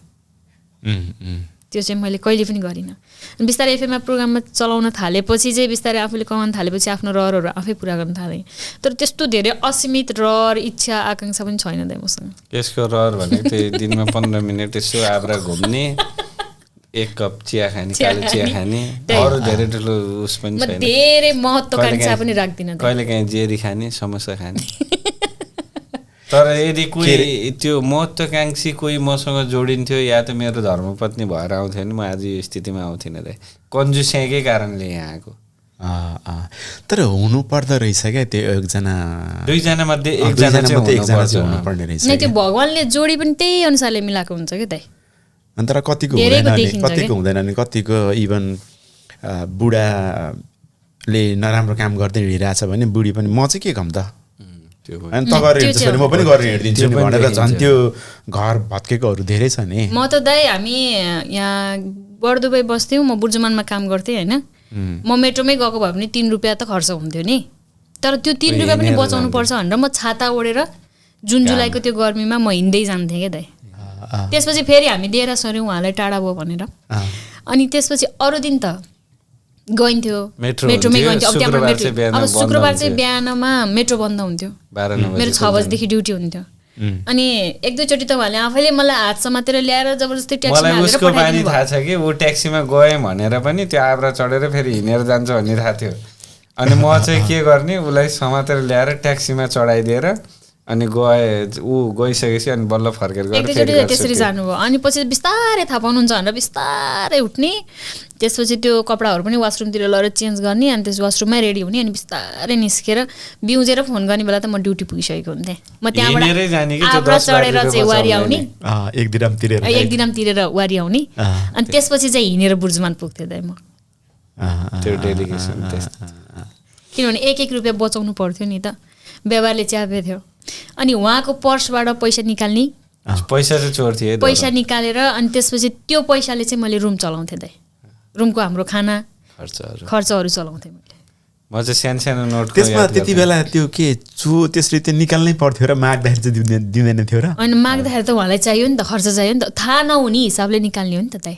त्यो चाहिँ मैले कहिले पनि गरिनँ बिस्तारै एफएममा प्रोग्राममा चलाउन थालेपछि चाहिँ बिस्तारै आफूले कमाउन थालेपछि आफ्नो रहरहरू आफै पुरा गर्न थालेँ तर त्यस्तो धेरै असीमित रहर इच्छा आकाङ्क्षा पनि छैन दाइ मसँग यसको रहर भनेको त्यही दिनमा 15 मिनट यसो आब्रा घुम्ने एक कप चिया खाने कालो चिया खाने अरू धेरै ठुलो उस पनि छैन धेरै महत्त्वाकांक्षा पनि राख्दिनँ कहिलेकाहीँ जेरी खाने समोसा खाने तर यदि कोही त्यो महत्त्वाकांक्षी कोही मसँग जोडिन्थ्यो या त मेरो धर्मपत्नी भएर आउँथ्यो भने म आज यो स्थितिमा आउँथिनँ दाइ कन्जुस्याकै कारणले यहाँ आएको तर हुनु पर्दो रहेछ क्या त्यो एकजना दुईजना मध्ये एकजना चाहिँ हुनुपर्ने रहेछ त्यो भगवानले जोडी पनि त्यही अनुसारले मिलाएको हुन्छ क्या दाइ अन्त कतिको हुँदैन नि कतिको इभन बुढाले नराम्रो काम गर्दै हिँडिरहेछ भने बुढी पनि म चाहिँ के कम त अनि त गरेर हिँड्छ भने म पनि गरेर हिँडिदिन्छु नि भनेर झन् त्यो घर भत्केकोहरू धेरै छ नि म त दाइ हामी यहाँ बर्दुबे बस्थ्यौँ म बुर्जुमानमा काम गर्थेँ होइन म मेट्रोमै गएको भए पनि 3 रुपियाँ त खर्च हुन्थ्यो नि तर त्यो 3 रुपियाँ पनि बचाउनु पर्छ भनेर म छाता ओढेर जुन जुलाईको त्यो गर्मीमा म हिँड्दै जान्थेँ क्या दाइ त्यसपछि फेरि हामी दिएर सर्यौँ उहाँलाई टाढा भयो भनेर अनि त्यसपछि अरू दिन त गइन्थ्यो मेट्रोमै गइन्थ्यो अब त्यहाँबाट अब शुक्रबार चाहिँ बिहानमा मेट्रो बन्द हुन्थ्यो मेरो 6 बजीदेखि ड्युटी हुन्थ्यो अनि एक दुईचोटि त उहाँले आफैले मलाई हात समातेर ल्याएर जबरजस्ती ट्याक्सीमा हालेर उसको बानी थाहा छ कि ऊ ट्याक्सीमा गएँ भनेर पनि त्यो आब्रा चढेर फेरि हिँडेर जान्छ भन्ने थाहा थियो अनि म चाहिँ के गर्ने उसलाई समातेर ल्याएर ट्याक्सीमा चढाइदिएर अनि गइसकेपछि अनि बल्ल फर्केर गएर त्यसरी जानुभयो अनि पछि बिस्तारै थाहा पाउनुहुन्छ भनेर बिस्तारै उठ्ने त्यसपछि त्यो कपडाहरू पनि वासरुमतिर लगेर चेन्ज गर्ने अनि त्यस वासरुममै रेडी हुने अनि बिस्तारै निस्केर बिउजेर फोन गर्ने बेला त म ड्युटी पुगिसकेको हुन्थेँ म त्यहाँबाट चढेर चाहिँ वारी आउने एक दिनम तिरेर वारी आउने अनि त्यसपछि चाहिँ हिँडेर बुर्जुमान पुग्थेँ दाइ म किनभने 1 रुपियाँ बचाउनु पर्थ्यो नि त व्यवहारले च्यापे थियो अनि उहाँको पर्सबाट पैसा निकाल्ने पैसा चाहिँ चोर्थ्यो पैसा निकालेर अनि त्यसपछि त्यो पैसाले चाहिँ मैले रुम चलाउँथेँ दाइ रुमको हाम्रो खाना खर्चहरू चलाउँथेँ मैले म चाहिँ सानो नोट त्यसमा त्यति बेला त्यो के त्यसले त्यो निकाल्नै पर्थ्यो र माग्दाखेरि चाहिँ दिँदैन थियो र अनि माग्दाखेरि त उहाँलाई चाहियो नि त खर्च चाहियो नि त थाहा नहुने हिसाबले निकाल्ने हो नि त दाइ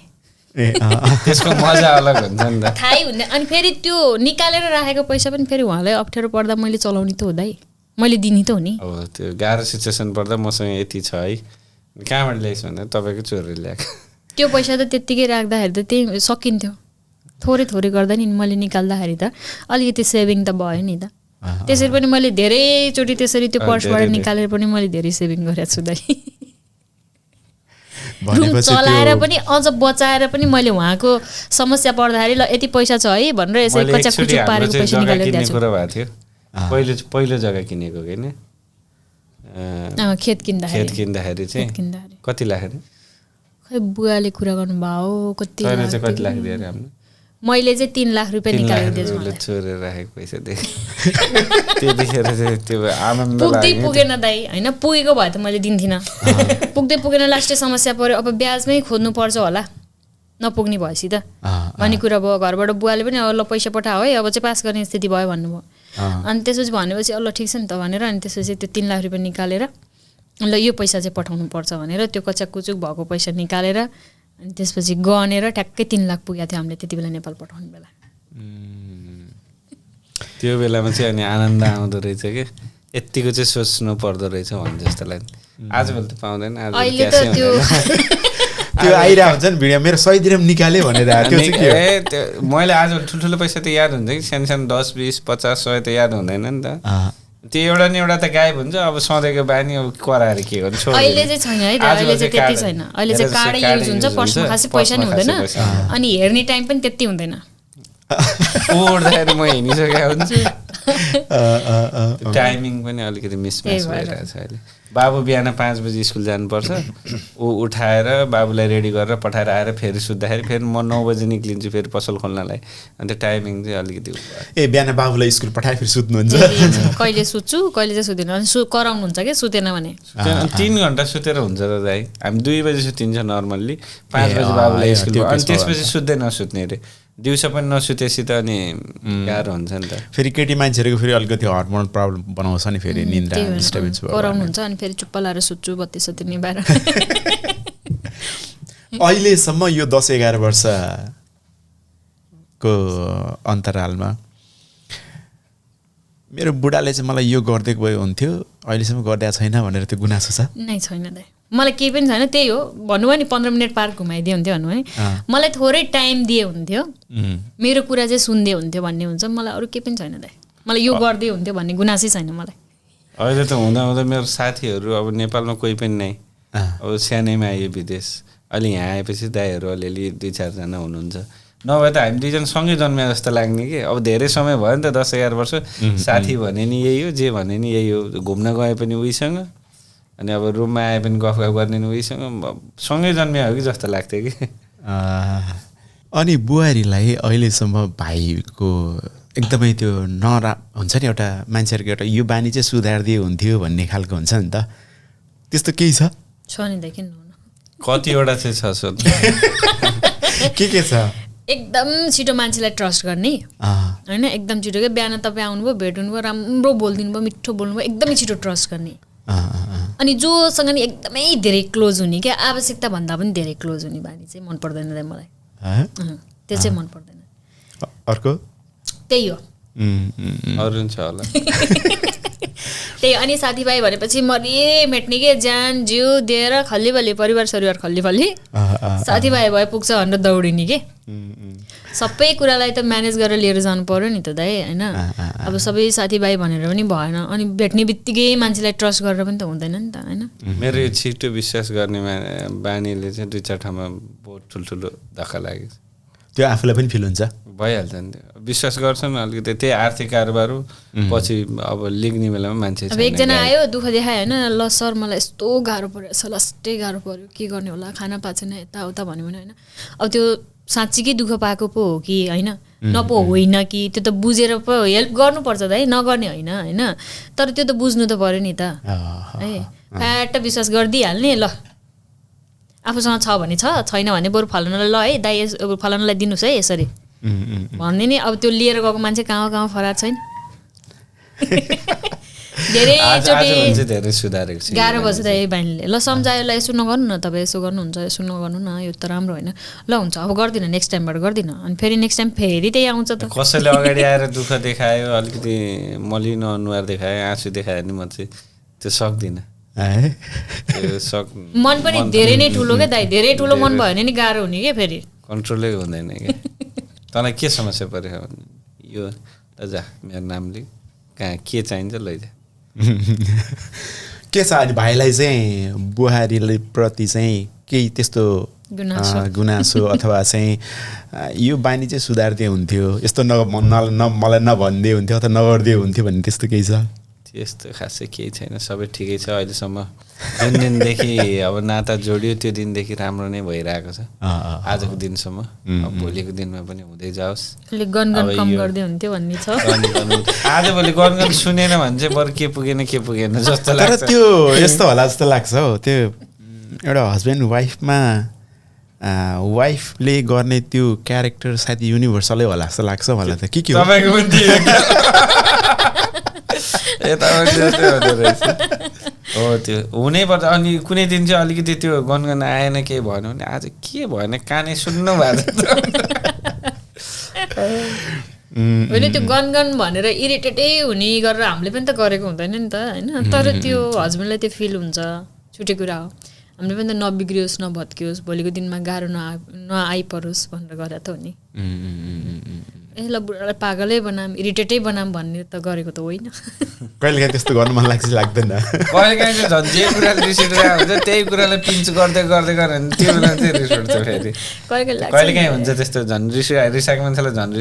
त्यसको मजा अलग हुन्छ नि त थाहै हुँदैन अनि फेरि त्यो निकालेर राखेको पैसा पनि फेरि उहाँलाई अप्ठ्यारो पर्दा मैले चलाउने त हो दाइ मैले दिने त हो नि अब त्यो गाह्रो सिचुएसन पर्दा मसँग यति छ है कहाँबाट ल्याइस् भन्दा तपाईँको चोरले ल्याएको त्यो पैसा त त्यत्तिकै राख्दाखेरि त त्यही सकिन्थ्यो थोरै गर्दा नि मैले निकाल्दाखेरि त अलिकति सेभिङ त भयो नि त त्यसरी पनि मैले धेरैचोटि त्यसरी त्यो पर्सबाट निकालेर पनि मैले धेरै सेभिङ गरेको छु दाइ रुम चलाएर पनि अझ बचाएर पनि मैले उहाँको समस्या पर्दाखेरि ल यति पैसा छ है भनेर यसरी कच्चा पारेको पैसा निकालेर दिएको छु पहिलो जग्गा किनेको हैन खेत किन्दाखेरि चाहिँ कति लाख अरे? खै बुवाले कुरा गर्नुभयो कति चाहिँ कति लाख दिएर हाम्रो मैले चाहिँ 3 लाख रुपियाँ निकालेर दिएछु चोरेर राखेको पैसा त्यतिखेर चाहिँ त्यो आनन्द पुगेन दाइ होइन पुगेको भए त मैले दिन्थिनँ पुग्दैन लास्टै समस्या पऱ्यो अब ब्याजमै खोज्नु पर्छ होला नपुग्ने भएपछि त भन्ने कुरा भयो घरबाट बुवाले पनि ल पैसा पठाओ है अब चाहिँ पास गर्ने स्थिति भयो भन्नुभयो अनि त्यसपछि भनेपछि ल ठिक छ नि त भनेर अनि त्यसपछि त्यो 3 लाख रुपियाँ निकालेर ल यो पैसा चाहिँ पठाउनु पर्छ भनेर त्यो कच्चाकुचुक भएको पैसा निकालेर अनि त्यसपछि गनेर ठ्याक्कै 3 लाख पुगेको थियो हामीले त्यति बेला नेपाल पठाउने बेला त्यो बेलामा चाहिँ अनि आनन्द आउँदो रहेछ कि यतिको चाहिँ सोच्नु पर्दो रहेछ भन्ने जस्तो लाग्यो आजभोलि त पाउँदैन अहिले त त्यो आइरहेको हुन्छ नि भिडियो मेरो 100 दिरहम निकाले भनेर त्यो मैले आज ठुल्ठुलो पैसा त याद हुन्छ कि सानो सानो 10 20 50 100 त याद हुँदैन नि त त्यो एउटा नि एउटा त गायब हुन्छ अब सधैँको बानी अब कराएर के गर्नु अहिले चाहिँ छैन है अहिले चाहिँ त्यति छैन अहिले चाहिँ कार्डै युज हुन्छ पर्समा खासै पैसा नि हुँदैन अनि हेर्ने टाइम पनि त्यति हुँदैन ओड्दाखेरि म हिँडिसकेको हुन्छु टाइमिङ पनि अलिकति मिसम्याच भइरहेको छ अहिले बाबु बिहान 5 बजी स्कुल जानुपर्छ ऊ उठाएर बाबुलाई रेडी गरेर पठाएर आएर फेरि सुत्दाखेरि फेरि म 9 बजी निक्लिन्छु फेरि पसल खोल्नलाई अनि त्यो टाइमिङ चाहिँ अलिकति बिहान बाबुलाई स्कुल पठाए फेरि सुत्नुहुन्छ कहिले सुत्छु कहिले चाहिँ सुत्दिनँ अनि कराउनुहुन्छ क्या सुतेन भने 3 घन्टा सुतेर हुन्छ त दाइ हामी 2 बजी सुतिन्छ नर्मल्ली 5 बजी बाबुलाई स्कुल अनि त्यसपछि सुत्दै नसुत्ने अरे दिउँसो पनि नसुतेपछि त अनि गाह्रो हुन्छ नि त फेरि केटी मान्छेहरूको फेरि अलिकति हर्मोनल प्रब्लम बनाउँछ नि फेरि निन्द्रा डिस्टर्बेन्स कराउनुहुन्छ अनि फेरि चुप्प लाएर सुत्छु बत्ती सत्ती निभाएर अहिलेसम्म यो 10-11 वर्षको अन्तरालमा मेरो बुढाले चाहिँ मलाई यो गर्दै गयो हुन्थ्यो अहिलेसम्म गरिदिएको छैन भनेर त्यो गुनासो छ नै छैन दाइ मलाई केही पनि छैन त्यही हो भन्नुभयो नि 15 मिनट पार्क घुमाइदिए हुन्थ्यो भन्नुभयो नि मलाई थोरै टाइम दिए हुन्थ्यो मेरो कुरा चाहिँ सुन्दै हुन्थ्यो भन्ने हुन्छ मलाई अरू केही पनि छैन दाइ मलाई यो गर्दै हुन्थ्यो भन्ने गुनासै छैन मलाई अहिले त हुँदा हुँदा मेरो साथीहरू अब नेपालमा कोही पनि नै अब सानैमा आयो विदेश अहिले यहाँ आएपछि दाइहरू अलिअलि 2-4 जना हुनुहुन्छ नभए त हामी 2 जना सँगै जन्मे जस्तो लाग्ने कि अब धेरै समय भयो नि त 10-11 वर्ष साथी भने नि यही हो जे भने नि यही हो घुम्न गए पनि उहीसँग अनि अब रुममा आए पनि गफ गर्ने नि उहीसँग सँगै जन्मे हो कि जस्तो लाग्थ्यो कि अनि बुहारीलाई अहिलेसम्म भाइको एकदमै त्यो हुन्छ नि एउटा मान्छेहरूको एउटा यो बानी चाहिँ सुधारिदिए हुन्थ्यो भन्ने खालको हुन्छ नि त त्यस्तो केही छ नि देखिन कतिवटा चाहिँ छ सोध्नु के छ एकदम छिटो मान्छेलाई ट्रस्ट गर्ने होइन एकदम छिटो क्या बिहान तपाईँ आउनुभयो भेट्नु भयो राम्रो बोलिदिनु भयो मिठो बोल्नुभयो एकदमै छिटो ट्रस्ट गर्ने अनि जोसँग नि एकदमै धेरै क्लोज हुने क्या आवश्यकता भन्दा पनि धेरै क्लोज हुने बानी चाहिँ मन पर्दैन मलाई त्यो चाहिँ मन पर्दैन अर्को त्यही हो अरू छ होला त्यही अनि साथीभाइ भनेपछि मरिए मेट्ने के ज्यान जिउ दिएर खल्लीबल्ली परिवार खल्लीबल्ली साथीभाइ भए पुग्छ भनेर दौडिने के सबै कुरालाई त म्यानेज गरेर लिएर जानु पर्यो नि त दाइ होइन अब सबै साथीभाइ भनेर पनि भएन अनि भेट्ने बित्तिकै मान्छेलाई ट्रस्ट गरेर पनि त हुँदैन नि त होइन मेरो यो छिटो विश्वास गर्ने बानीले चाहिँ 2-4 ठाउँमा बहुत ठुल्ठुलो धक्का लाग्यो त्यो आफूलाई पनि फिल हुन्छ भइहाल्छ नि त्यो विश्वास गर्छन् अलिकति त्यही आर्थिक कारोबार पछि अब लिग्ने बेलामा मान्छे अब एकजना आयो दुःख देखायो होइन ल सर मलाई यस्तो गाह्रो पऱ्यो लास्टै गाह्रो पऱ्यो के गर्ने होला खाना पाएन यताउता भन्यो भने होइन अब त्यो साँच्चीकै दुःख पाएको पो हो कि होइन नपो होइन कि त्यो त बुझेर पो हेल्प गर्नुपर्छ त है नगर्ने होइन तर त्यो त बुझ्नु त पऱ्यो नि त है फ्याट विश्वास गरिदिइहाल्ने ल आफूसँग छ भने छ छैन भने बरु फलानालाई ल है दाइ फलानालाई दिनुहोस् है यसरी भन्ने नि अब त्यो लिएर गएको मान्छे कहाँ फरार छैन धेरै सुधारेको छ गाह्रो बस्छ त यही बानीले ल सम्झायो ल यसो नगर्नु न तपाईँ यसो गर्नुहुन्छ यसो नगर्नु न यो त राम्रो होइन ल हुन्छ अब गर्दिनँ नेक्स्ट टाइमबाट गर्दिनँ अनि फेरि नेक्स्ट टाइम फेरि त्यही आउँछ त कसैले अगाडि आएर दुःख देखायो अलिकति मलिनो अनुहार देखायो आँसु देखायो भने म चाहिँ त्यो सक्दिनँ मन पनि धेरै नै ठुलो क्या दाइ धेरै ठुलो मन भयो भने नि गाह्रो हुने क्या फेरि कन्ट्रोलै हुँदैन क्या तँलाई के समस्या पऱ्यो यो जा मेरो नामले कहाँ के चाहिन्छ लैजा के छ अनि भाइलाई चाहिँ बुहारीले प्रति चाहिँ केही त्यस्तो गुनासो अथवा चाहिँ यो बानी चाहिँ सुधार्दै हुन्थ्यो यस्तो मलाई नभनिदिए हुन्थ्यो अथवा नगरिदिए हुन्थ्यो भन्ने त्यस्तो केही छ त्यस्तो खासै केही छैन, सबै ठिकै छ अहिलेसम्म। जुन दिनदेखि अब नाता जोडियो त्यो दिनदेखि राम्रो नै भइरहेको छ आजको दिनसम्म। अब भोलिको दिनमा पनि हुँदै जाओस्। गनगन कम गर्दै हुन्थ्यो भन्ने छ। आजभोलि गनगन सुनेन भने चाहिँ बरु के पुगेन जस्तो लाग्छ। तर त्यो यस्तो होला जस्तो लाग्छ हौ, त्यो एउटा हस्बेन्ड वाइफमा वाइफले गर्ने त्यो क्यारेक्टर सायद युनिभर्सलै होला जस्तो लाग्छ मलाई त। के हो तपाईँको पनि हो त्यो हुनैपर्छ। अनि कुनै दिन चाहिँ अलिकति त्यो गनगन आएन केही भन्यो भने आज के भएन कानै सुन्नु भएको होइन त्यो गनगन भनेर इरिटेटै हुने गरेर हामीले पनि त गरेको हुँदैन नि त होइन। तर त्यो हस्बेन्डलाई त्यो फिल हुन्छ, छुट्टै कुरा हो। हामीले पनि त नबिग्रियोस् नभत्कियोस्, भोलिको दिनमा गाह्रो नआइपरोस् भनेर गरेर त हो नि। ल बुढालाई पागलै बनाम इरिटेटै बनाम भन्ने त गरेको त होइन। कहिलेकाहीँ त्यस्तो गर्नु मन लाग्छ लाग्दैन? कहिलेकाहीँ चाहिँ झन् जे कुराले रिस उठिरहेको हुन्छ त्यही कुरालाई पिन्च गर्दै गर्दै गऱ्यो भने त्यो बेला चाहिँ रिस उठ्छ फेरि। कहिलेकाहीँ हुन्छ त्यस्तो, झन् रिसाएको मान्छेलाई झन्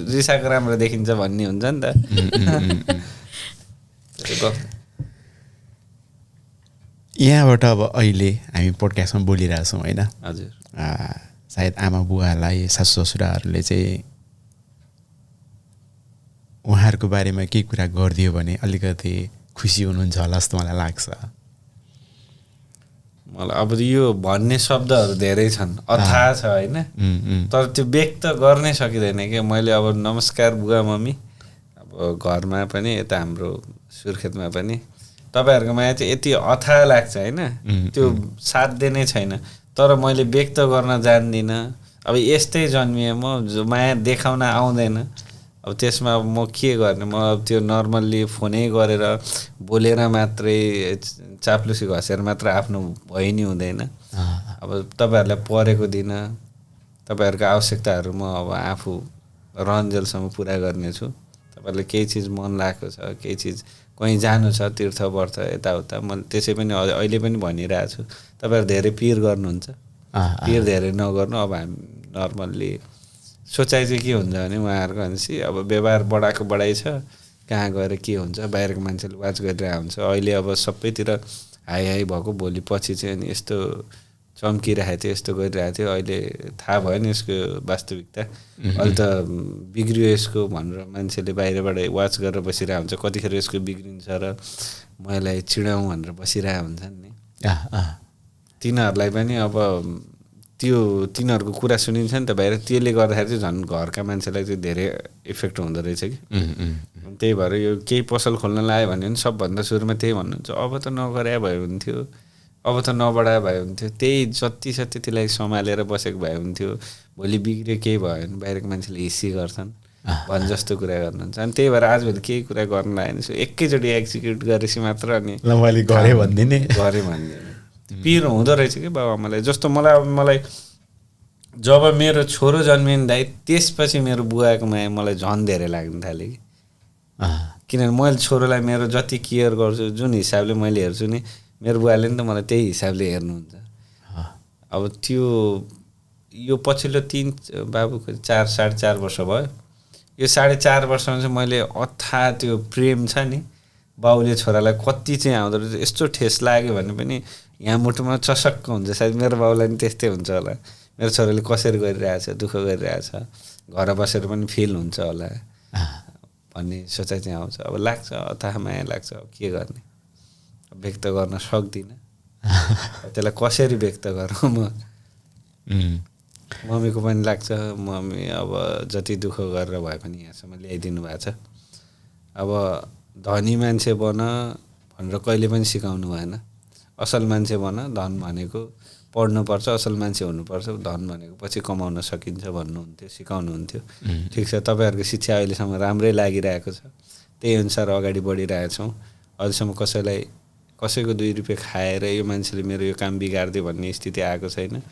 रिसाएको राम्रो देखिन्छ भन्ने हुन्छ नि त। यहाँबाट अब अहिले हामी पोडकास्टमा बोलिरहेछौँ होइन? हजुर। सायद आमा बुवालाई सासु ससुराहरूले चाहिँ उहाँहरूको बारेमा केही कुरा गरिदियो भने अलिकति खुसी हुनुहुन्छ होला जस्तो मलाई लाग्छ। मलाई अब यो भन्ने शब्दहरू धेरै छन्, अथाह छ होइन, तर त्यो व्यक्त गर्नै सकिँदैन कि। मैले अब नमस्कार बुवा मम्मी, अब घरमा पनि यता हाम्रो सुर्खेतमा पनि तपाईँहरूको माया चाहिँ यति अथाह लाग्छ होइन, त्यो साध्य नै छैन। तर मैले व्यक्त गर्न जान्दिनँ। अब यस्तै जन्मिएँ म, जो माया देखाउन आउँदैन। अब त्यसमा अब म के गर्ने? म अब त्यो नर्मल्ली फोनै गरेर बोलेर मात्रै चाप्लुसी घसेर मात्र आफ्नो भइ नै हुँदैन। अब तपाईँहरूलाई परेको दिन तपाईँहरूको आवश्यकताहरू म अब आफू रहन्जेलसम्म पुरा गर्नेछु। तपाईँहरूलाई केही चिज मन लागेको छ, केही चिज कहीँ जानु छ, तीर्थ व्रत यताउता, म त्यसै पनि अहिले पनि भनिरहेको छु। तपाईँहरू धेरै पिर गर्नुहुन्छ, पिर धेरै नगर्नु। अब हामी नर्मल्ली सोचाइ चाहिँ के हुन्छ भने उहाँहरूको भनेपछि अब व्यवहार बढाएको बढाइ छ, कहाँ गएर के हुन्छ बाहिरको मान्छेले वाच गरिरहेको हुन्छ। अहिले अब सबैतिर हाई हाई भएको, भोलि पछि चाहिँ अनि यस्तो चम्किरहेको थियो, यस्तो गरिरहेको थियो। अहिले थाहा भयो नि यसको वास्तविकता। अहिले त बिग्रियो यसको भनेर मान्छेले बाहिरबाट वाच गरेर बसिरहेको हुन्छ। कतिखेर यसको बिग्रिन्छ र म यसलाई चिडाउँ भनेर बसिरहेको हुन्छन् नि। तिनीहरूलाई पनि अब त्यो तिनीहरूको कुरा सुनिन्छ नि त बाहिर, त्यसले गर्दाखेरि चाहिँ झन् घरका मान्छेलाई चाहिँ धेरै इफेक्ट हुँदो रहेछ कि। त्यही भएर यो केही पसल खोल्न लाग्यो भने पनि सबभन्दा सुरुमा त्यही भन्नुहुन्छ, अब त नगरे भए हुन्थ्यो, अब त नबढाए भए हुन्थ्यो। त्यही जति छ त्यतिलाई सम्हालेर बसेको भए हुन्थ्यो। भोलि बिग्रियो केही भयो भने बाहिरको मान्छेले हिस्सी गर्छन् भन् जस्तो कुरा गर्नुहुन्छ। अनि त्यही भएर आजभोलि केही कुरा गर्न लाग्यो भने एकैचोटि एक्जिक्युट गरेपछि मात्र अनि मैले गरेँ भनिदिने पिर हुँदो रहेछ कि बाबुआमालाई। जस्तो मलाई जब मेरो छोरो जन्मिँदै त्यसपछि मेरो बुवाको माया मलाई झन् धेरै लाग्न थाल्यो कि। किनभने मैले छोरोलाई मेरो जति केयर गर्छु, जुन हिसाबले मैले हेर्छु नि, मेरो बुवाले नि त मलाई त्यही हिसाबले हेर्नुहुन्छ। अब त्यो यो पछिल्लो बाबुको 4.5 वर्ष भयो। यो 4.5 वर्षमा चाहिँ मैले अथाह त्यो प्रेम छ नि, बाउले छोरालाई कति चाहिँ आउँदो रहेछ। यस्तो ठेस लाग्यो भने पनि यहाँ मुटुमा चसक्क हुन्छ। सायद मेरो बाउलाई पनि त्यस्तै हुन्छ होला, मेरो छोराले कसरी गरिरहेछ, दुःख गरिरहेछ, घर बसेर पनि फिल हुन्छ होला भन्ने सोचाइ चाहिँ आउँछ। अब लाग्छ, अथाह माया लाग्छ। अब के गर्ने, व्यक्त गर्न सक्दिनँ। त्यसलाई कसरी व्यक्त गरौँ? मम्मीको पनि लाग्छ, मम्मी अब जति दुःख गरेर भए पनि यहाँसम्म ल्याइदिनु भएको छ। अब धनी मान्छे बन भनेर कहिले पनि सिकाउनु भएन। असल मान्छे बन, धन भनेको पढ्नुपर्छ, असल मान्छे हुनुपर्छ, धन भनेको पछि कमाउन सकिन्छ भन्नुहुन्थ्यो, सिकाउनुहुन्थ्यो। ठिक छ, तपाईँहरूको शिक्षा अहिलेसम्म राम्रै लागिरहेको छ, त्यही अनुसार अगाडि बढिरहेछौँ। अहिलेसम्म कसैको 2 रुपियाँ खाएर यो मान्छेले मेरो यो काम बिगारिदियो भन्ने स्थिति आएको छैन।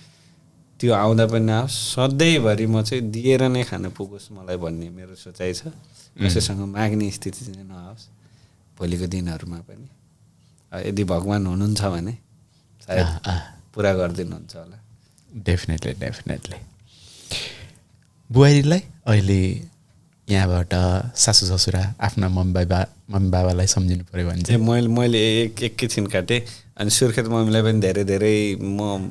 त्यो आउँदा पनि नआओस्, सधैँभरि म चाहिँ दिएर नै खान पुगोस् मलाई भन्ने मेरो सोचाइ छ। कसैसँग माग्ने स्थिति चाहिँ नआओस् भोलिको दिनहरूमा पनि। यदि भगवान् हुनुहुन्छ भने सायद पुरा गरिदिनुहुन्छ होला। डेफिनेटली। बुहारीलाई अहिले यहाँबाट सासू ससुरा आफ्ना मम्मी बाबालाई सम्झिनु पऱ्यो भने चाहिँ मैले एकैछिन काटेँ अनि सुर्खेत मम्मीलाई पनि धेरै धेरै म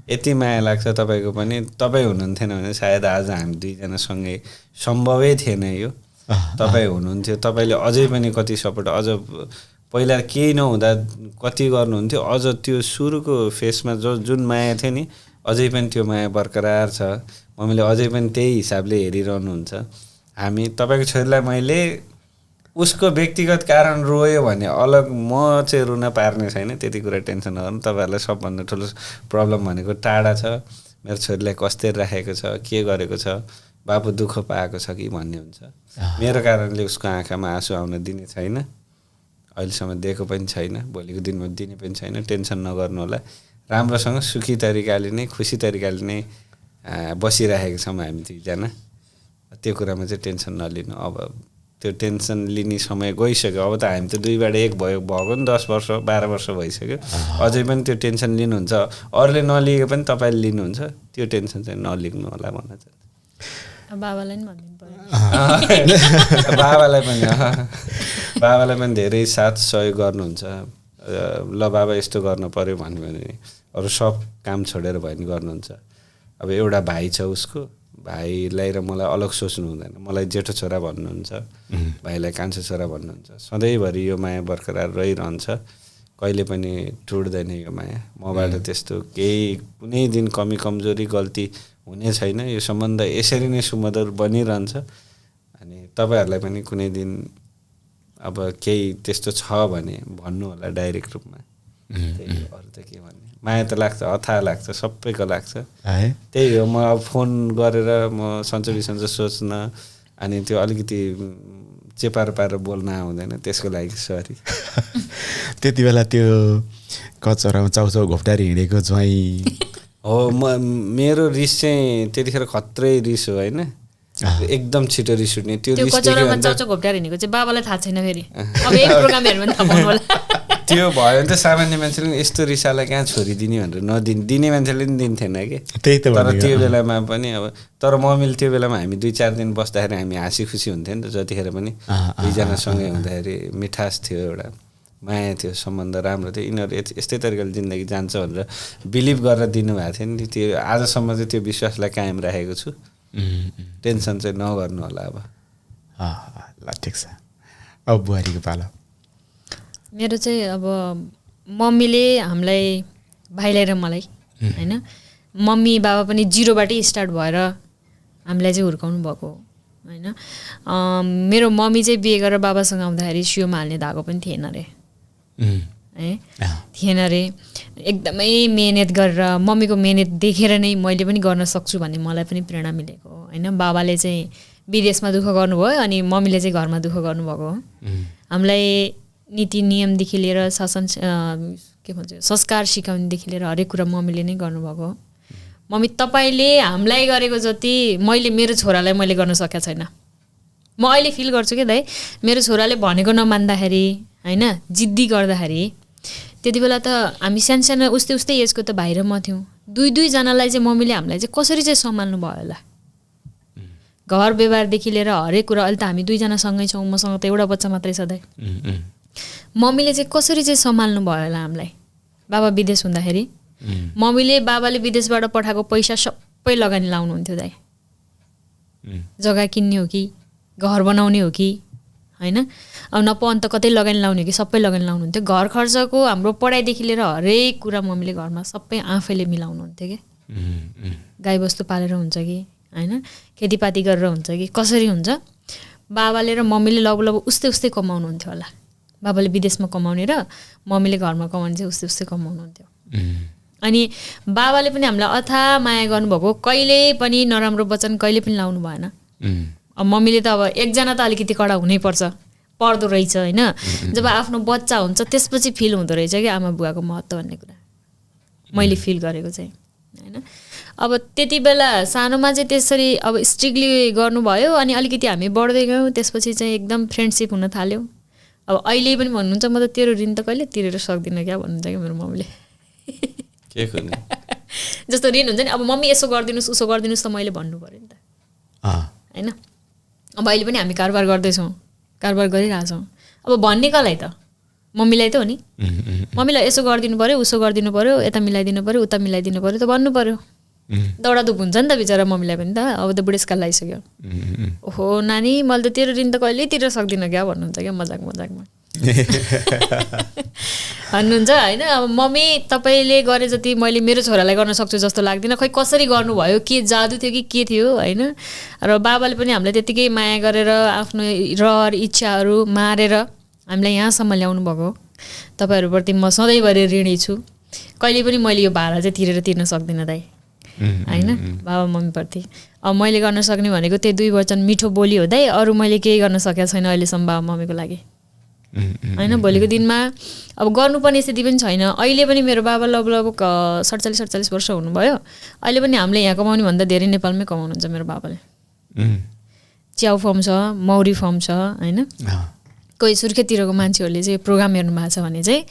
यति माया लाग्छ तपाईँको पनि तपाईँ हुनुहुन्थेन भने सायद आज हामी दुईजना सँगै सम्भवै थिएन यो तपाईँ हुनुहुन्थ्यो तपाईँले अझै पनि कति सपोर्ट अझ पहिला केही नहुँदा कति गर्नुहुन्थ्यो अझ त्यो सुरुको फेसमा जुन माया थियो नि अझै पनि त्यो माया बरकरार छ मम्मीले अझै पनि त्यही हिसाबले हेरिरहनुहुन्छ हामी तपाईँको छोरीलाई मैले उसको व्यक्तिगत कारण रोयो भने अलग म चाहिँ रुन पार्ने छैन त्यति कुरा टेन्सन नगर्नु तपाईँहरूलाई सबभन्दा ठुलो प्रब्लम भनेको टाढा छ मेरो छोरीलाई कस्तै राखेको छ के गरेको छ बाबु दुःख पाएको छ कि भन्ने हुन्छ मेरो कारणले उसको आँखामा आँसु आउन दिने छैन अहिलेसम्म दिएको पनि छैन भोलिको दिनमा दिने पनि छैन टेन्सन नगर्नु होला राम्रोसँग सुखी तरिकाले नै खुसी तरिकाले नै बसिरहेको छौँ हामी दुईजना त्यो कुरामा चाहिँ टेन्सन नलिनु अब त्यो टेन्सन लिने समय गइसक्यो अब त हामी त दुईबाट एक भएको नि 10 वर्ष 12 वर्ष भइसक्यो अझै पनि त्यो टेन्सन लिनुहुन्छ अरूले नलिएको पनि तपाईँले लिनुहुन्छ त्यो टेन्सन चाहिँ नलिनु होला भन्न चाहन्छु बाबालाई पनि भनिदिनु पर्यो बाबालाई पनि धेरै साथ सहयोग गर्नुहुन्छ ल बाबा यस्तो गर्नु पर्यो भन्यो भने अरू सब काम छोडेर भए पनि गर्नुहुन्छ अब एउटा भाइ छ उसको भाइलाई र मलाई अलग सोच्नु हुँदैन मलाई जेठो छोरा भन्नुहुन्छ भाइलाई कान्छो छोरा भन्नुहुन्छ सधैँभरि यो माया बरकरार रहिरहन्छ कहिले पनि टुट्दैन यो माया मबाट त्यस्तो केही कुनै दिन कमी कमजोरी गल्ती हुने छैन यो सम्बन्ध यसरी नै सुमधुर बनिरहन्छ अनि तपाईँहरूलाई पनि कुनै दिन अब केही त्यस्तो छ भने भन्नु होला डाइरेक्ट रूपमा अरू त के भन्ने माया त लाग्छ अथाह लाग्छ सबैको लाग्छ त्यही हो म अब फोन गरेर म सन्चो बिसन्चो सोच्न अनि त्यो अलिकति चेपार पारेर बोल्न आउँदैन त्यसको लागि सरी त्यति बेला त्यो कचरामा चाउचाउ घोप्टाएर हिँडेको ज्वाइँ हो मेरो रिस चाहिँ त्यतिखेर खत्रै रिस हो होइन एकदम छिटो रिस उठ्ने त्यो कचरामा चाउचाउ घोप्टाएर हिँडेको चाहिँ बाबालाई थाहा छैन फेरि अब एक प्रोग्राम हेर्नु पनि थाहा पाउनु होला त्यो भयो भने त सामान्य मान्छेले यस्तो रिसालाई कहाँ छोडिदिने भनेर दिने मान्छेले पनि दिन्थेन कि त्यही त तर त्यो बेलामा पनि अब तर मम्मीले त्यो बेलामा हामी 2-4 दिन बस्दाखेरि हामी हाँसी खुसी हुन्थ्यो नि त जतिखेर पनि दुईजनासँगै हुँदाखेरि मिठास थियो एउटा माया थियो सम्बन्ध राम्रो थियो यिनीहरू यस्तै तरिकाले जिन्दगी जान्छ भनेर बिलिभ गरेर दिनुभएको थियो नि त्यो आजसम्म चाहिँ त्यो विश्वासलाई कायम राखेको छु टेन्सन चाहिँ नगर्नु होला अब ल ठिक छ अब बुहारीको पालो मेरो चाहिँ अब मम्मीले हामीलाई भाइलाई र मलाई होइन मम्मी बाबा पनि जिरोबाटै स्टार्ट भएर हामीलाई चाहिँ हुर्काउनु भएको होइन मेरो मम्मी चाहिँ बिहे गरेर बाबासँग आउँदाखेरि सियोमा हाल्ने धागो पनि थिएन अरे है थिएन अरे एकदमै मेहनत गरेर मम्मीको मेहनत देखेर नै मैले पनि गर्न सक्छु भन्ने मलाई पनि प्रेरणा मिलेको होइन बाबाले चाहिँ विदेशमा दुःख गर्नुभयो अनि मम्मीले चाहिँ घरमा दुःख गर्नुभएको हामीलाई नीति नियमदेखि लिएर शासन के भन्छ संस्कार सिकाउनेदेखि लिएर हरेक कुरा मम्मीले नै गर्नुभएको मम्मी तपाईँले हामीलाई गरेको जति मैले मेरो छोरालाई मैले गर्न सकेको छैन म अहिले फिल गर्छु कि दाइ मेरो छोराले भनेको नमान्दाखेरि होइन जिद्दी गर्दाखेरि त्यति बेला त हामी सानो उस्तै एजको त भाइ र म थियौँ दुईजनालाई चाहिँ मम्मीले हामीलाई चाहिँ कसरी चाहिँ सम्हाल्नु भयो होला घर व्यवहारदेखि लिएर हरेक कुरा अहिले त हामी दुईजना सँगै छौँ मसँग त एउटा बच्चा मात्रै छ दाइ मम्मीले चाहिँ कसरी चाहिँ सम्हाल्नु भयो होला हामीलाई बाबा विदेश हुँदाखेरि मम्मीले बाबाले विदेशबाट पठाएको पैसा सबै लगानी लाउनुहुन्थ्यो दाइ जग्गा किन्ने हो कि घर बनाउने हो कि होइन अब नपाउनु त कतै लगानी लाउने हो कि सबै लगानी लाउनुहुन्थ्यो घर खर्चको हाम्रो पढाइदेखि लिएर हरेक कुरा मम्मीले घरमा सबै आफैले मिलाउनुहुन्थ्यो कि गाईबस्तु पालेर हुन्छ कि होइन खेतीपाती गरेर हुन्छ कि कसरी हुन्छ बाबाले र मम्मीले लगभग उस्तै कमाउनुहुन्थ्यो होला बाबाले विदेशमा कमाउने र मम्मीले घरमा कमाउने चाहिँ उस्तै कमाउनुहुन्थ्यो अनि बाबाले पनि हामीलाई अथाह माया गर्नुभएको कहिले पनि नराम्रो वचन कहिले पनि लाउनु भएन अब मम्मीले त अब एकजना त अलिकति कडा हुनैपर्छ पर्दो रहेछ होइन जब आफ्नो बच्चा हुन्छ त्यसपछि फिल हुँदो रहेछ कि आमा बुवाको महत्त्व भन्ने कुरा मैले फिल गरेको चाहिँ होइन अब त्यति बेला सानोमा चाहिँ त्यसरी अब स्ट्रिक्टली गर्नुभयो अनि अलिकति हामी बढ्दै गयौँ त्यसपछि चाहिँ एकदम फ्रेन्डसिप हुन थाल्यो अब अहिले पनि भन्नुहुन्छ म त तेरो ऋण त कहिले तिरेर सक्दिनँ क्या भन्नुहुन्छ क्या मेरो मम्मीले जस्तो ऋण हुन्छ नि अब मम्मी यसो गरिदिनुहोस् उसो गरिदिनुहोस् त मैले भन्नु पऱ्यो नि त होइन अब अहिले पनि हामी कारोबार गर्दैछौँ, कारोबार गरिरहेछौँ। अब भन्ने कसलाई त? मम्मीलाई त हो नि। मम्मीलाई यसो गरिदिनु पऱ्यो, उसो गरिदिनु पऱ्यो, यता मिलाइदिनु पऱ्यो, उता मिलाइदिनु पऱ्यो त भन्नु पऱ्यो। दौडाधुप हुन्छ नि त बिचरा मम्मीलाई पनि त। अब त बुढेसकाल लागिसक्यो। ओहो नानी मैले त तेरो ऋण त कहिल्यै तिर्न सक्दिनँ क्या भन्नुहुन्छ क्या मजाक मजाकमा भन्नुहुन्छ होइन। अब मम्मी तपाईँले गरे जति मैले मेरो छोरालाई गर्न सक्छु जस्तो लाग्दैन। खै कसरी गर्नुभयो, के जादु थियो कि के थियो होइन। र बाबाले पनि हामीलाई त्यत्तिकै माया गरेर आफ्नो रहर इच्छाहरू मारेर हामीलाई यहाँसम्म ल्याउनु भएको। तपाईँहरूप्रति म सधैँभरि ऋणी छु। कहिले पनि मैले यो भाडा चाहिँ तिर्न सक्दिनँ दाइ होइन, बाबा मम्मीप्रति। अब मैले गर्न सक्ने भनेको त्यही 2 वचन मिठो बोली हो दाइ। अरू मैले केही गर्न सकेको छैन अहिलेसम्म बाबा मम्मीको लागि होइन। भोलिको दिनमा अब गर्नुपर्ने स्थिति पनि छैन। अहिले पनि मेरो बाबा लगभग 47 वर्ष हुनुभयो। अहिले पनि हामीले यहाँ कमाउने भन्दा धेरै नेपालमै कमाउनुहुन्छ मेरो बाबाले। च्याउ फर्म छ, मौरी फर्म छ होइन। कोही सुर्खेततिरको मान्छेहरूले चाहिँ प्रोग्राम हेर्नु भएको छ भने चाहिँ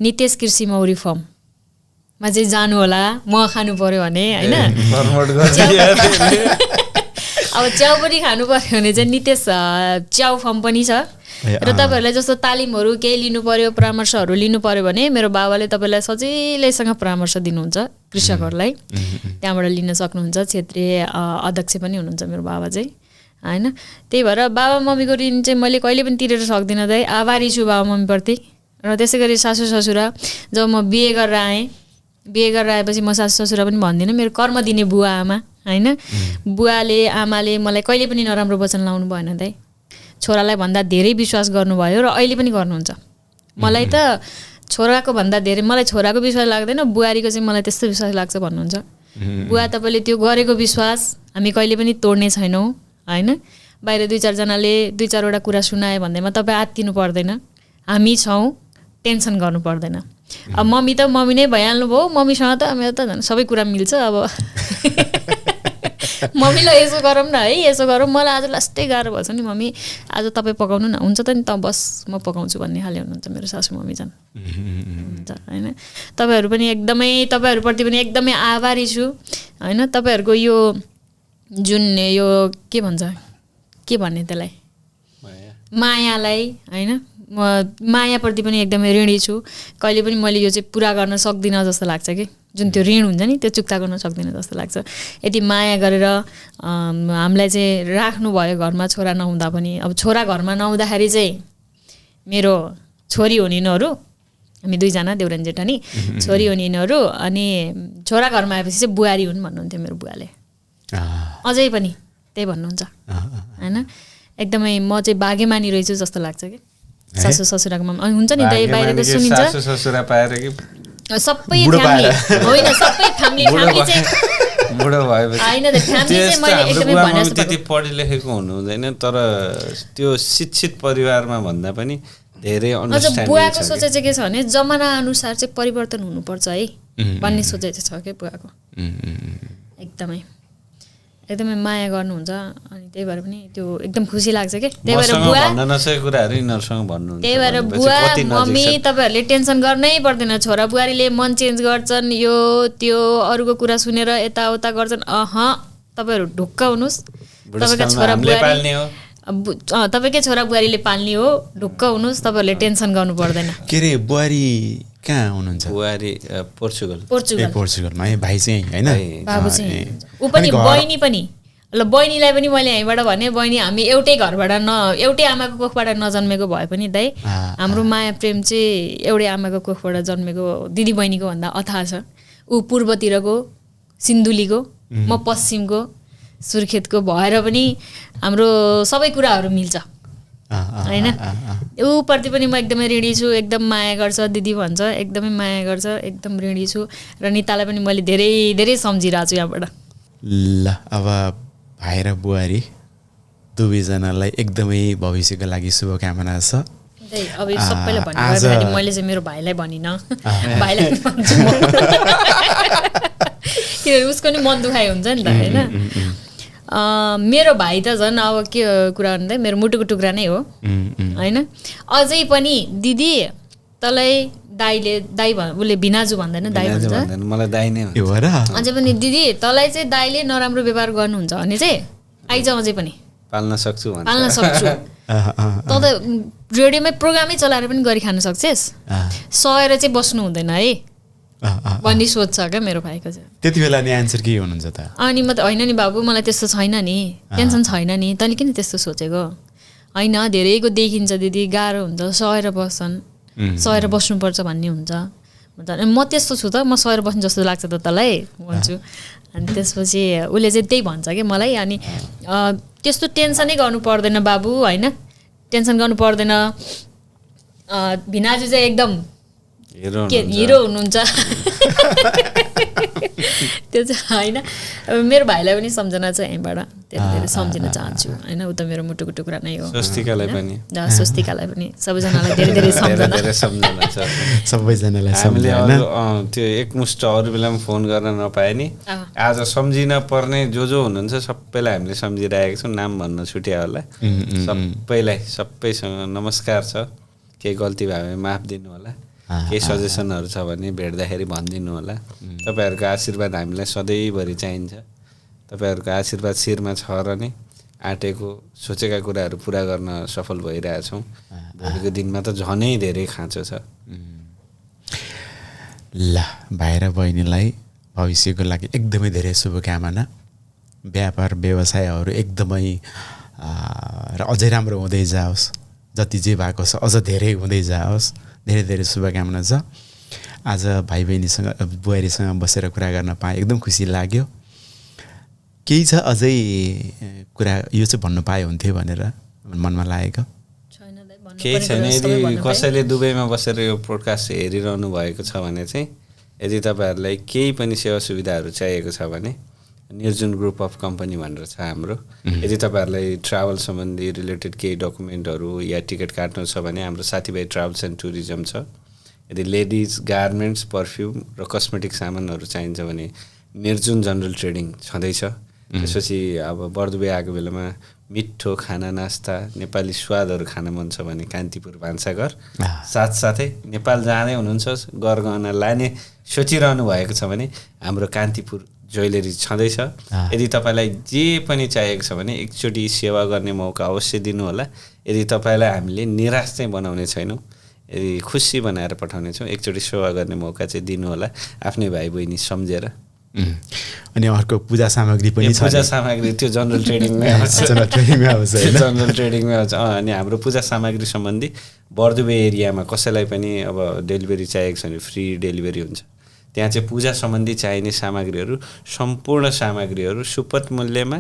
नितेश कृषि मौरी फर्ममा चाहिँ जानु होला, म खानु पर्यो भने होइन। अब च्याउ पनि खानु पर्यो भने चाहिँ नितेश च्याउ फर्म पनि छ। र तपाईँहरूलाई जस्तो तालिमहरू केही लिनु पर्यो, परामर्शहरू लिनु पर्यो भने मेरो बाबाले तपाईँलाई सजिलैसँग परामर्श दिनुहुन्छ कृषकहरूलाई। त्यहाँबाट लिन सक्नुहुन्छ। क्षेत्रीय अध्यक्ष पनि हुनुहुन्छ मेरो बाबा चाहिँ होइन। त्यही भएर बाबा मम्मीको ऋण चाहिँ मैले कहिले पनि तिरेर सक्दिनँ दाइ। आभारी छु बाबा मम्मीप्रति। र त्यसै गरी सासू ससुरा जब म बिहे गरेर आएँ, बिहे गरेर आएपछि म सासू ससुरा पनि भन्दिनँ, मेरो कर्म दिने बुवा आमा होइन। बुवाले आमाले मलाई कहिले पनि नराम्रो वचन लाउनु भएन दाइ। छोरालाई भन्दा धेरै विश्वास गर्नुभयो र अहिले पनि गर्नुहुन्छ। मलाई त छोराको भन्दा धेरै मलाई छोराको विश्वास लाग्दैन, बुहारीको चाहिँ मलाई त्यस्तो विश्वास लाग्छ भन्नुहुन्छ। बुवा तपाईँले त्यो गरेको विश्वास हामी कहिले पनि तोड्ने छैनौँ होइन। बाहिर 2-4 जनाले 2-4 वटा कुरा सुनायो भन्दैमा तपाईँ आत्तिनु पर्दैन। हामी छौँ, टेन्सन गर्नु पर्दैन। अब मम्मी त मम्मी नै भइहाल्नु भयो। मम्मीसँग त मेरो त सबै कुरा मिल्छ। अब मम्मीलाई यसो गरौँ न है, यसो गरौँ, मलाई आज लास्टै गाह्रो भएछ नि मम्मी, आज तपाईँ पकाउनु न। हुन्छ त नि, त बस म पकाउँछु भन्ने खाले हुनुहुन्छ मेरो सासू मम्मी जान हुन्छ होइन। तपाईँहरू पनि एकदमै, तपाईँहरूप्रति पनि एकदमै आभारी छु होइन। तपाईँहरूको यो जुन यो के भन्छ, के भन्ने त्यसलाई, मायालाई होइन, म मायाप्रति पनि एकदमै ऋणी छु। कहिले पनि मैले यो चाहिँ पुरा गर्न सक्दिनँ जस्तो लाग्छ कि जुन त्यो ऋण हुन्छ नि त्यो चुक्ता गर्न सक्दिनँ जस्तो लाग्छ। यति माया गरेर हामीलाई चाहिँ राख्नुभयो घरमा छोरा नहुँदा पनि। अब छोरा घरमा नहुँदाखेरि चाहिँ मेरो छोरी हुने यिनीहरू, हामी 2 जना देउरानी जेठानी, छोरी हुने यिनीहरू। अनि छोरा घरमा आएपछि चाहिँ बुहारी हुन् भन्नुहुन्थ्यो मेरो बुवाले। अझै पनि त्यही भन्नुहुन्छ होइन। एकदमै म चाहिँ भाग्यमानी रहेछु जस्तो लाग्छ कि सासू ससुराको मामा हुन्छ नि दाइ। बाहिर त सुनिन्छ सासू ससुरा पाएर कि सबै फ्यामिली होइन, सबै फ्यामिली चाहिँ बुढो भएपछि होइन त फ्यामिली चाहिँ मैले एकदमै भने जस्तो त्यति पढे लेखेको हुनु हुँदैन, तर त्यो शिक्षित परिवारमा भन्दा पनि धेरै अन्डरस्ट्यान्डिङ छ। बुवाको सोचाइ चाहिँ के छ भने जमाना अनुसार चाहिँ परिवर्तन हुनुपर्छ है भन्ने सोचाइ चाहिँ छ क्या बुवाको। एकदमै एकदमै माया गर्नुहुन्छ। अनि त्यही भएर पनि त्यो एकदम खुसी लाग्छ क्या। त्यही भएर बुवा भन्न नसकेको कुराहरू यिनीहरूसँग भन्नुहुन्छ। त्यही भएर बुवा मम्मी तपाईँहरूले टेन्सन गर्नै पर्दैन। छोरा बुहारीले मन चेन्ज गर्छन्, यो त्यो अरूको कुरा सुनेर यताउता गर्छन्। तपाईँहरू ढुक्क हुनुहोस्। तपाईँको छोरा बुहारी तपाईँकै छोरा बुहारीले पाल्ने हो, ढुक्क हुनुहोस्। तपाईँहरूले टेन्सन गर्नु पर्दैन। के अरे बुहारी कहाँ हुनुहुन्छ? बुहारी पोर्चुगलमा है। भाइ चाहिँ होइन, बाबु चाहिँ ऊ पनि बहिनी पनि। ल बहिनीलाई पनि मैले यहीँबाट भने, बहिनी हामी एउटै घरबाट एउटै आमाको कोखबाट नजन्मेको भए पनि दाइ हाम्रो माया प्रेम चाहिँ एउटै आमाको कोखबाट जन्मेको दिदी बहिनीको भन्दा अथाह छ। ऊ पूर्वतिरको सिन्धुलीको, म पश्चिमको सुर्खेतको भएर पनि हाम्रो सबै कुराहरू मिल्छ होइन। ऊप्रति पनि म एकदमै ऋणी छु। एकदम माया गर्छ, दिदी भन्छ, एकदमै माया गर्छ, एकदम ऋणी छु। र नितालाई पनि मैले धेरै धेरै सम्झिरहेको छु यहाँबाट। ल अब भाइ र बुहारी दुवैजनालाई एकदमै भविष्यको लागि शुभकामना छ। अब यो सबैलाई भन्नु मैले चाहिँ मेरो भाइलाई भनिनँ, भाइलाई भन्छु म किनभने उसको नि मन दुखाइ हुन्छ नि त होइन। मेरो भाइ त झन् अब के कुरा भन्दा मेरो मुटुको टुक्रा नै हो होइन। अझै पनि दिदी तँलाई दाइले उसले भिनाजु भन्दैन, दाइ भन्छ, मलाई दाइ नै हो र। अझै पनि दिदी तँलाई चाहिँ दाइले नराम्रो व्यवहार गर्नुहुन्छ भने चाहिँ आइज अझै पनि पाल्न सक्छु भन्छ पाल्न सक्छु त रेडियोमै प्रोग्रामै चलाएर पनि गरी खान सक्छेस् सहेर चाहिँ बस्नु हुँदैन है भन्ने सोच छ क्या मेरो भाइको चाहिँ त्यति बेला नि एन्सर के हुनुहुन्छ त अनि म त होइन नि बाबु मलाई त्यस्तो छैन नि टेन्सन छैन नि तैँले किन त्यस्तो सोचेको होइन धेरैको देखिन्छ दिदी गाह्रो हुन्छ सहेर बस्छन् सहेर बस्नुपर्छ भन्ने हुन्छ म त्यस्तो छु त म सहेर बस्नु जस्तो लाग्छ त तँलाई भन्छु अनि त्यसपछि उसले चाहिँ त्यही भन्छ कि मलाई अनि त्यस्तो टेन्सनै गर्नु पर्दैन बाबु होइन टेन्सन गर्नु पर्दैन भिनाजु चाहिँ एकदम हिरो हुनुहुन्छ त्यो चाहिँ होइन मेरो भाइलाई पनि सम्झना छ यहीँबाट धेरै धेरै सम्झिन चाहन्छु होइन ऊ त मेरो मुटुको टुक्रा नै हो स्वस्तिकालाई पनि स्वस्तिकालाई पनि सबैजनालाई धेरै धेरै सम्झना छ सबैजनालाई हामीले त्यो एकमुष्ट अरू बेलामा फोन गर्न नपाए नि आज सम्झिन पर्ने जो हुनुहुन्छ सबैलाई हामीले सम्झिरहेको छौँ नाम भन्न छुट्या होला सबैसँग नमस्कार छ केही गल्ती भयो भने माफ दिनु होला केही सजेसनहरू छ भने भेट्दाखेरि भनिदिनु होला तपाईँहरूको आशीर्वाद हामीलाई सधैँभरि चाहिन्छ तपाईँहरूको आशीर्वाद शिरमा छ र नै आँटेको सोचेका कुराहरू पुरा गर्न सफल भइरहेछौँ भोलिको दिनमा त झनै धेरै खाँचो छ ल भाइ र बहिनीलाई भविष्यको लागि एकदमै धेरै शुभकामना व्यापार व्यवसायहरू एकदमै र अझै राम्रो हुँदै जाओस् जति जे भएको छ अझ धेरै हुँदै जाओस् धेरै धेरै शुभकामना छ आज भाइ बहिनीसँग बुहारीसँग बसेर कुरा गर्न पाएँ एकदम खुसी लाग्यो केही छ अझै कुरा यो चाहिँ भन्नु पाए हुन्थ्यो भनेर मनमा लागेको केही छैन यदि कसैले दुबईमा बसेर यो पोडकास्ट हेरिरहनु भएको छ भने चाहिँ यदि तपाईँहरूलाई केही पनि सेवा सुविधाहरू चाहिएको छ भने निर्जुन ग्रुप अफ कम्पनी भनेर छ हाम्रो यदि तपाईँहरूलाई ट्राभल सम्बन्धी रिलेटेड केही डकुमेन्टहरू या टिकट काट्नु छ भने हाम्रो साथीभाइ ट्राभल्स एन्ड टुरिज्म छ यदि लेडिज गार्मेन्ट्स पर्फ्युम र कस्मेटिक सामानहरू चाहिन्छ भने निर्जुन जनरल ट्रेडिङ छँदैछ त्यसपछि अब बर्दुबे आएको बेलामा मिठो खाना नास्ता नेपाली स्वादहरू खान मन छ भने कान्तिपुर भान्साघर साथसाथै नेपाल जाँदै हुनुहुन्छ गरगहना लाने सोचिरहनु भएको छ भने हाम्रो कान्तिपुर ज्वेलरी छँदैछ यदि तपाईँलाई जे पनि चाहिएको छ भने एकचोटि सेवा गर्ने मौका अवश्य दिनु होला यदि तपाईँलाई हामीले निराश चाहिँ बनाउने छैनौँ यदि खुसी बनाएर पठाउनेछौँ एकचोटि सेवा गर्ने मौका चाहिँ दिनु होला आफ्नै भाइ बहिनी सम्झेर अनि अर्को पूजा सामग्री पनि छ पूजा सामग्री त्यो जनरल ट्रेडिङमै आउँछ जनरल ट्रेडिङमै आउँछ अनि हाम्रो पूजा सामग्री सम्बन्धी बर्दुबे एरियामा कसैलाई पनि अब डेलिभरी चाहिएको छ भने फ्री डेलिभरी हुन्छ त्यहाँ चाहिँ पूजा सम्बन्धी चाहिने सामग्रीहरू सम्पूर्ण सामग्रीहरू सुपथ मूल्यमा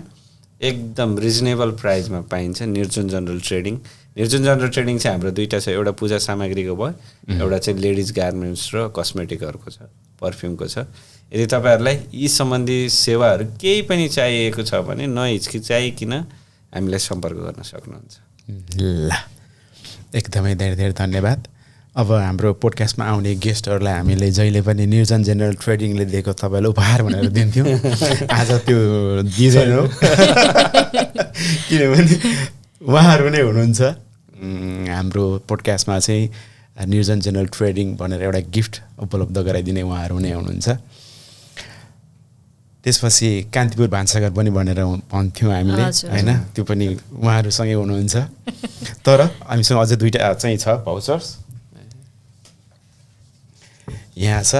एकदम रिजनेबल प्राइसमा पाइन्छ निर्जुन जनरल ट्रेडिङ चाहिँ हाम्रो दुईवटा छ एउटा पूजा सामग्रीको भयो एउटा चाहिँ लेडिज गार्मेन्ट्स र कस्मेटिकहरूको छ पर्फ्युमको छ यदि तपाईँहरूलाई यी सम्बन्धी सेवाहरू केही पनि चाहिएको छ भने नहिचकिचाइकन हामीलाई सम्पर्क गर्न सक्नुहुन्छ ल एकदमै धेरै धेरै धन्यवाद अब हाम्रो पोडकास्टमा आउने गेस्टहरूलाई हामीले जहिले पनि निर्जन जेनरल ट्रेडिङले दिएको तपाईँलाई उपहार भनेर दिन्थ्यौँ आज त्यो दिँदैन हो किनभने उहाँहरू नै हुनुहुन्छ हाम्रो पोडकास्टमा चाहिँ निर्जन जेनरल ट्रेडिङ भनेर एउटा गिफ्ट उपलब्ध गराइदिने उहाँहरू नै हुनुहुन्छ त्यसपछि कान्तिपुर भान्साघर पनि भनेर भन्थ्यौँ हामीले होइन त्यो पनि उहाँहरूसँगै हुनुहुन्छ तर हामीसँग अझै दुईवटा चाहिँ छ भाउचर्स यहाँ छ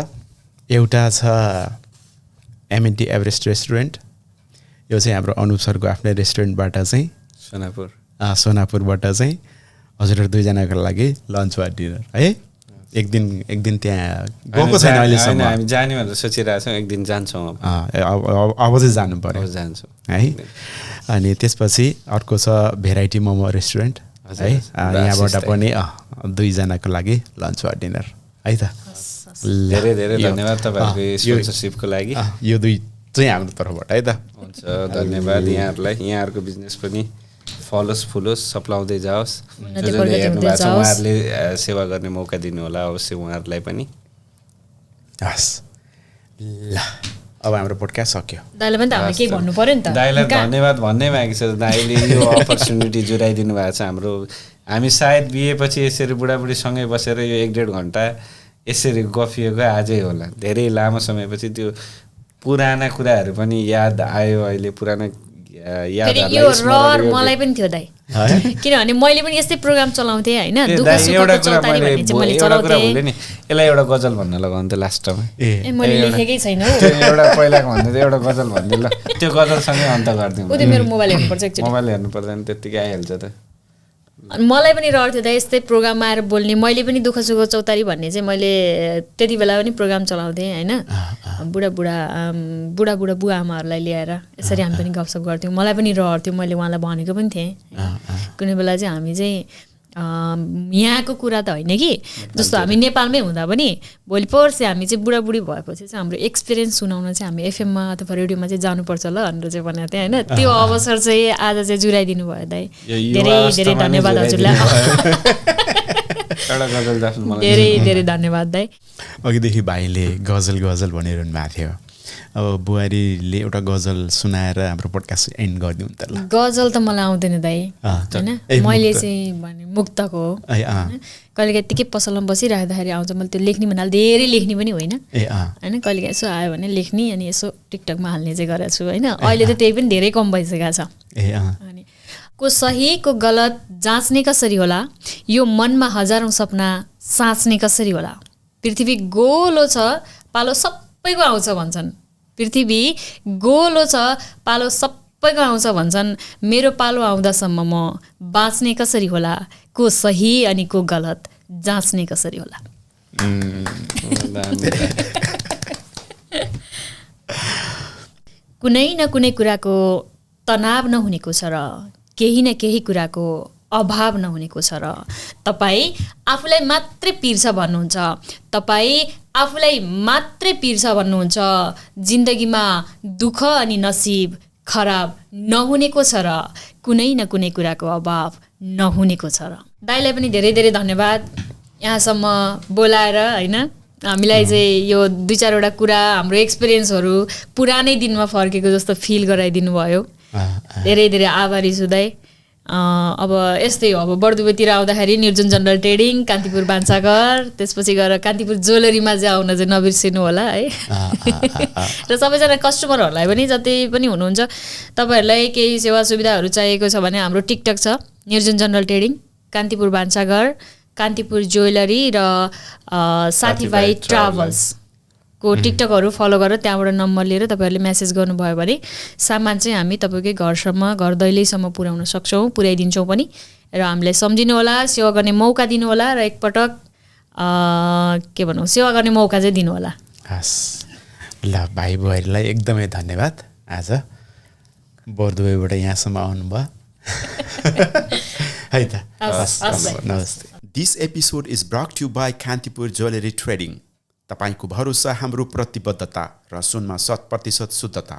एउटा छ एमएनटी एभरेस्ट रेस्टुरेन्ट यो चाहिँ हाम्रो अनुप सरको आफ्नै रेस्टुरेन्टबाट चाहिँ सोनापुरबाट चाहिँ हजुरहरू दुईजनाको लागि लन्च वा डिनर है एक दिन त्यहाँ गएको छैन अहिलेसम्म हामी जाने भनेर सोचिरहेको छौँ एक दिन जान्छौँ अब चाहिँ जानु पर्यो जान्छौँ है अनि त्यसपछि अर्को छ भेराइटी मोमो रेस्टुरेन्ट है यहाँबाट पनि दुईजनाको लागि लन्च वा डिनर है त धेरै धेरै धन्यवाद तपाईँहरूको स्पोन्सरसिपको लागि यो दुई चाहिँ हाम्रो तर्फबाट है त हुन्छ धन्यवाद यहाँहरूलाई यहाँहरूको बिजनेस पनि फलोस् फुलोस् सप्लाउँदै जाओस् जसले हेर्नु भएको छ उहाँहरूले सेवा गर्ने मौका दिनु होला अवश्य उहाँहरूलाई पनि हस् ल अब हाम्रो पोडकास्ट सक्यो दाइले पनि त हामीले केही भन्नु पर्यो नि त दाइलाई धन्यवाद भन्नै मागेको छ दाइले यो अपर्च्युनिटी जुराइदिनु भएको छ हाम्रो हामी सायद बिहेपछि यसरी बुढाबुढीसँगै बसेर यो 1.5 घन्टा यसरी गफिएको आजै होला धेरै लामो समयपछि त्यो पुराना कुराहरू पनि याद आयो अहिले पुराना फेरि यो रहर मलाई पनि थियो दाइ किनभने मैले पनि यस्तै प्रोग्राम चलाउँथेँ होइन दुःख सुखको चौतारी भन्ने चाहिँ मैले चलाउँथेँ नि यसलाई एउटा गजल भन्न लगाउँथेँ लास्टमा ए मैले लेखेकै छैन एउटा पहिलाको भन्दा चाहिँ एउटा गजल भन्दै ल त्यो गजलसँगै अन्त गरिदिउँ उ त्यो मेरो मोबाइल हेर्नुपर्छ एक्चुअली मोबाइल हेर्नु पर्दैन त्यत्तिकै आइहाल्छ त मलाई पनि रहर थियो दाइ यस्तै प्रोग्राममा आएर बोल्ने मैले पनि दुःख सुख चौतारी भन्ने चाहिँ मैले त्यति बेला पनि प्रोग्राम चलाउँथेँ होइन बुढा बुवा आमाहरूलाई ल्याएर यसरी हामी पनि गफसप गर्थ्यौँ मलाई पनि रहर थियो मैले उहाँलाई भनेको पनि थिएँ कुनै बेला चाहिँ हामी चाहिँ यहाँको कुरा त होइन कि जस्तो हामी नेपालमै हुँदा पनि भोलि पर्सि हामी चाहिँ बुढाबुढी भएपछि चाहिँ हाम्रो एक्सपिरियन्स सुनाउन चाहिँ हामी एफएममा अथवा रेडियोमा चाहिँ जानुपर्छ ल भनेर चाहिँ भनेको थिएँ होइन त्यो अवसर चाहिँ आज चाहिँ जुराइदिनु भयो दाइ धेरै धेरै धन्यवाद हजुरलाई धेरै धेरै धन्यवाद दाइ अघिदेखि भाइले गजल भनिरहनु भएको थियो अब बुहारीले एउटा गजल सुनाएर हाम्रो पोडकास्ट एन्ड गरिदिउँ त ल गजल त मलाई आउँदैन दाइ होइन मैले चाहिँ भने मुक्तको हो कहिलेकाहीँ यत्तिकै पसलमा बसिराख्दाखेरि आउँछ मैले त्यो लेख्ने भन्नाले धेरै लेख्ने पनि होइन होइन कहिलेकाहीँ यसो आयो भने लेख्ने अनि यसो टिकटकमा हाल्ने चाहिँ गरेको छु होइन अहिले त त्यही पनि धेरै कम भइसकेको छ अनि को सही को गलत जाँच्ने कसरी होला यो मनमा हजारौँ सपना साँच्ने कसरी होला पृथ्वी गोलो छ पालो सबैको आउँछ भन्छन् पृथ्वी गोलो छ पालो सबैको आउँछ भन्छन् मेरो पालो आउँदासम्म म बाँच्ने कसरी होला को सही अनि को गलत जाँच्ने कसरी होला कुनै न कुनै कुराको तनाव नहुनेको छ र केही न केही कुराको अभाव नहुनेको छ र तपाईँ आफूलाई मात्रै पिर्छ भन्नुहुन्छ तपाईँ आफूलाई मात्रै पिर्छ भन्नुहुन्छ जिन्दगीमा दुःख अनि नसिब खराब नहुनेको छ र कुनै न कुनै कुराको अभाव नहुनेको छ र दाइलाई पनि धेरै धेरै धन्यवाद यहाँसम्म बोलाएर होइन हामीलाई चाहिँ यो 2-4वटा कुरा हाम्रो एक्सपिरियन्सहरू पुरानै दिनमा फर्केको जस्तो फिल गराइदिनु भयो धेरै धेरै आभारी छु दाइ अब यस्तै हो अब बर्दुबेतिर आउँदाखेरि निर्जुन जनरल ट्रेडिङ कान्तिपुर भान्साघर त्यसपछि गएर कान्तिपुर ज्वेलरीमा चाहिँ आउन चाहिँ नबिर्सिनु होला है र सबैजना कस्टमरहरूलाई पनि जति पनि हुनुहुन्छ तपाईँहरूलाई केही सेवा सुविधाहरू चाहिएको छ भने हाम्रो टिकटक छ निर्जुन जनरल ट्रेडिङ कान्तिपुर भान्साघर कान्तिपुर ज्वेलरी र साथीभाइ ट्राभल्स को टिकटकहरू फलो गरेर त्यहाँबाट नम्बर लिएर तपाईँहरूले मेसेज गर्नुभयो भने सामान चाहिँ हामी तपाईँकै घरसम्म घर दैलेसम्म पुर्याउन सक्छौँ पुर्याइदिन्छौँ पनि र हामीलाई सम्झिनु होला सेवा गर्ने मौका दिनु होला र एकपटक के भनौँ सेवा गर्ने मौका चाहिँ दिनु होला हस् ल भाइ बुहारीलाई एकदमै धन्यवाद आज बर्दुबेबाट यहाँसम्म आउनुभयो है त नमस्ते this episode is brought you by Kantipur jewellery trading तपाईको भरोसा हाम्रो प्रतिबद्धता र सुनमा 100% शुद्धता